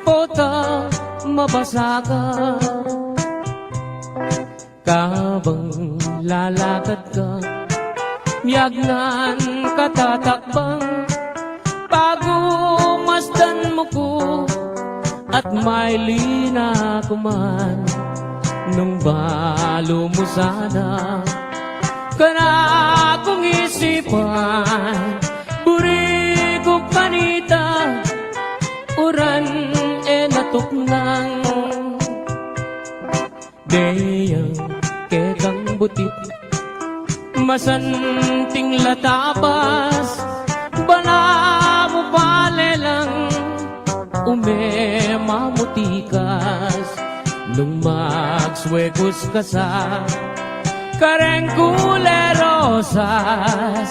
pota mabasa ka. Kabang lalakad ka, miyagnan ka tatakbang, pagumasdan mu ku, at maili na ku man, nung balu mu sana, kara kung isipan, buri ku kanita, uran e natuknang. Deyang kekang butit, masanting la tabas, balamu palelang, ume mamutikas, nung magswegus ka sa kareng kulerosas,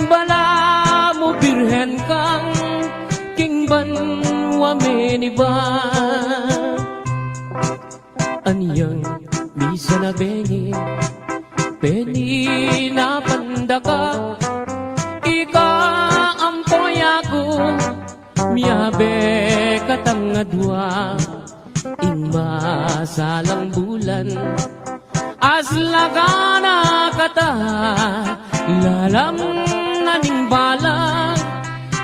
balamu birhen kang king banwa miniban. Anyang misan a bengi, peninapan da ka, ika ampo ya ku, miyabe katang adua, ing masalang bulan, aslakan na kata, lalam na ning balang,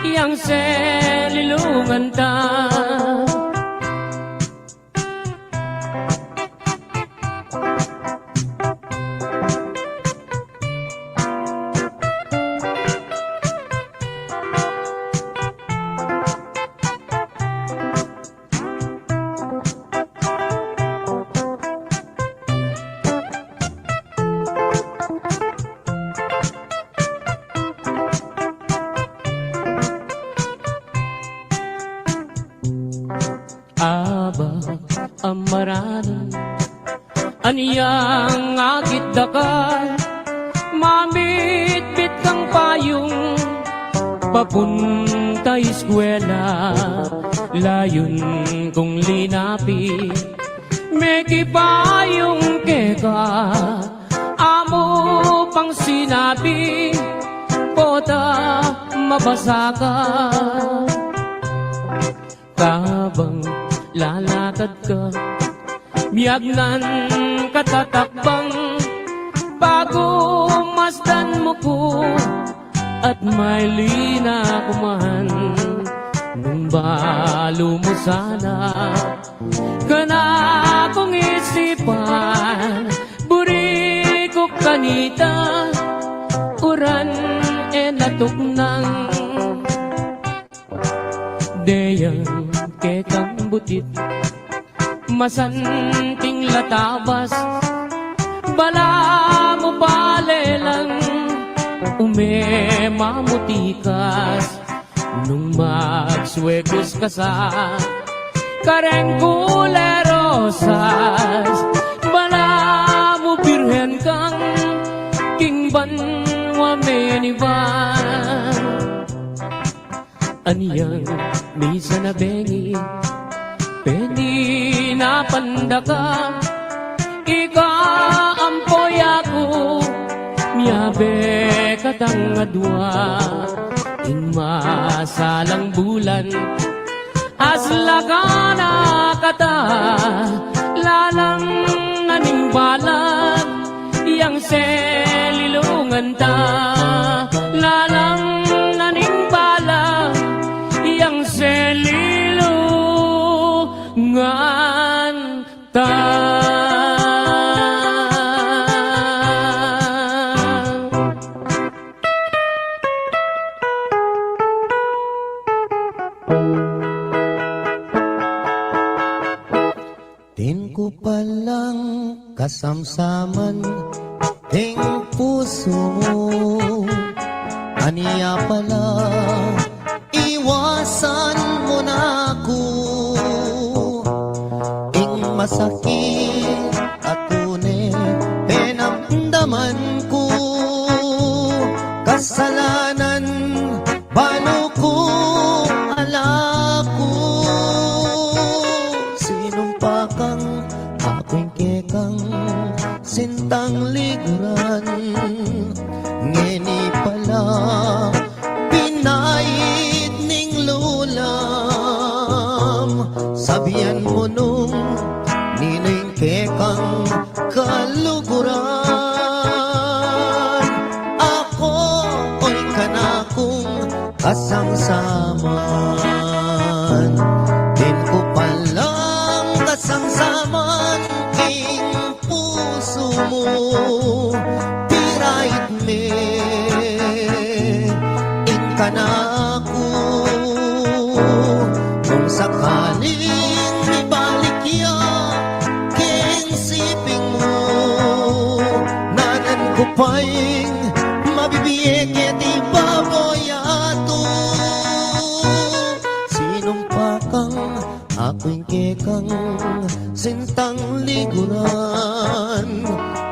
yang selilungan ta. Abak a maranun, anyang akit da ka, mamitbit kang payung, papunta eskwela, layun kung linapit, mekipayung keka, amu pang sinabi, pota mabasa ka. Kabang lalakad ka, miyagnan ka tatakbang, pagumasdan mu ku at maylin na ku man. Nung balu mu sana, kanakung isipan, buri ku kanita, uran e natuknang. Deng kekang butit, masanting la tabas, balamu palelang ume mamutikas. Nung magsuegus ka sa kareng kulerosas, balamu birhen kang king banua meniban. Anyang misan a bengi, peni na pandaka, ika ampo yaku, miyabe katang adua, ing masalang bulan, aslakan na kata, lalang na ning balang, yang selilungan ta, lalang na ning balang, yang selilungan ta. Atin ku palang kasamsaman king pusu mu, ania pala iwasan mu na ku. Ing masakit a tune penamdaman ku, kasalanan balu ku ala ku. Sinumpa kang aku ing kekang sintang liguran, ngeni pala pinait ning lulam. Sabian mu nung ninu ing kekang kaluguran. Aku o ing kanakung kasamsaman, atin ku palang kasamsaman king pusu mu, pirait me ing kanaku. Nung sakaling mibalik ya king siping mu, nanan ku pa ing mabibie keti baboy yatu. Sinumpa kang aku ing kekang sintang liguran,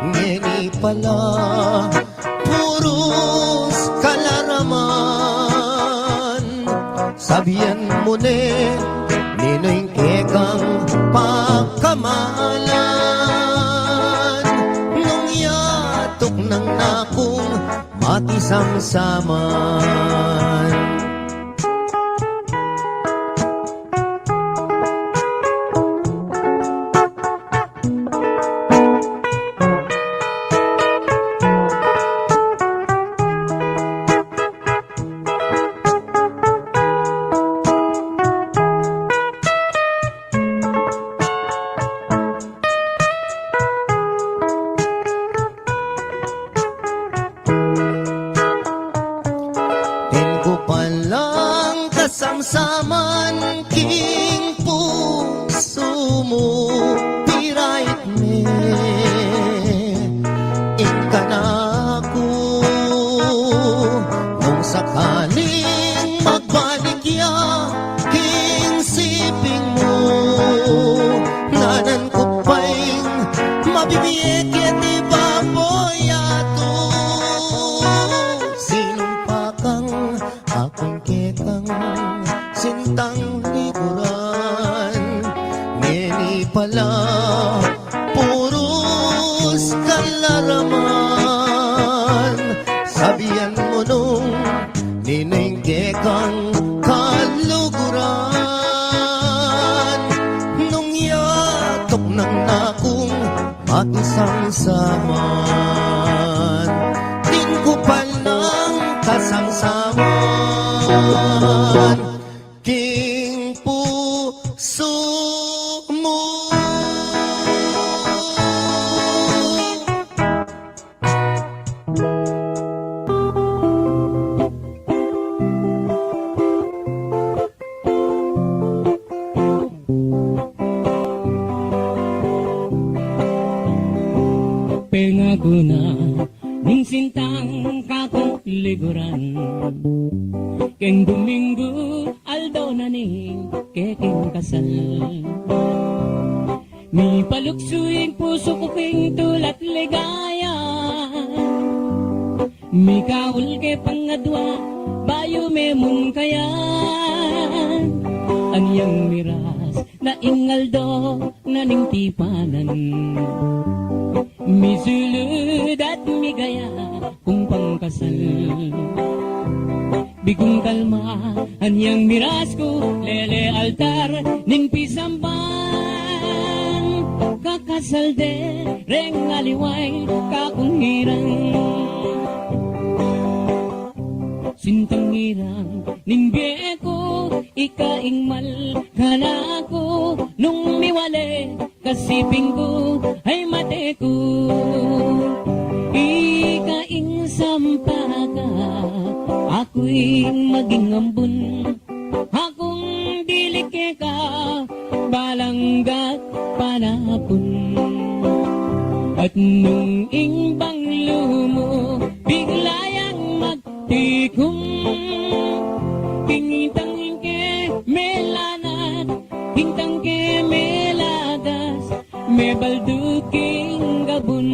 ngeni pala purus kalaraman. Sabian mu ne ninu ing kekang pagkamalan, nung yatuk nang nakung makisamsaman. Atin ku palang kasamsaman king pusu mu, pirait me ing kanaku. Nung sakaling magbalik ya king siping mu, nanan ku pa ing mabibie keti baboy yatu. Sinumpa kang aku ing kekang sintang liguran, ngeni pala purus kalaraman. Sabian mu nung ninu ing kekang kaluguran. Isang saman, tingkupal nang kasangsaman, king pusu mu. Pengaku na ning sintang kakung liguran, keng Duminggu aldo na ning kekeng kasal. Mipaluksu ing pusu ku king tula't ligaya, mikaul ke pangadwa bayu me mun kaya. Anyang miras na ing aldo na ning tipanan, misulud at migaya kung pangkasal. Bigung kalma anyang miras ku, lele altar ning pisamban, kakasal de reng aliwang kakung hirang. Sintang hirang ning bie ku, ika ing mal kanaku, nung miwale kasiping ku ay mate ku. Ika ing sampaka, aku ing maging ambun, akung dilig keka balang gat panapun. At nung ing banglu mu bigla yang magtikum, king tangke melanat, king tangke melagas, mebaldug king gabun.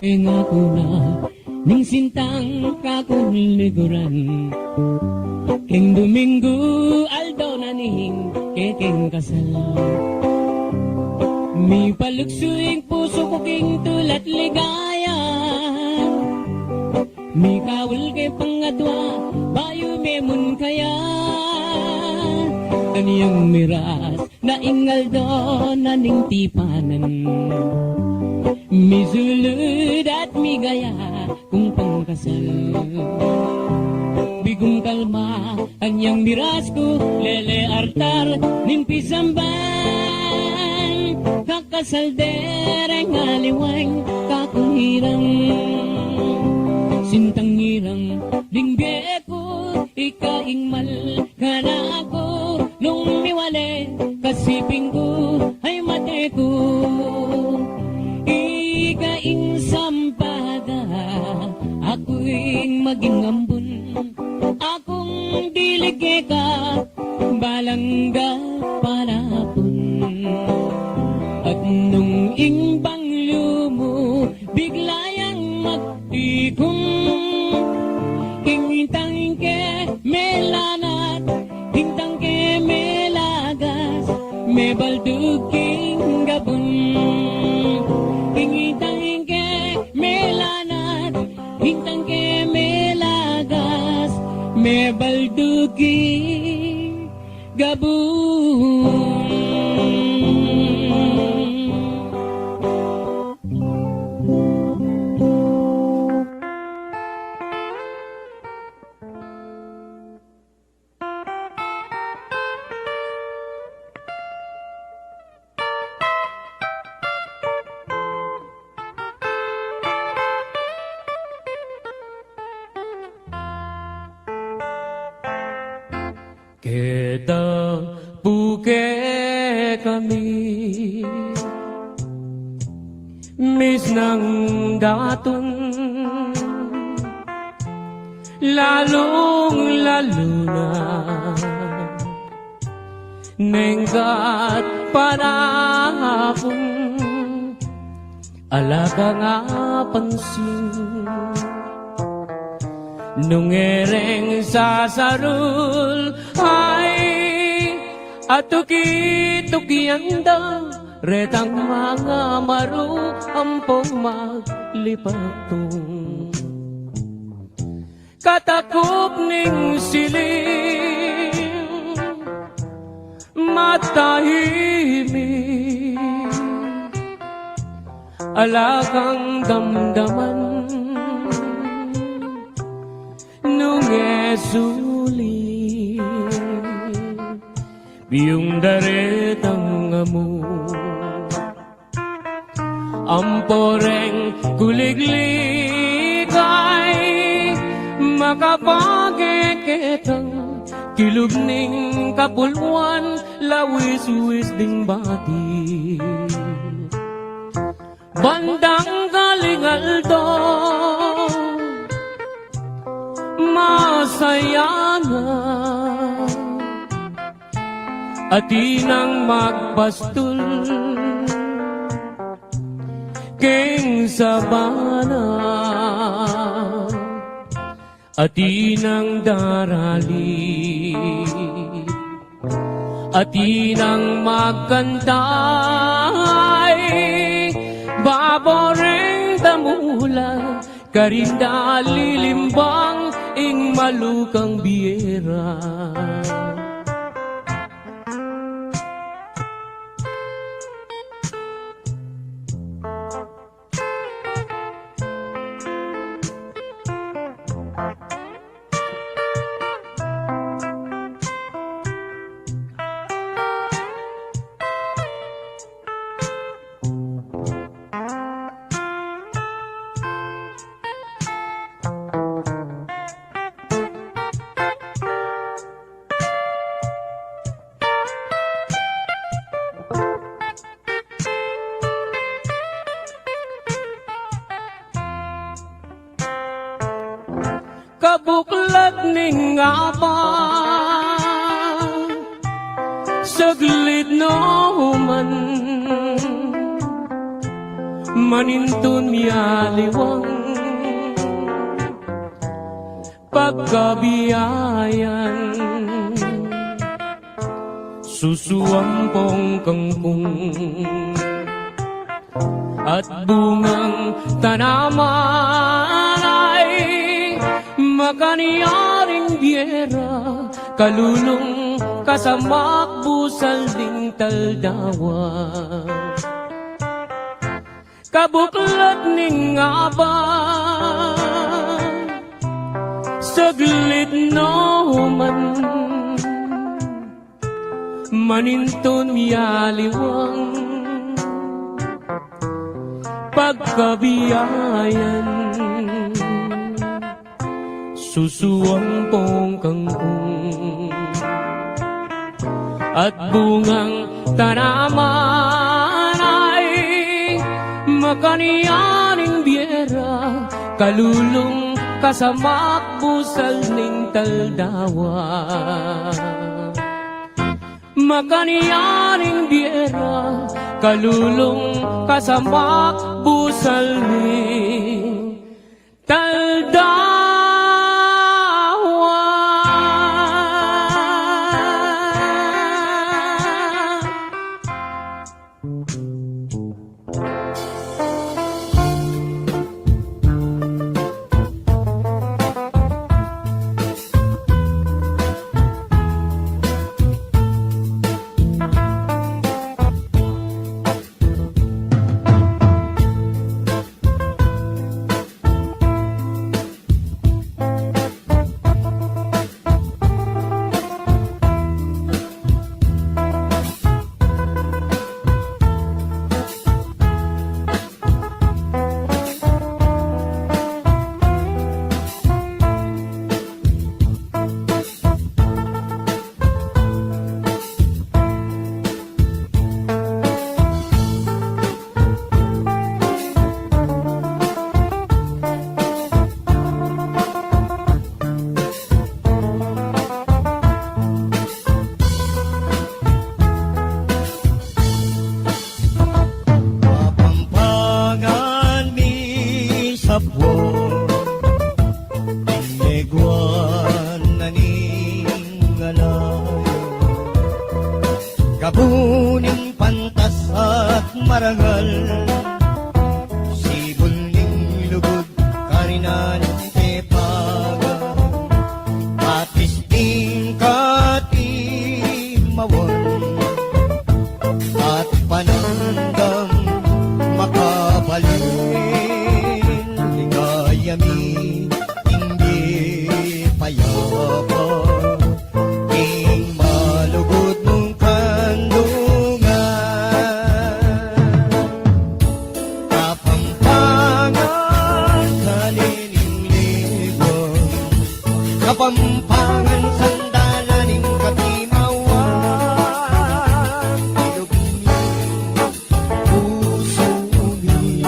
Pengaku na ning sintang kakung liguran, keng Duminggu aldo na ning kekeng kasal. Mipaluksu ing pusu ku king tula't ligaya, mikaul ke pangadwa bayu me mun kaya. Anyang miras na ing aldo na ning tipanan, misulud at migaya kung pangkasal. Bigung kalma anyang miras ku, lele altar ning pisamban, kakasal de reng aliwang kakung hirang. Sintang hirang ning bie ku, ika ing mal kanaku, nung miwale kasiping ku ay mate ku. Ika ing sampaka, aku ing maging ambun, akung dilig keka balang gat panapun. At nung ing banglu mu bigla yang magtikum, king tangke melanat, king tangke melagas, mebaldug king gabun. King tangke melanat, king tangke melagas, mebaldug king gabun. Keta pu kekami misnang datun, lalung-lalu na neng gat panapun, ala kang apansin. Nung e reng sasarul, ay, atuki-tukian da retang mangamaru ampong maglipatung. Katakuk ning siling, Tahimik, ala kang damdaman nung e sulit, biyung daretang amu. Ampo reng kuliglig ay makapageketang kilub ning kapulwan, lawis-wis ding bati. Bandang galing aldo, masaya na, atin nang magpastul king sabana, atin nang darali, atin nang magkantay, babo reng damula, karin da lilimbang ing malukang biyera. Kabuklat ning abang, saglit no man, manintun mialiwang pagkabiayan. Susuampong kangkung at bungang tanaman ay makanyaring biyera, kalulung kasamak busal ding taldawa. Kabuklat ning abang, saglit no man, manintun mialiwang pagkabiayan. Susuampong kangkung at bungang tanaman ay makanyaring biyera, kalulung kasamak busal ning taldawa. Makanyaring biyera, kalulung kasamak busal ning taldawa. Kapampangan mi sabwang, tineguan na ning alayo. Gabu ning pantas at marangal, sibul ning lugud, karinan te paga, atis ding katimawan, Kapampangan, sandalan ning katimawan, ilog ning pusu mi.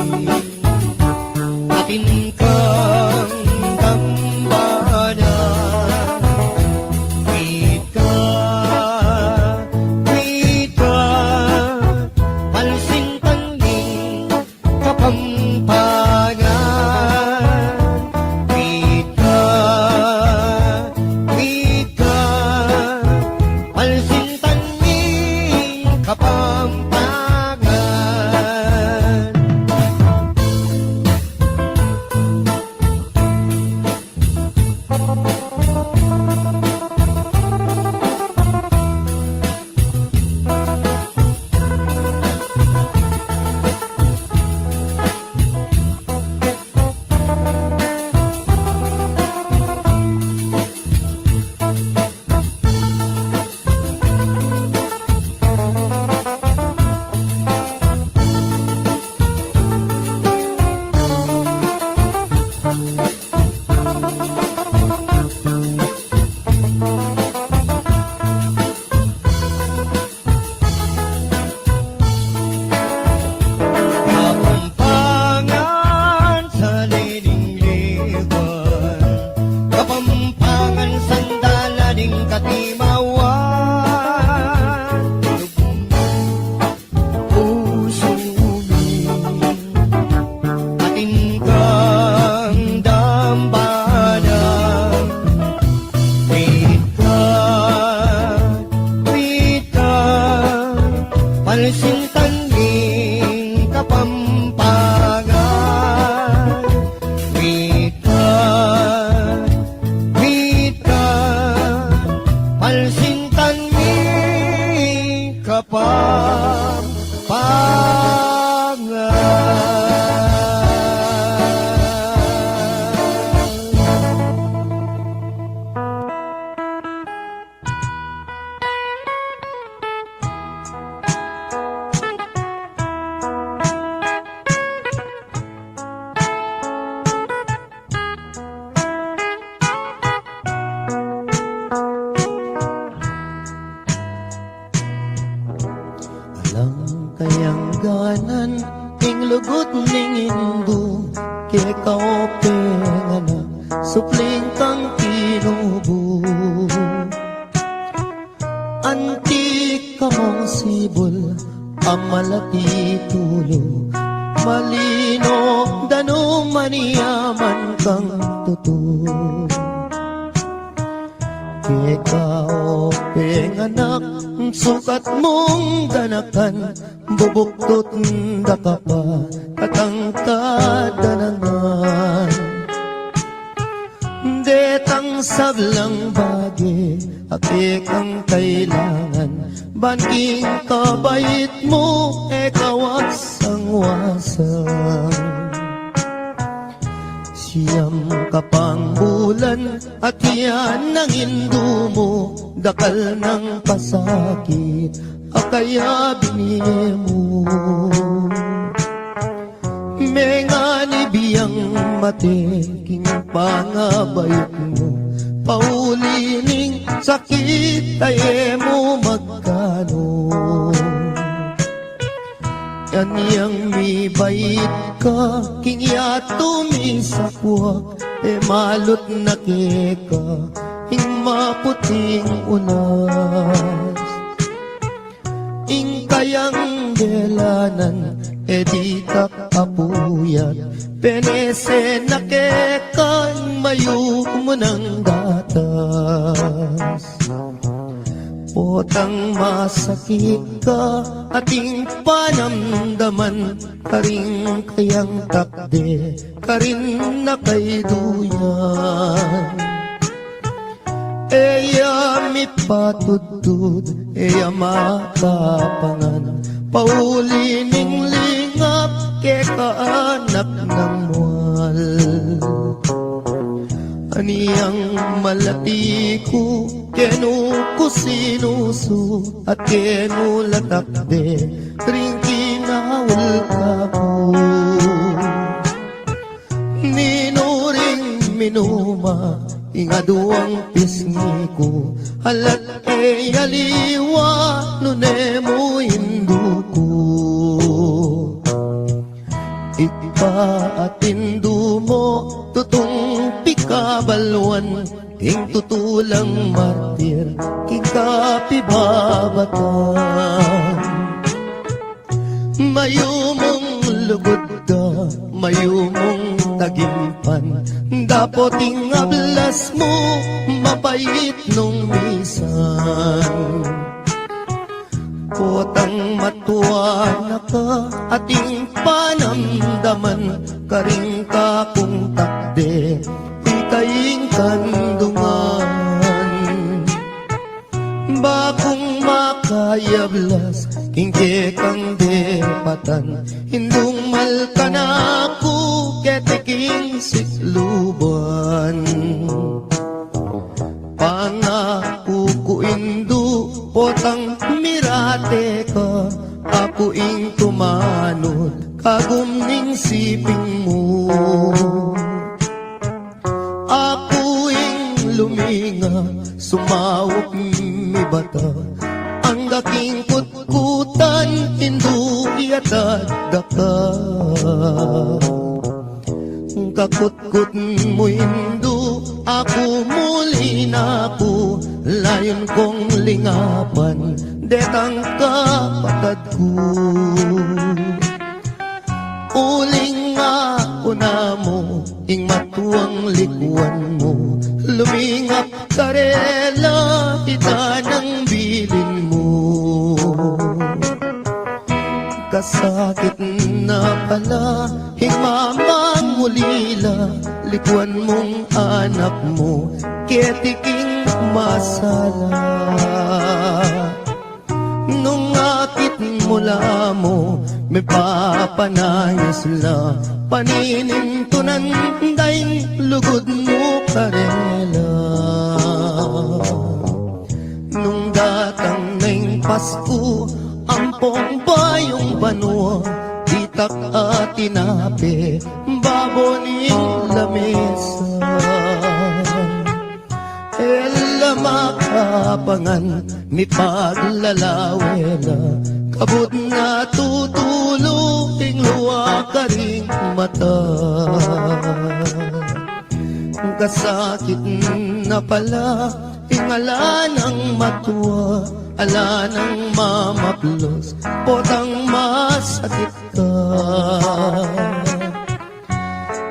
Atin kang dambana, wit ka, wit ka, palsintan ning Kapampangan, wit ka, wit ka, palsintan ning Kapampangan. Kapampangan, sali ning liwan, Kapampangan, sandalan ning katimawan, pusu mi. Atin kang dambana, wit ka, wit ka, palsintan ning Kapampangan, wit ka, wit ka, palsintan ning Kapampangan. Alang kayangganan ing lugud ning Indu, keka o penganak, supling kang tinubu. Antikamung sibul a malati tulu, malino danum a niyaman kang tutu. Keka o penganak, sukat mung ganakan, bubuktut da ka pa, tatangkad da na ngan. Detang sablang bage a kekang kailangan, ban king kabait mu e ka wasang-wasang. Siyam ka pang bulan a tiyan ning indu mu, dakal nang pasakit a kaya binie mu. Menganib yang mate king pangabait mu, pauli ning sakit a e mu magkanu. Anyang mibait ka king yatu misakwak, e malut na keka ing maputing unas. Ing kayang delanan e ditak apuyat, penese na keka ing mayumu nang gatas. Potang masakit ka, ating panamdaman, karing kayang takde, karin na kay duyan. E ya mipatudtud, e ya makapangan, pauli ning lingap keka anak nang mual. Anyang malati ku, kenu ku sinusu, at kenu la takde ring kinaul kaku. Ninu ring minuma Ing aduang pisngi ku, alat e aliwa, nune mu indu ku. Ika at indu mu, tutung pikabaluan, ing tutu lang martir, king kapibabatan. Mayumung lugud da, mayumung tagimpan, dapot ing ablas mu, mapait nung misan. Potang matua na ka, ating panamdaman, karing kakung takde, ika ing kandungan. Bakung makayablas, king kekang depatan, indung malkan aku, keti king sikluban. Pangaku ku indu, potang mirate ka, aku ing tumanud, kagum ning siping mu. Aku ing luminga, sumaup mibata, angga king kutkutan, indu, yatad da ka. Kakutkut mu indu, aku muli na ku, layun kung lingapan detang kapatad ku. Uling aku na mu, ing matuang likuan mu, lumingap karela, ita nang bilin mu. Kasakit na pala, ing mamang ulila, likuan mung anak mu, keti king masala. Nung akit mu la mu, mipapanayus la, paninintunan da ing lugud mu karela. Nung datang na ing Pasku, ampong bayung banua, ditak a tinape, babo ning lamesa. E la makapangan, mipaglalawe la, kabud na tutulu ing luwa karing mata. Kasakit na pala, ing ala nang matua, ala nang mamaplos, potang masakit ka.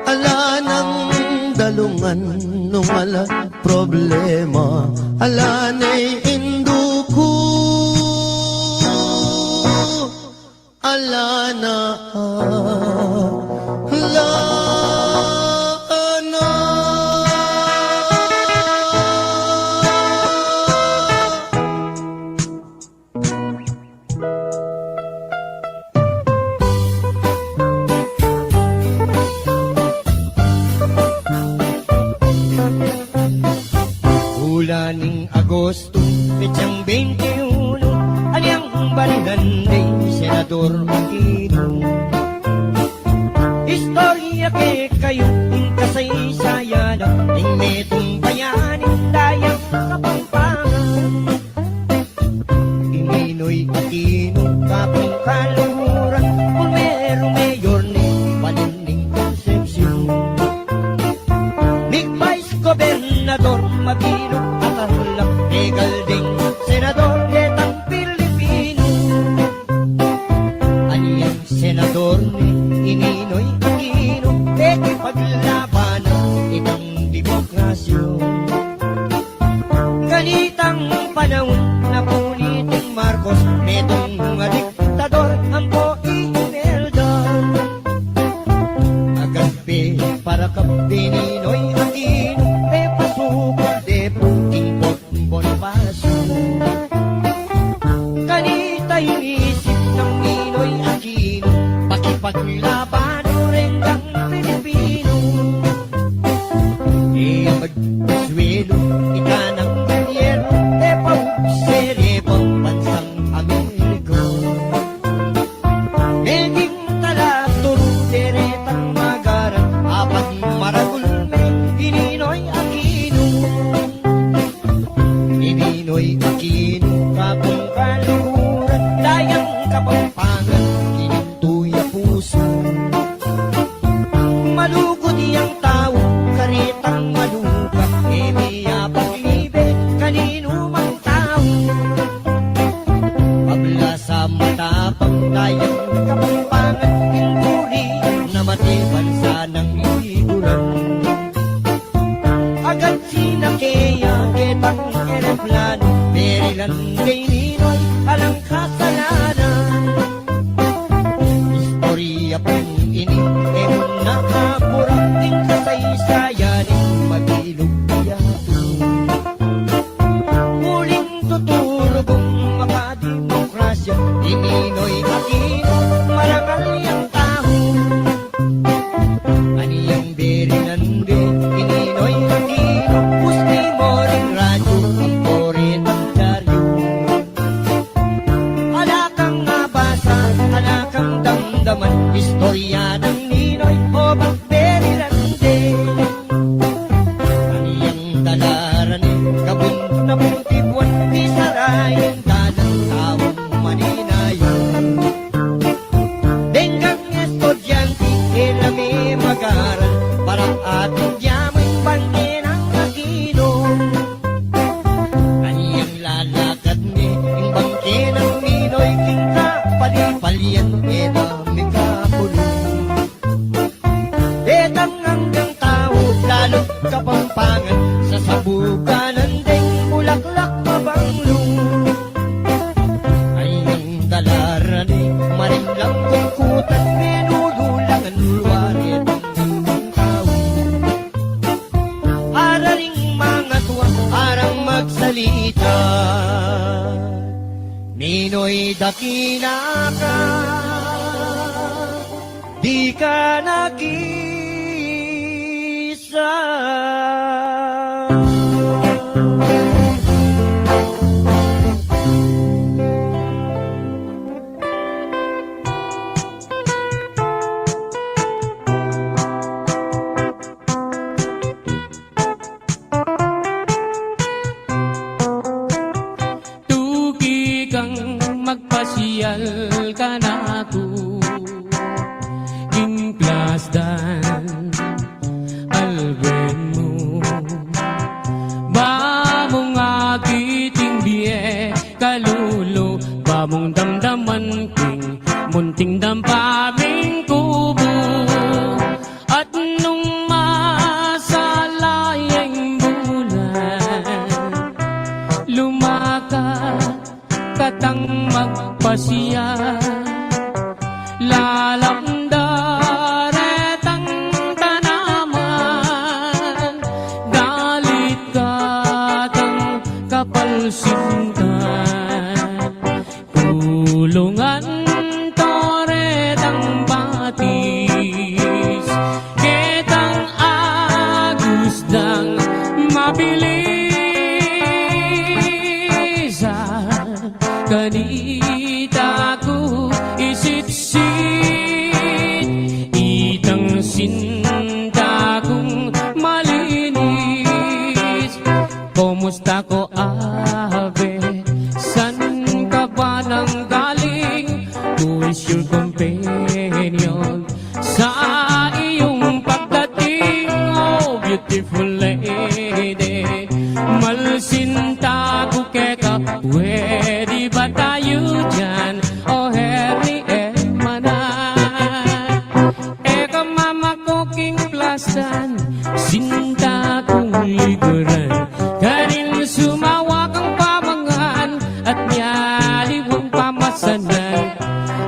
Ala nang dalungan nung ala problema, ala ne indu ku, ala na, ala na. Bulan ning Agosto, petsang bente uno, anyang barilan de Senador Aquino. Istorya kekayu ing kasaysayan na, ing metung bayan ning dayang Kapampangan. I Ninoy Aquino, kapung kaluhuran, pulmeru mayor ne, panin ning Concepcion. Mig vice gobernador, mabinu a tarlak, legal ding senador, detang Pilipinu. Anyang senador ne i Ninoy Aquino, pekipaglaban na itang demokrasya. Kanitang panaun na puniting Marcos, metung a diktador ampo Imelda. Agaspe para kang Ninoy Aquino, pepasukul de pu king Fort Bonifacio. Kanita ing isip nang Ninoy Aquino, pakipaglaban reng Pilipinu. E a magsuelu ika nang gobyernu, e paubse re bang bansang Amerika. Meging talaturu de retang magaran, apat maragul me i Ninoy Aquino. Ninoy Aquino, Kapampangan, luguran, dayang Kapampangan, kinintu ya pusu. Malugud yang tau, karetang malupa, e miyapag-libe kaninumang tau. Mablas a matapang, dayang Kapampangan, ing buri na mate bansa nang liguran. Agad sinake ya ketang eroplanu, buri la deng Ninoy alang kasalanan. Istorya pung ini, e mu na abura, ing kasaysayan ning mabilug yatu. Uling tuturug ing makademokrasya, i Ninoy Aquino, marangal yang tau. Anyang buri nande i Ninoy Aquino, pusti mo ring radyu, ampo retang dyaryu. Ala kang abasa, ala kang damdaman, istorya nang Ninoy, o bang buri nande. Anyang dala rani, kabun na pung tibuan, misara yang dalan, taung maninayan. Deng estudyante, e la me mag-aral, para atin dyaman bangke nang Aquino. Anyang lalakad ne ing bangke nang Ninoy, king kapalipalian, e da mekapulung. Detang anggang tau, lalu't Kapampangan, sasabukan nandeng bulaklak mabanglung. Anyang dala rani, marimlang kungkutan, menulu lang ang luar detang tau. Ara ring mangatua, arang magsalita. Ninoy, dakila ka, di ka na kisa. Tuki kang magpasyal kanaku king plasdan alben mu. Ba mung akiting bie kalulu, ba mung damdaman king munting dampa ming kubu. At nung masala ya ing bulan, lumakat katang magpasyal, lalam da retang tanaman, dalit katang kapalsintan. Kulungan to retang batis, ketang agus dang mabilisan. Kanita ku isitsit itang sinta kung malinis. Kumusta ko, Ave? San ka ba nanggaling? Who is your companion? Sa iyong pagdating, oh beautiful lady, malsinta ku keka, pwede ba tayo dyan? Oh, heri e mana. E ka mamaku king plasdan, sinta kung liguran, karin sumawa kang pamangan, at nyaliwang pamasanan.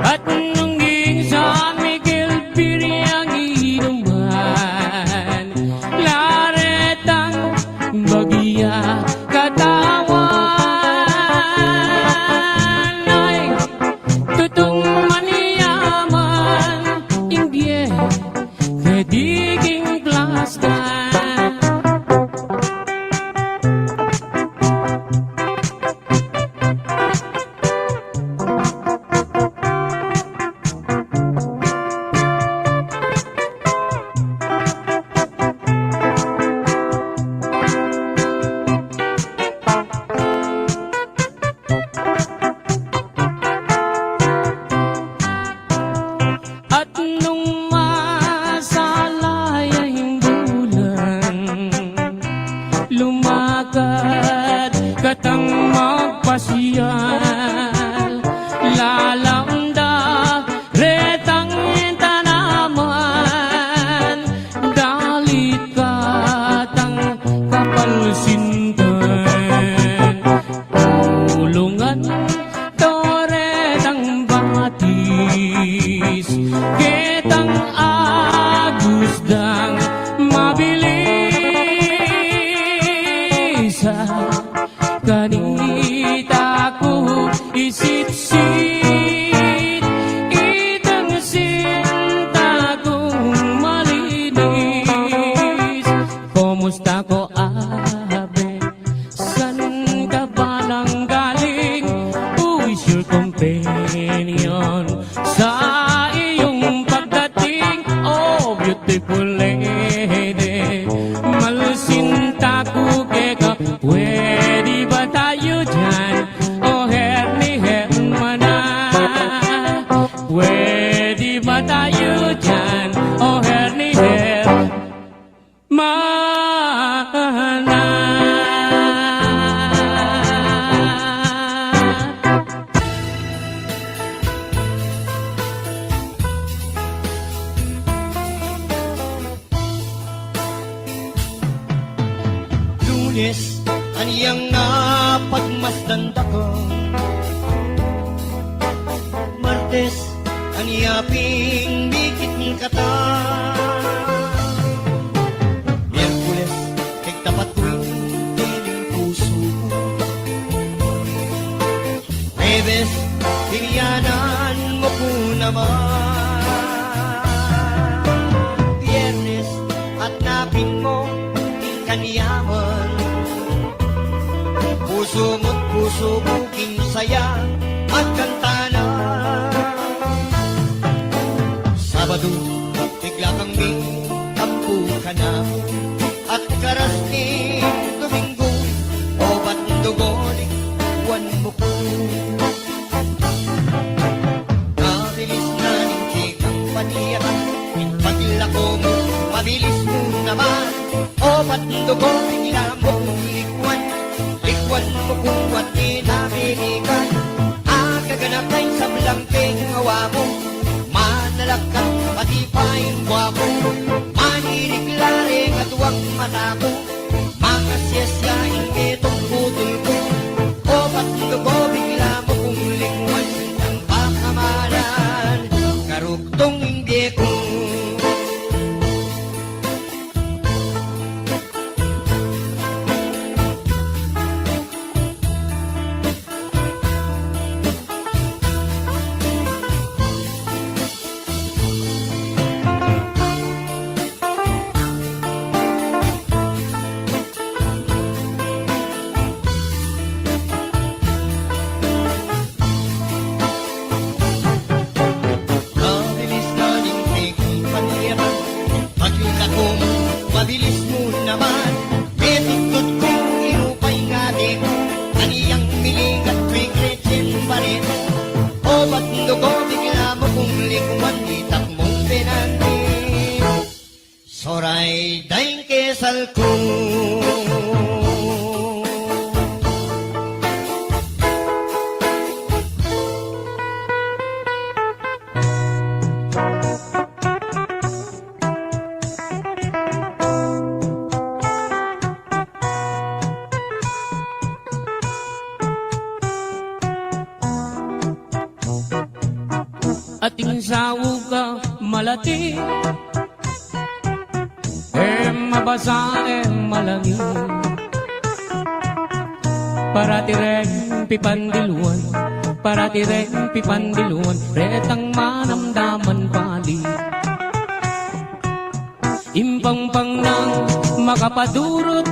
At nung ing San Miguel biri yang inuman, la retang bagya katawan. Katang magpasyal, lalamda retang tanaman, dalit katang kapalsintan, ulungan to retang batis, ketang agus dang mabilis. Kanita ku isitsit itang sinta kung malinis. Kumusta ko, Abe? San ka ba nang galing? Who is your companion? Sa iyong pagdating, oh, beautiful lady, malsinta ku keka. Pwede ba tayo diyan? O herni hermana. Pwede ba tayo diyan? O herni hermana. Lunes, anyang na pagmasdan da ka. Martes, anya pin mikit kata. Miyerkules, kektapat ku ing pusu ku. Huwebes, pinianan mu ku naman. Biyernes, atnapin mu ing kanyaman. Pusu mu't pusu ku king saya, magkanta na. Sabadu, bigla kang mingtampu kanaku. At karas ning Dominggu, obat dugo, likwan mu ku. Mabilis na ning kekang panyatang, ing paglako mu, mabilis mu naman. Obat dugo, bigla mu kung likwan, likwan mu ku at di na binikan. Akaganap na ing sablang pengawa mu, manalakad pati pa ing gwapu. Manirikla reng aduang mata ku, mangasyasya ing metung butul ku. Obat dugo, bigla mu kung likwan, ang pakamalan, karugtung ing bie ku. Mabilis na ning kekang panyatang, paglako mu, mabilis mu naman. Metutut ku, inupa ing ate ku, anyang miling at kring retsen bareto. Obat dugo, bigla mu kung likwan, itak mung penanti. Soray da ing kesal ku. Ating saug a malati, e mabasa, e malangi. Parati reng pipandiluan, parati reng pipandiluan, retang manamdaman pali. Impangpang nang makapadurut,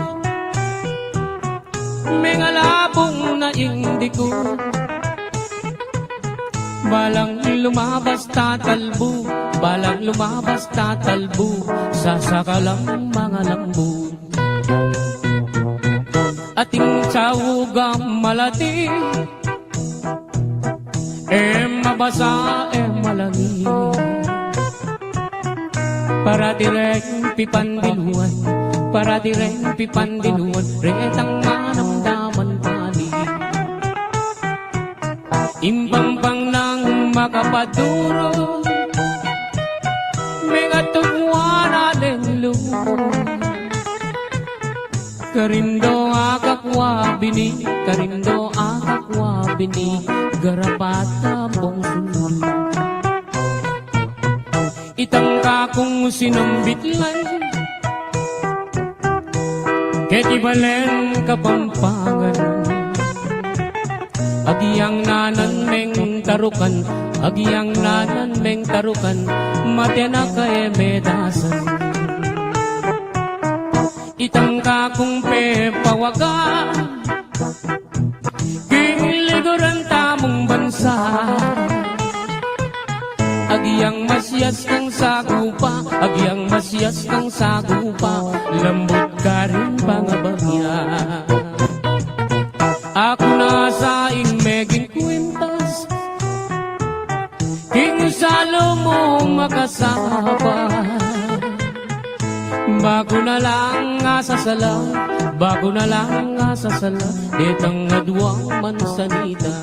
mengalabung na ing dikut. Balang lumabas tatalbu, balang lumabas tatalbu, sasakalang mangalambu. Ating saug a malati, e mabasa, e malangi. Parati reng pipandiluan, Parati reng pipandiluan, retang manamdaman pali. Impampang nang makapadurut, mengatugwa na deng lung. Karin do akakwa bini, karin do akakwa bini, garapat a bong sulu. Itang kakung sinambit lan, keti balen Kapampangan. Agyang nanan meng tarukan, agyang nanan meng tarukan, mate na ka e medasan. Itang kakung pepawaga, king liguran tamung bansa. Agyang masias kang sagupa, agyang masias kang sagupa, lambut karing pangabagya. Aku na sa ing meging kwintas, king salu mu makasaba. Baku na lang asasala, baku na lang asasala, detang aduang mansanita.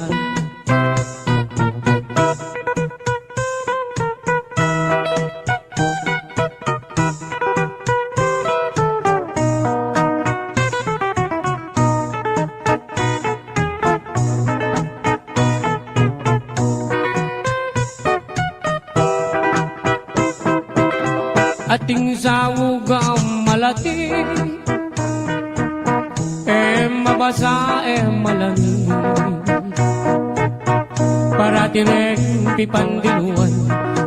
Ating saug a malati, e mabasa, e malani. Parati reng pipandiluan,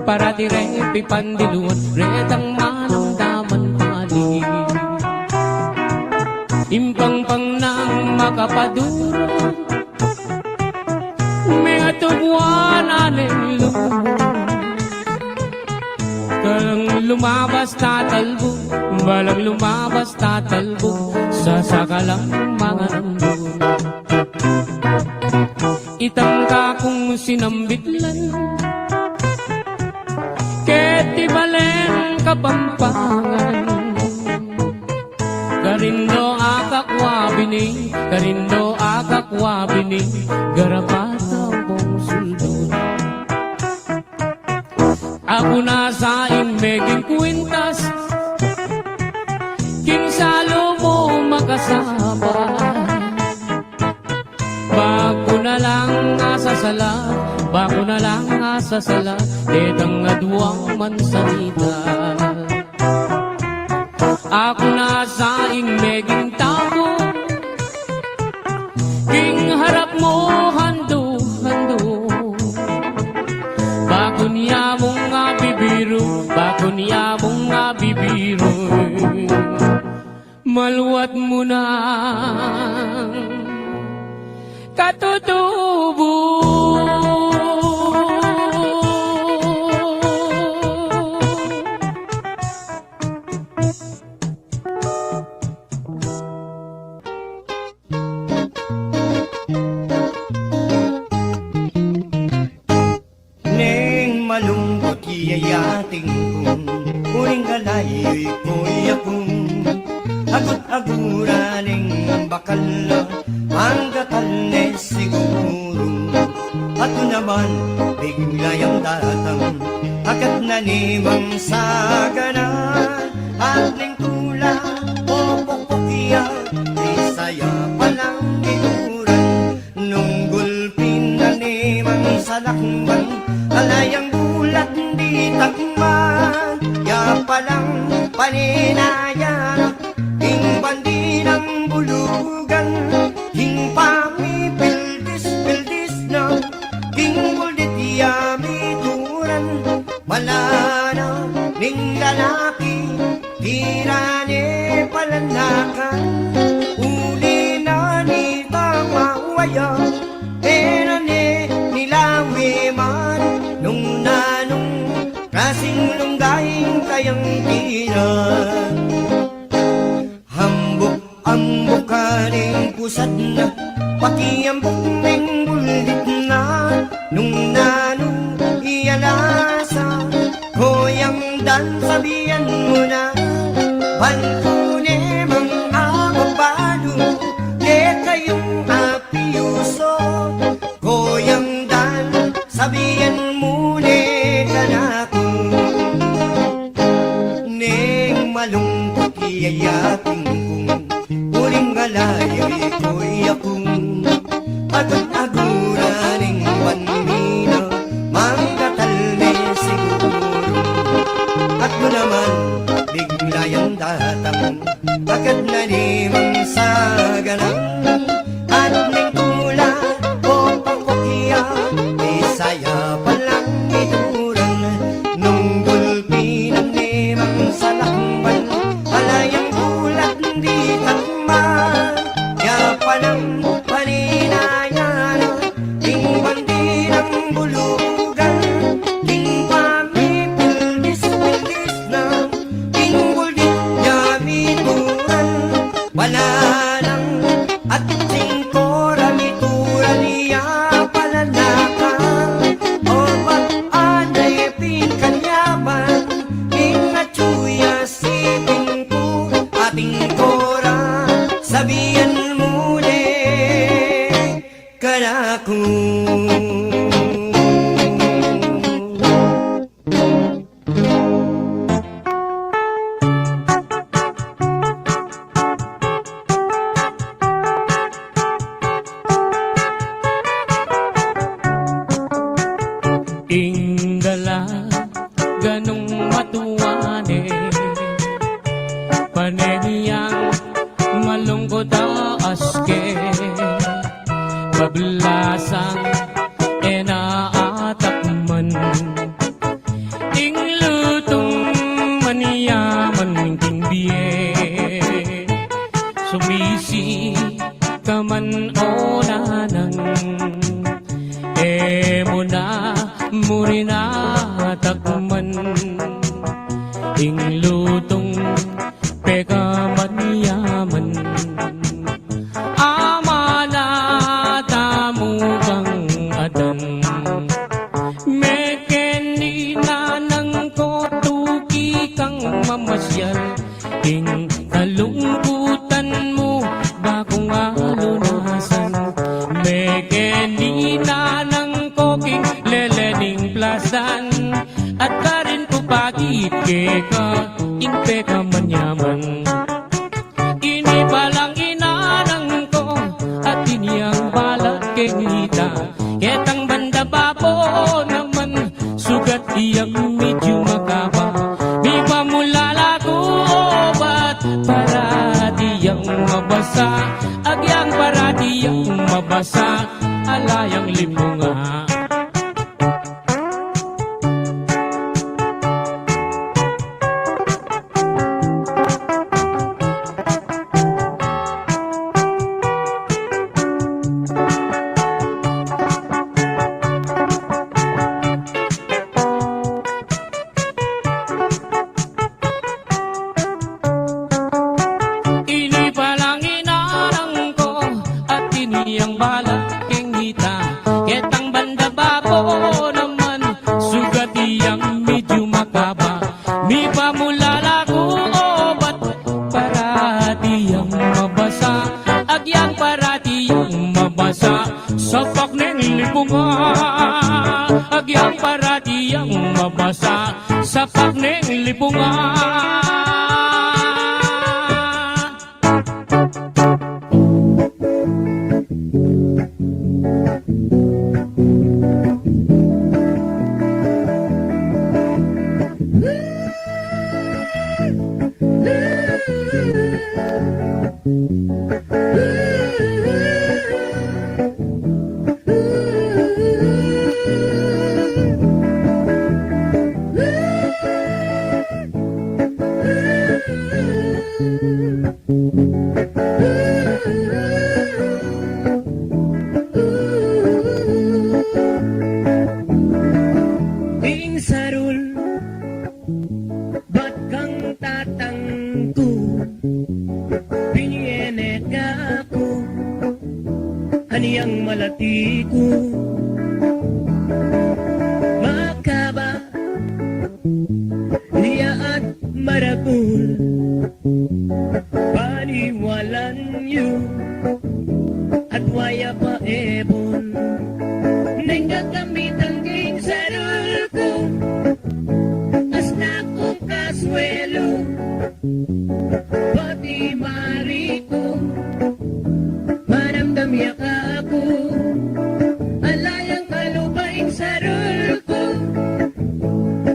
parati reng pipandiluan, retang manamdaman pali. Impampang nang makapadurut, mengatugwa na deng lung. Kalang lumabas tatalbuk, balang lumabas tatalbuk, sasakalang manganandun. Itang kakung sinambit lan, keti balen Kapampangan. Karin do akakwa bini, karin do akakwa bini, garapat a bong sulu. Aku na sa ing meging kwintas, king salu mu makasaba. Baku na lang asasala, baku na lang asasala, detang aduang mansanita. Aku na sa ing meging tamu, king harap mu handu-handu. Bakun ya mung abibiru, bakun ya mung abibiru. Maluat mu nang katutubu. Neng malungkut ya ating kung, uling kalayu-layu ya kung, agut-agura neng bakal la, angga tal ne siguru. Atu naman bigla yang datang, akat na ne mang sagana, at neng tula o pokpok ya, di saya palang tinuran. Nung gulpin na ne mang salakman, ala yang bulat di takman, ya palang paninayan, ing bandi nang bulugan, ing pamipildis-pildis na, ing buldit ya mituran, malana ning lalaki, tira ne palanakan, uli na nita mawaya, e na ne nilawi man, nung nanung klasing lungga ing kayang tira. Hambuk-ambuk karing pusat na, pakiambuk neng buldit na, nung nanung iyalasa, koyang dan sabian mu na, ban ku ne Aku, agad agura ning banmina, manggatal ne siguru. At nu naman, bigla yang datang, agad na ne mang saganang, at ning tula o pangkopya, Bisaya pa lang ituran, nung gulpi nang ne mang salakban, ala yang bulat di takma, ya pa nang paninaya na, ing bandi nang bulugan, ing pamipildis-pildis na, ing buldit ya mituran, palalang at ing kora mituran ya palalaka, o bat anay pin kanyaman, ing atyu ya siping ku, ating kora, sabian mu ne kanaku. Ing dalaga nung matuane, pane yang malungkut a aske, pablasang e na atakman. Ing lutung manyaman king bie, sumisi ka man o nanang, e mu na murin atakman. Ing lutung pekamanyaman, amana tamu kang adan. Mekeni nanang ko, tuki kang mamasyal, king kalungkutan mu ba kung alunasan. Mekeni nanang ko, king lele ning plastan, at karin ku pakit keka ing pekamanyaman. Ini palang inanang ko, at ini yang balat keng ita. Ketang banda babo naman, sugat yang medyu makaba. Mipamulala ku obat, parati yang mabasa. Agyang parati yang mabasa, ala yang lipunga. Ini palang inanang ko, at ini yang balat keng ita. Ketang banda babo naman, sugat yang medyu makaba. Mipamulala ku obat, parati yang mabasa. Agyang parati yang mabasa, sapak neng lipunga. Agyang parati yang mabasa, sapak neng lipunga. Ing sarul, bat kang tatang ku, pinie ne kaku, anyang malati ku, makaba ya at maragul, paniwalan yu, at waya pa ebun. Neng gagamitan king sarul ku, asna kung kaswelu, pati mari ku, manam da Miyaka aku, ala yang kalupa ing sarul ku,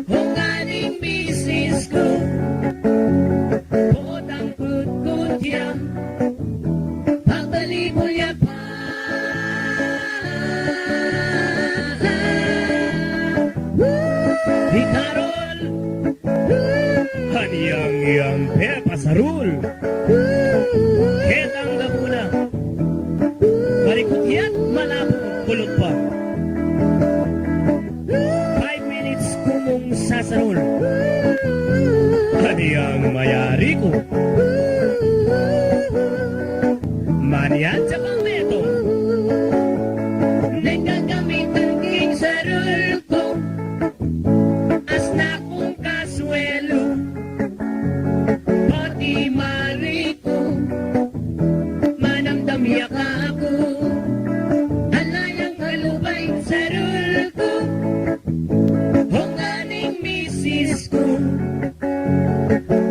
o nganing misis ku, potang kutkut ya, pabalibul ya pa. Ricarol, Anyang yang pepasarul. Ketang gapuna. Marikut ya't malabung kulung pa. Five minutes ku mung sasarul. Anyang mayari ku. Manian sa pang meto. Neng gagamitan king sarul ku. Asna kung kaswelu, pati mari ku, manamdam ya kaku. Ala yang kalupa ing sarul ku, o nganing misis ku,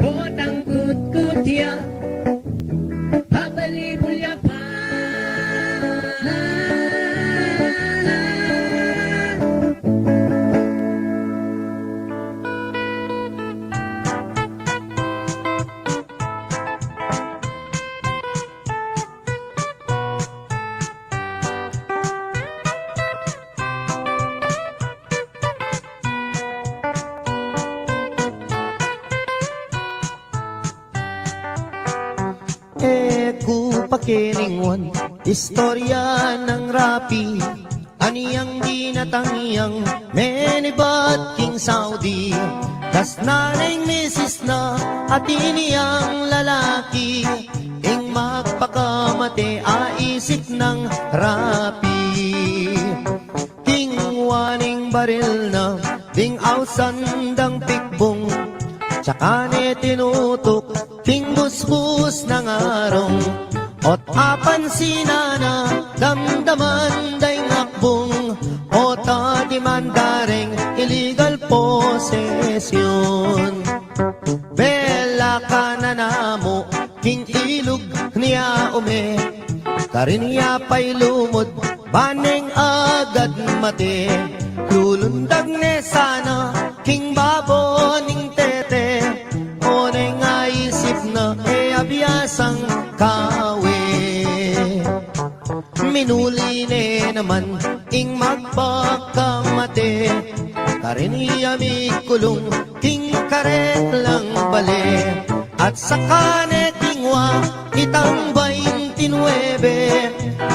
potang kutkut ya, pabalibul ya pa. E ku pakiningwan istorya nang Rapi, anyang binatang yang menibat king Saudi. Dasnan neng misis na at ining lalaki, ing magpakamate a isip nang Rapi. Kingwa ning baril na ding ausan dang pikbung, tsaka ne tinutuk king busbus nang arung. O't apansinan na damdaman da ing akbung, o't dimanda reng illegal possession. Bela ka na namu king ilug nia ume, karin ya pa'y lumud, ban neng agad mate. Lulundag ne sana king babo ning tete, o neng aisip na e abiasang kawe. Minuli ne naman ing magpakamate, karin ya mikulung king karelang bale. At saka ne kingwa itang baintinuebe,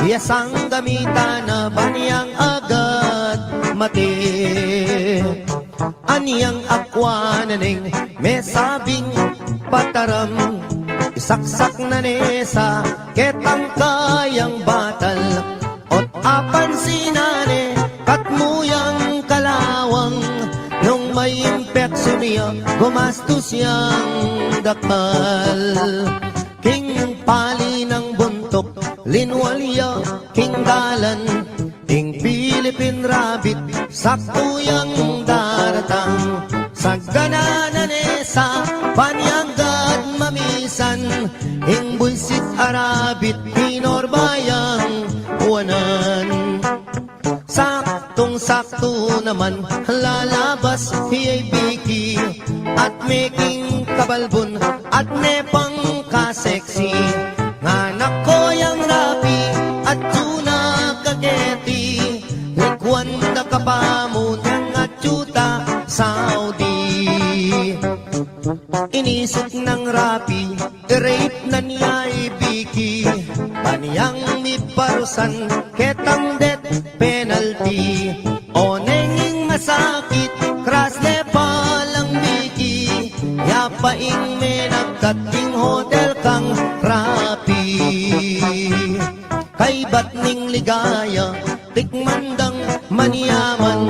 ya sang gamitan na ban yang agad mate. Anyang akwa na neng mesabing pataram, isaksak na ne sa ketang kayang batal. O't apansinan ne katmu yang kalawang, nung may impeksyon ya gumastus yang dakal. King pali nang buntuk linwal ya king dalan, ing Philippine Rabbit saktu yang daratang. Sagana na ne sa ban yang agad mamisan, ing buisit a rabbit pinorba yang wanan. Saktung-saktu naman lalabas ya i Vicky, at meking kabalbun at ne pang kaseksi. Nganak ko yang Rapi at tuna kaketi, likwan da ka pa mu neng atyu ta Saudi. Inisip nang Rapi, i-rape na ne ya i Vicky, ban yang miparusan ketang death penalty. O neng ing masakit, kras ne pa lang Vicky, ya pa ing menagkat king hotel kang Rapi. Kaybat ning ligaya, tikman dang manyaman,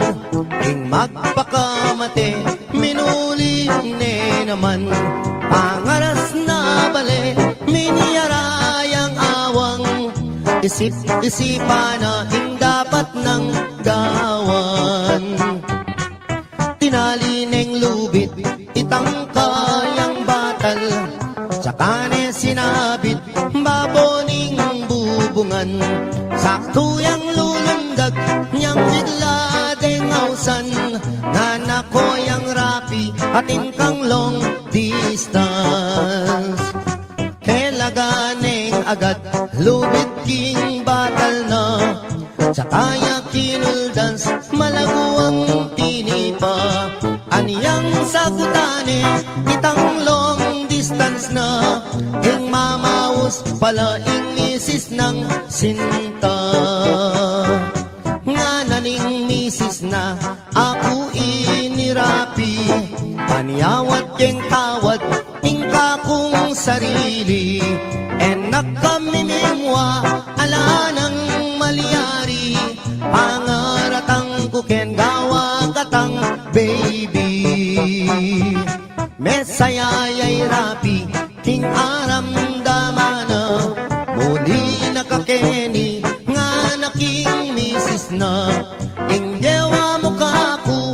ing magpakamate, minuli ne naman. Pangaras na bale, minyara yang awang, isip-isipan na ing dapat nang gawan. Tinali neng lubid itang kayang batal, tsaka ne sinabit babo ning bubut. Bungan, saktu yang lulundag, nyang bigla deng ausan, ngana ku yang rapi, atin kang long distance. Kelaga neng agad, lubid king batal na, tsaka ya kinuldans, malagu ang tinipa. Anyang sagutan e, itang long distance na, ing mamaus pala ing misis nang sinta. Ngana ning misis na, aku ini rapi, panyawad keng tawad, ing kakung sarili, e na kami mimua, ala nang malyari, pangaratang ku ken gawa katang baby. Mesaya ya i rapi, king aramdaman na, muli na ka keni, ngana king misis na, ing gewa mu kaku,